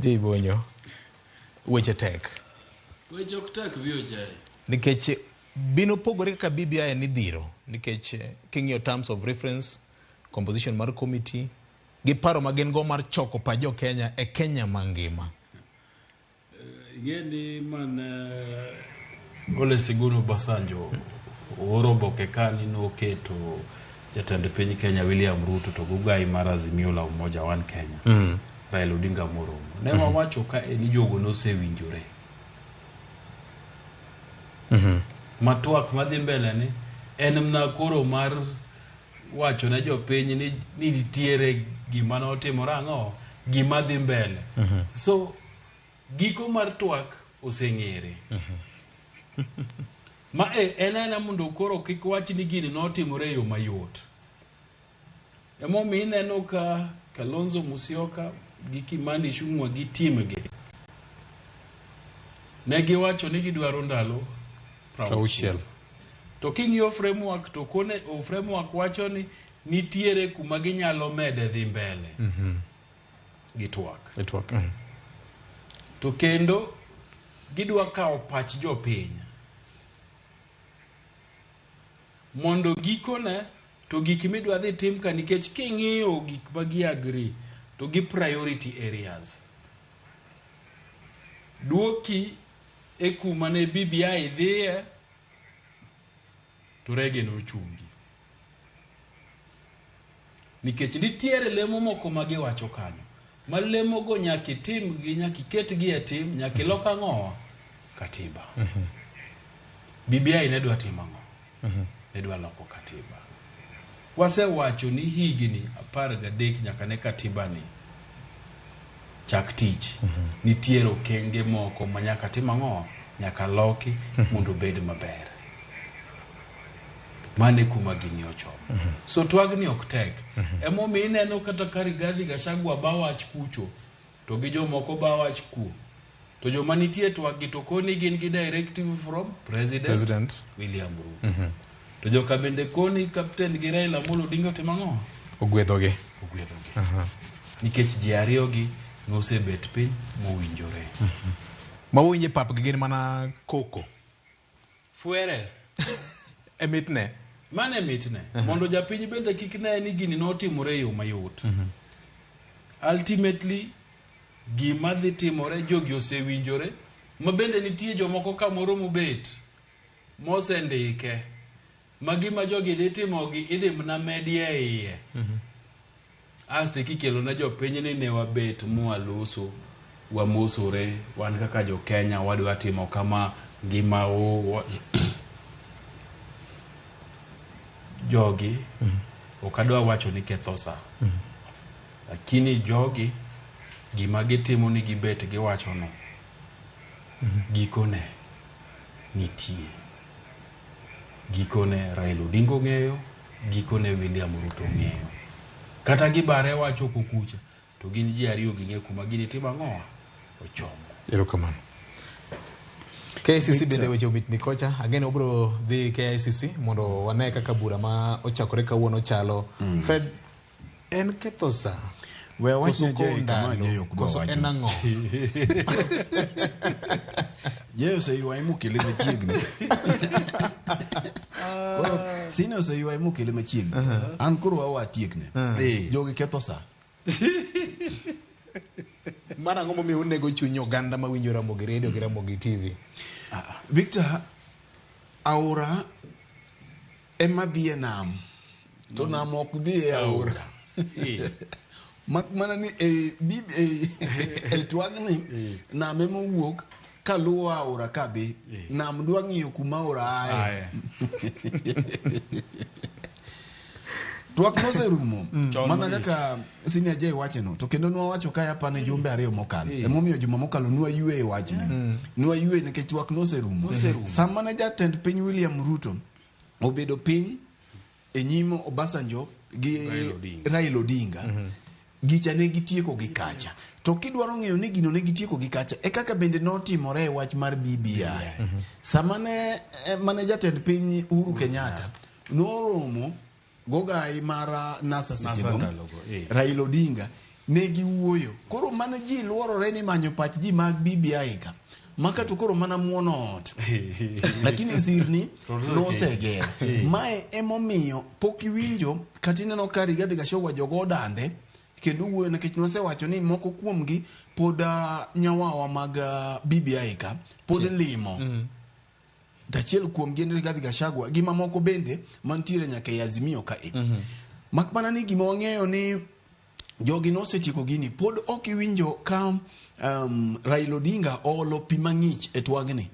Jay Bonyo, weche tek. Weche ok tek VOJ. Nikech bino pogore kaka BBI ni dhiro nikech king'iyo terms of reference, composition mar committee gi paro ma gin go mar choko pa jo Kenya e Kenya mangima. Ing'e ni man Ole Segun Obasanjo ooro oboke ka ni noketo jatend piny Kenya William Ruto to gogai mar Azimio la Umoja One Kenya Raila Odinga moromo. Ne wawacho ka ni jogo nosewinjore. Ma twak madhi mbele ni en mna koro mar wacho ne jopiny ni nitiere gima notimore ang'o gima dhi mbele. So giko mar twak oseng'ere. Ma en aena mondo koro kik wach ni gini notimore e yo mayot. Emomiyo ineno ka Kalonzo Musyoka gi Kimani Ichung'wa gi timgi ne giwacho ni gidwaro ndalo 60. To king'iyo framework to kone framework wacho ni nitiere kuma ginyalo mede dhi mbele gi twak. To kendo gidwa kawo pach jopiny mondo gikone to gik midwa dhi tim ka nikech king'iyo gik ma gi agree to gi priority areas. Duoki e kuma ne BBI dhiye to rege nochungi. Nikech nitiere lemo moko ma giwacho kanyo. Ma lemo go nyaka itimgi, nyaka iketgi e tim, nyaka ilok ang'owa? Katiba. BBI ne dwa timo ang'o? Ne dwa loko katiba. Wasewacho ni higni 13 nyaka ne katiba ni chak tich. Nitiere okenge moko ma nyaka tim ang'o? Nyaka loki mondo obed maber. Mane kuma gini ochomo. So twagni ok tek. Emomiyo ineno kata ka Rigathi Gachagua ba wach kucho to gi jomoko ba wach ku. To joma nitie twak gi to koni gin gi directive from President William Ruto. To joka bende koni captain gi Raila Amolo Odinga otimo ang'o? Ogwedhogi. Ogwedhogi. Nikech ji ariyo gi nosebet piny mowinjore. Ma winje pap gi gin mana koko. Fwere. E mitne. Mane mitne. Mondo japiny bende kik ne ni gini notimore e yo mayot. Ultimately, gima dhi timore jogi osewinjore ma bende nitie jomoko kamoro mobet mosendike ma gima jogi dhi timogi idhi mana medie iye. Asto kikelo ne jopiny ni ne wabet mwaloso wamosore wan kaka jo Kenya wadwa timo kama ngima o jogi ok adwa wacho ni ketho sa. Lakini jogi gima gitimo ni gibet giwacho no gikone nitie. Gikone Raila Odinga ong'eyo, gikone William Ruto ong'eyo. Kata gibare wacho kukucha to gin ji ariyo ging'e kuma gini timo ang'o ochomo. Erokamano. KICC bende weche omitni kocha. Ageno wabiro dhi KICC mondo wane kaka bura ma ochakore kawuono chalo. Fred, en ketho sa. We awach Koso ne Jay kama kowo Jay ndalo, ok dwa koso wacho. en ang'o? Jay oseywaye mokele machiegni. Koro Sine oseywaye mokele machiegni. An koro wawa atiekne. Jogi ketho sa. Mano ang'o momiyo unego chuny oganda mawinjo Ramogi Radio gi Ramogi TV? Victor, aora ema dhi e nam. To nam ok dhi e aora. Mak mana ni e twagni nam ema owuok kaluwo aora kadhi. Nam dwa ng'iyo kuma aora aye. Twak noserumo mana kaka Senior Jay wacho no to kendo nwawacho kae apani jumbe ariyo mokalo. Emomiyo juma mokalo nwaywe e wachni. Nwaywe nikech twak noserumo. Sama ne jatend piny William Ruto obedo piny e nyim Obasanjo gi Raila Odinga. Gicha ne gitieko gi kacha. To kidwaro ng'eyo ni gino ne gitieko gi kacha, e kaka bende notimore e wach mar BBI. Sama ne mane jatend piny Uhuru Kenyatta noromo Gogai mar NASA seche NASA go ndalogo, eh. Raila Odinga ne giwuoyo. Koro mana ji luorore ni manyo pach ji mag BBI ka. Maka to koro mana muono ot. Lakini sirni nosegero. Mae emomiyo pok iwinjo kata ineno ka Rigathi Gachagua jogo odande kendo wuoyo nikech nosewacho ni moko kuomgi pod nyawawa mag BBI ka pod limo. To achiel kuomgi en Rigathi Gachagua gi mamoko bende mantiere nyaka e Azimio kae. Mak mana ni gima wang'eyo ni jogi nosetieko gini pod ok iwinjo ka Raila Odinga oolo pi mang'ich e twagni.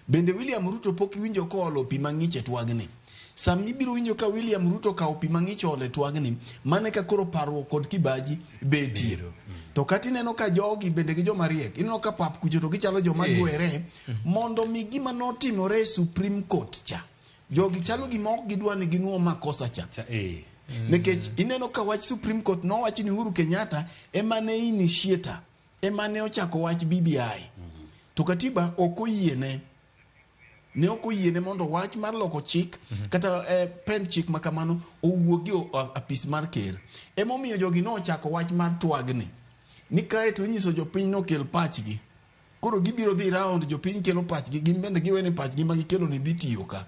Bende William Ruto pok iwinjo koolo pi mang'ich e twagni. Sama ibiro winjo ka William Ruto okawo pi mang'ich oolo e twagni, mano eka koro parruok kod kibaji betie. To kata ineno ka jogi bende gi joma riek, ineno ka pap kucho to gichalo joma gwere mondo mi gima notimore e Supreme Court cha. Jogi chalo gima ok gidwa ni ginuo makosa cha. Nikech ineno ka wach Supreme Court nowacho ni Uhuru Kenyatta ema ne initiator, ema ne ochako wach BBI. To katiba ok oyiene. Ne ok oyiene mondo wach mar loko chik kata pend chik ma kamano owuogi apis mar ker. Emomiyo jogi nochako wach mar twagni. Ni kae to inyiso jopiny nokel pachgi. Koro gibiro dhi round jopiny kelo pachgi, gin bende giwe ni pachgi ma gikelo ni dhi tiyo ka.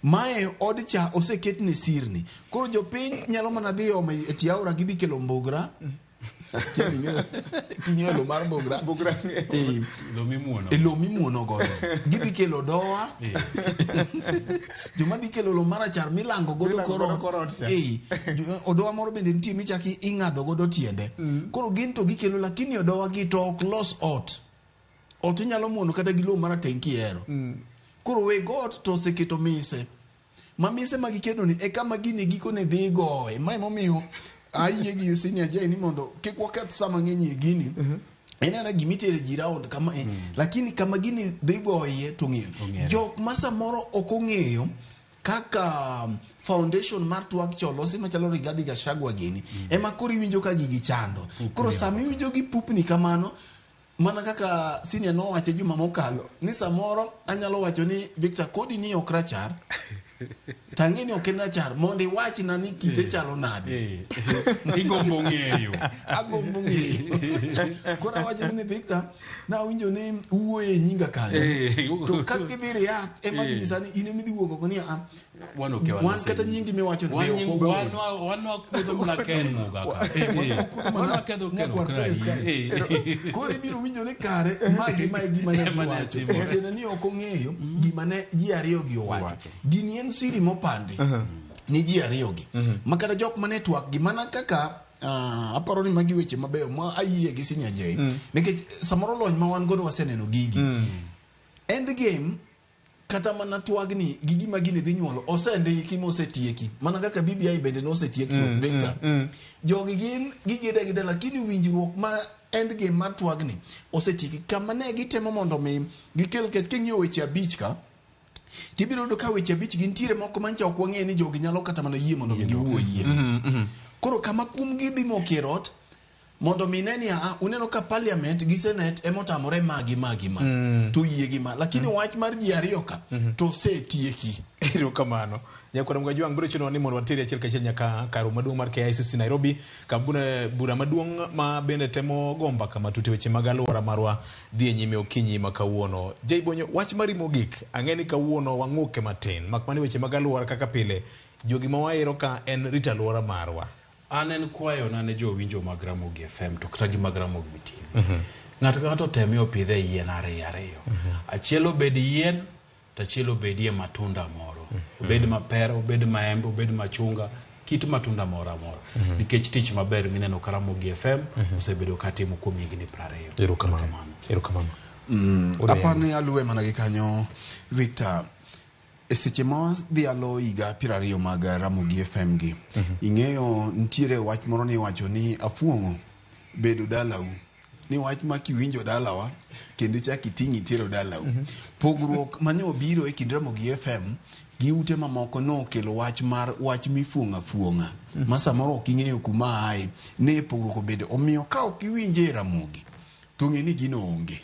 Mae od cha oseketne sirni. Koro jopiny nyalo mana dhi omo e tie aora gidhi kelo mbugra. King'eyo lo mar mbugra. Lo mimuono. E lo mimuono godo. Gidhi kelo doa. Joma dhi kelo lo marachar milango godo kor ot. Odoa moro bende nitie michaki ing'ado godo tiende. Koro gin to gikelo lakini odoa gi to ok los ot. Ot inyalo muono kata gi lo marateng' kihero. Koro weg ot to oseketo mise. Ma mise ma giketo ni e kama gini gikone dhi goye. Ma emomiyo ayie gi Senior J ni mondo kik waketh sa mang'eny e gini. En ana gimitere ji round kama lakini kama gini dhi goye to ng'eyo. Jok ma samoro ok ong'eyo kaka foundation mar twak cha olosi machalo Rigathi Gachagua gini ema koro iwinjo ka gigi chando. Koro sama iwinjo gi pupni kamano mana kaka Senior nowacho juma mokalo ni samoro anyalo wacho ni Victor kodi ni ok rachar tang'e ni ok en rachar mondo iwachna ni kite chalo nade. Igombo ng'eyo. Agombo ng'eyo. Koro awacho ni Victor nawinjo ni uwuoyo e nyinga kanyo. To kaka idhi react ema dhi nyisa ni in ema idhi wuok oko ni wan kata nyingi miwacho ni be ok obedo. Wan wakuodho mana Ken Muga ka. Wan waketho Ken ok rai. Koro ibiro winjo ni kare ma gima e gima ne giwacho. Tiende ni ok ong'eyo gima ne ji ariyo gi owacho. Gini en siri mopandi ni ji ariyo gi. Ma kata jok mane twak gi mana kaka aparo ni magi weche mabeyo ma ayie gi Senior J. Nikech samoro lony ma wan godo waseneno gigi. End game kata mana twagni gi gima gini dhi nyuolo osendiki mosetieki mana kaka BBI bende nosetieki Victor. Jogi gin gigeda gida lakini winjruok ma end game mar twagni osetieki kama ne gitemo mondo mi gikel kech king'iyo weche abich ka tibiro yudo ka weche abich gintiere moko mancha ok wang'eyo ni jogi nyalo kata mana yie mondo mi giwuoyie. Koro kama kum gidhi mokie ot mondo mi ne ni uneno ka parliament gi senate emotamore magi magi ma to yie gi ma lakini wach mar ji ariyo ka to osetieki. Erokamano. Nyakwar Mgajwang' biro chunowa ni mondo wateri achiel kachiel nyaka kar romo maduong' mar KICC Nairobi ka bura maduong' ma bende temo go mbaka matut e weche mag alwora marwa dhi e nyime okinyi ma kawuono. Jay Bonyo, wach mari mogik, ang'e ni kawuono wang'uke matin, mak mana weche mag alwora kaka pile, jogi ma wahero ka en rito alwora marwa. An en kwayona ne jowinjo mag Ramogi FM to kata gi mag Ramogi TV. Ng'ato ka ng'ato temie opidhe yien ariyo ariyo. Achiel obed yien to achiel obedie matunda moro. Obed mapera, obed maembe, obed machunga, kit matunda moro amora. Nikech tich maber mineno ka Ramogi FM osebedo katimo kuom higni 20. Erokamano. Erokamano. Apani aluwe mana gi kanyo Victor. E seche ma wadhi alo higa 20 mag Ramogi FM gi, ing'eyo nitiere wach moro ni iwacho ni afuong'o bedo dalau. Ni wach ma kiwinjo dalawa kendo ichak iting' itero dalau. Pogruok mane obiro e kind Ramogi FM gi ute mamoko nokelo wach mar wach mifuong'o afuong'a ma samoro ok ing'eyo kuma ae ne pogruok obedo. Omiyo ka ok iwinje e Ramogi to ng'e ni gino onge.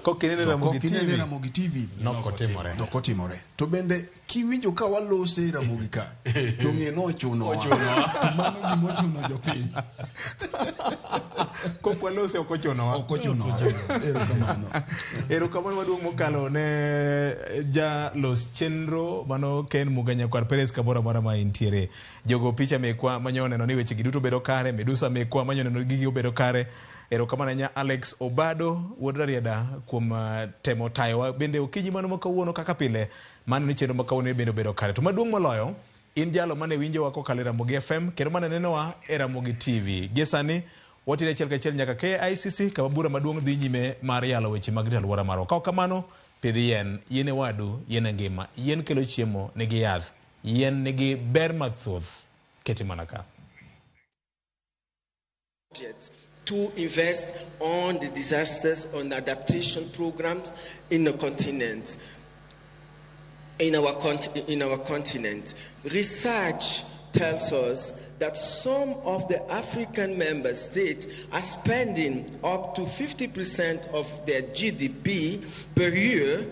Kokinene To Ramogi kokinene TV, Ramogi TV nokotimore. Nokotimore. To bende kiwinjo ka walose e Ramogi ka to ng'e nochunowa. Ochunowa. To mano gimochuno jopiny. Kok walose ok ochunowa. Ok ochunowa. Erokamano. Erokamano maduong' mokalo ne jalos chenro mano Ken Muga Nyakwar Perez kamoro amora ma intiere. Jogo picha mekwa manyo neno ni weche gi duto bedo kare, Medusa mekwa manyo neno ni gigi obedo kare. Erokamano ahinya Alex Obado wuod Rarieda kuom temo tayowa bende okinyi mano ma kawuono kaka pile mano ni chenro ma kawuono bende obedo kare. To maduong' moloyo in jalo mane winjowa kokalo e Ramogi FM kendo mane nenowa e Ramogi TV. Gie sani watire achiel kachiel nyaka KICC kama bura maduong' dhi nyime mar yalo weche mag rito alwora marwa. Kaok kamano, pidh yien, yien e wadu, yien e ngima. Yien kelo chiemo, nigi yath. Yien nigi ber mathoth. Kete mana ka. budget to invest on the disasters, on adaptation programs in the continent, in our continent. Research tells us that some of the African member states are spending up to 50% of their GDP per year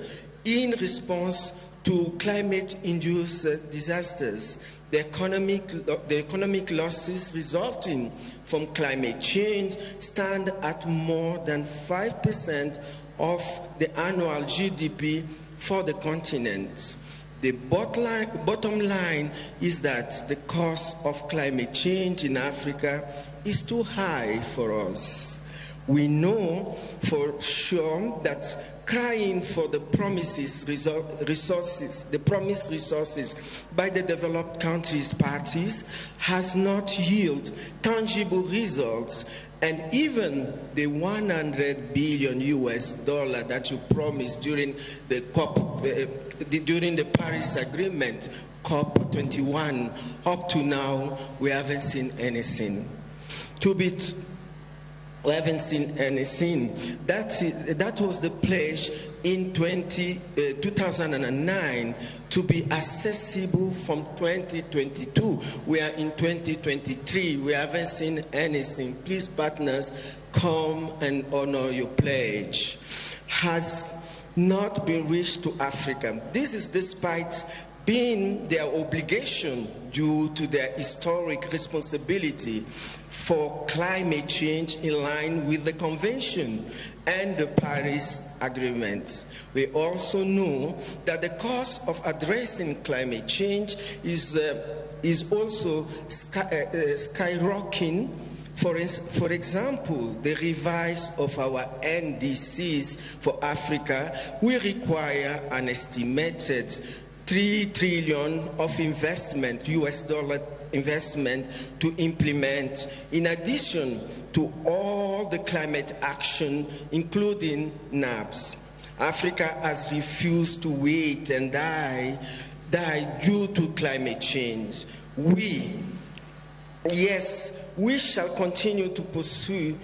in response to climate-induced disasters. The economic losses resulting from climate change stand at more than 5% of the annual GDP for the continent. The bottom line is that the cost of climate change in Africa is too high for us. We know for sure that crying for the promises resources, the promised resources by the developed countries parties has not yielded tangible results, and even the $100 billion US that you promised during the COP, during the Paris Agreement, COP21, up to now we haven't seen anything. We haven't seen anything. That was the pledge in 2009 to be accessible from 2022. We are in 2023. We haven't seen anything. Please, partners, come and honor your pledge. Has not been reached to Africa. This is despite being their obligation due to their historic responsibility for climate change in line with the Convention and the Paris Agreement. We also know that the cost of addressing climate change is also skyrocketing. For example, the revise of our NDCs for Africa will require an estimated $3 trillion of investment, US dollar investment, to implement, in addition to all the climate action, including NAPs. Africa has refused to wait and die due to climate change. We shall continue to pursue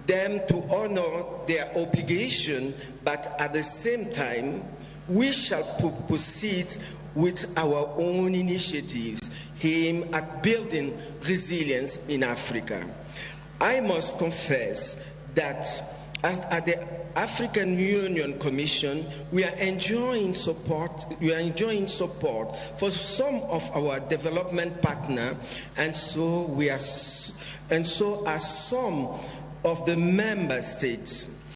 them to honor their obligation, but at the same time, we shall proceed with our own initiatives aimed at building resilience in Africa. I must confess that as at the African Union Commission, we are enjoying support. We are enjoying support for some of our development partners, and so are some of the member states.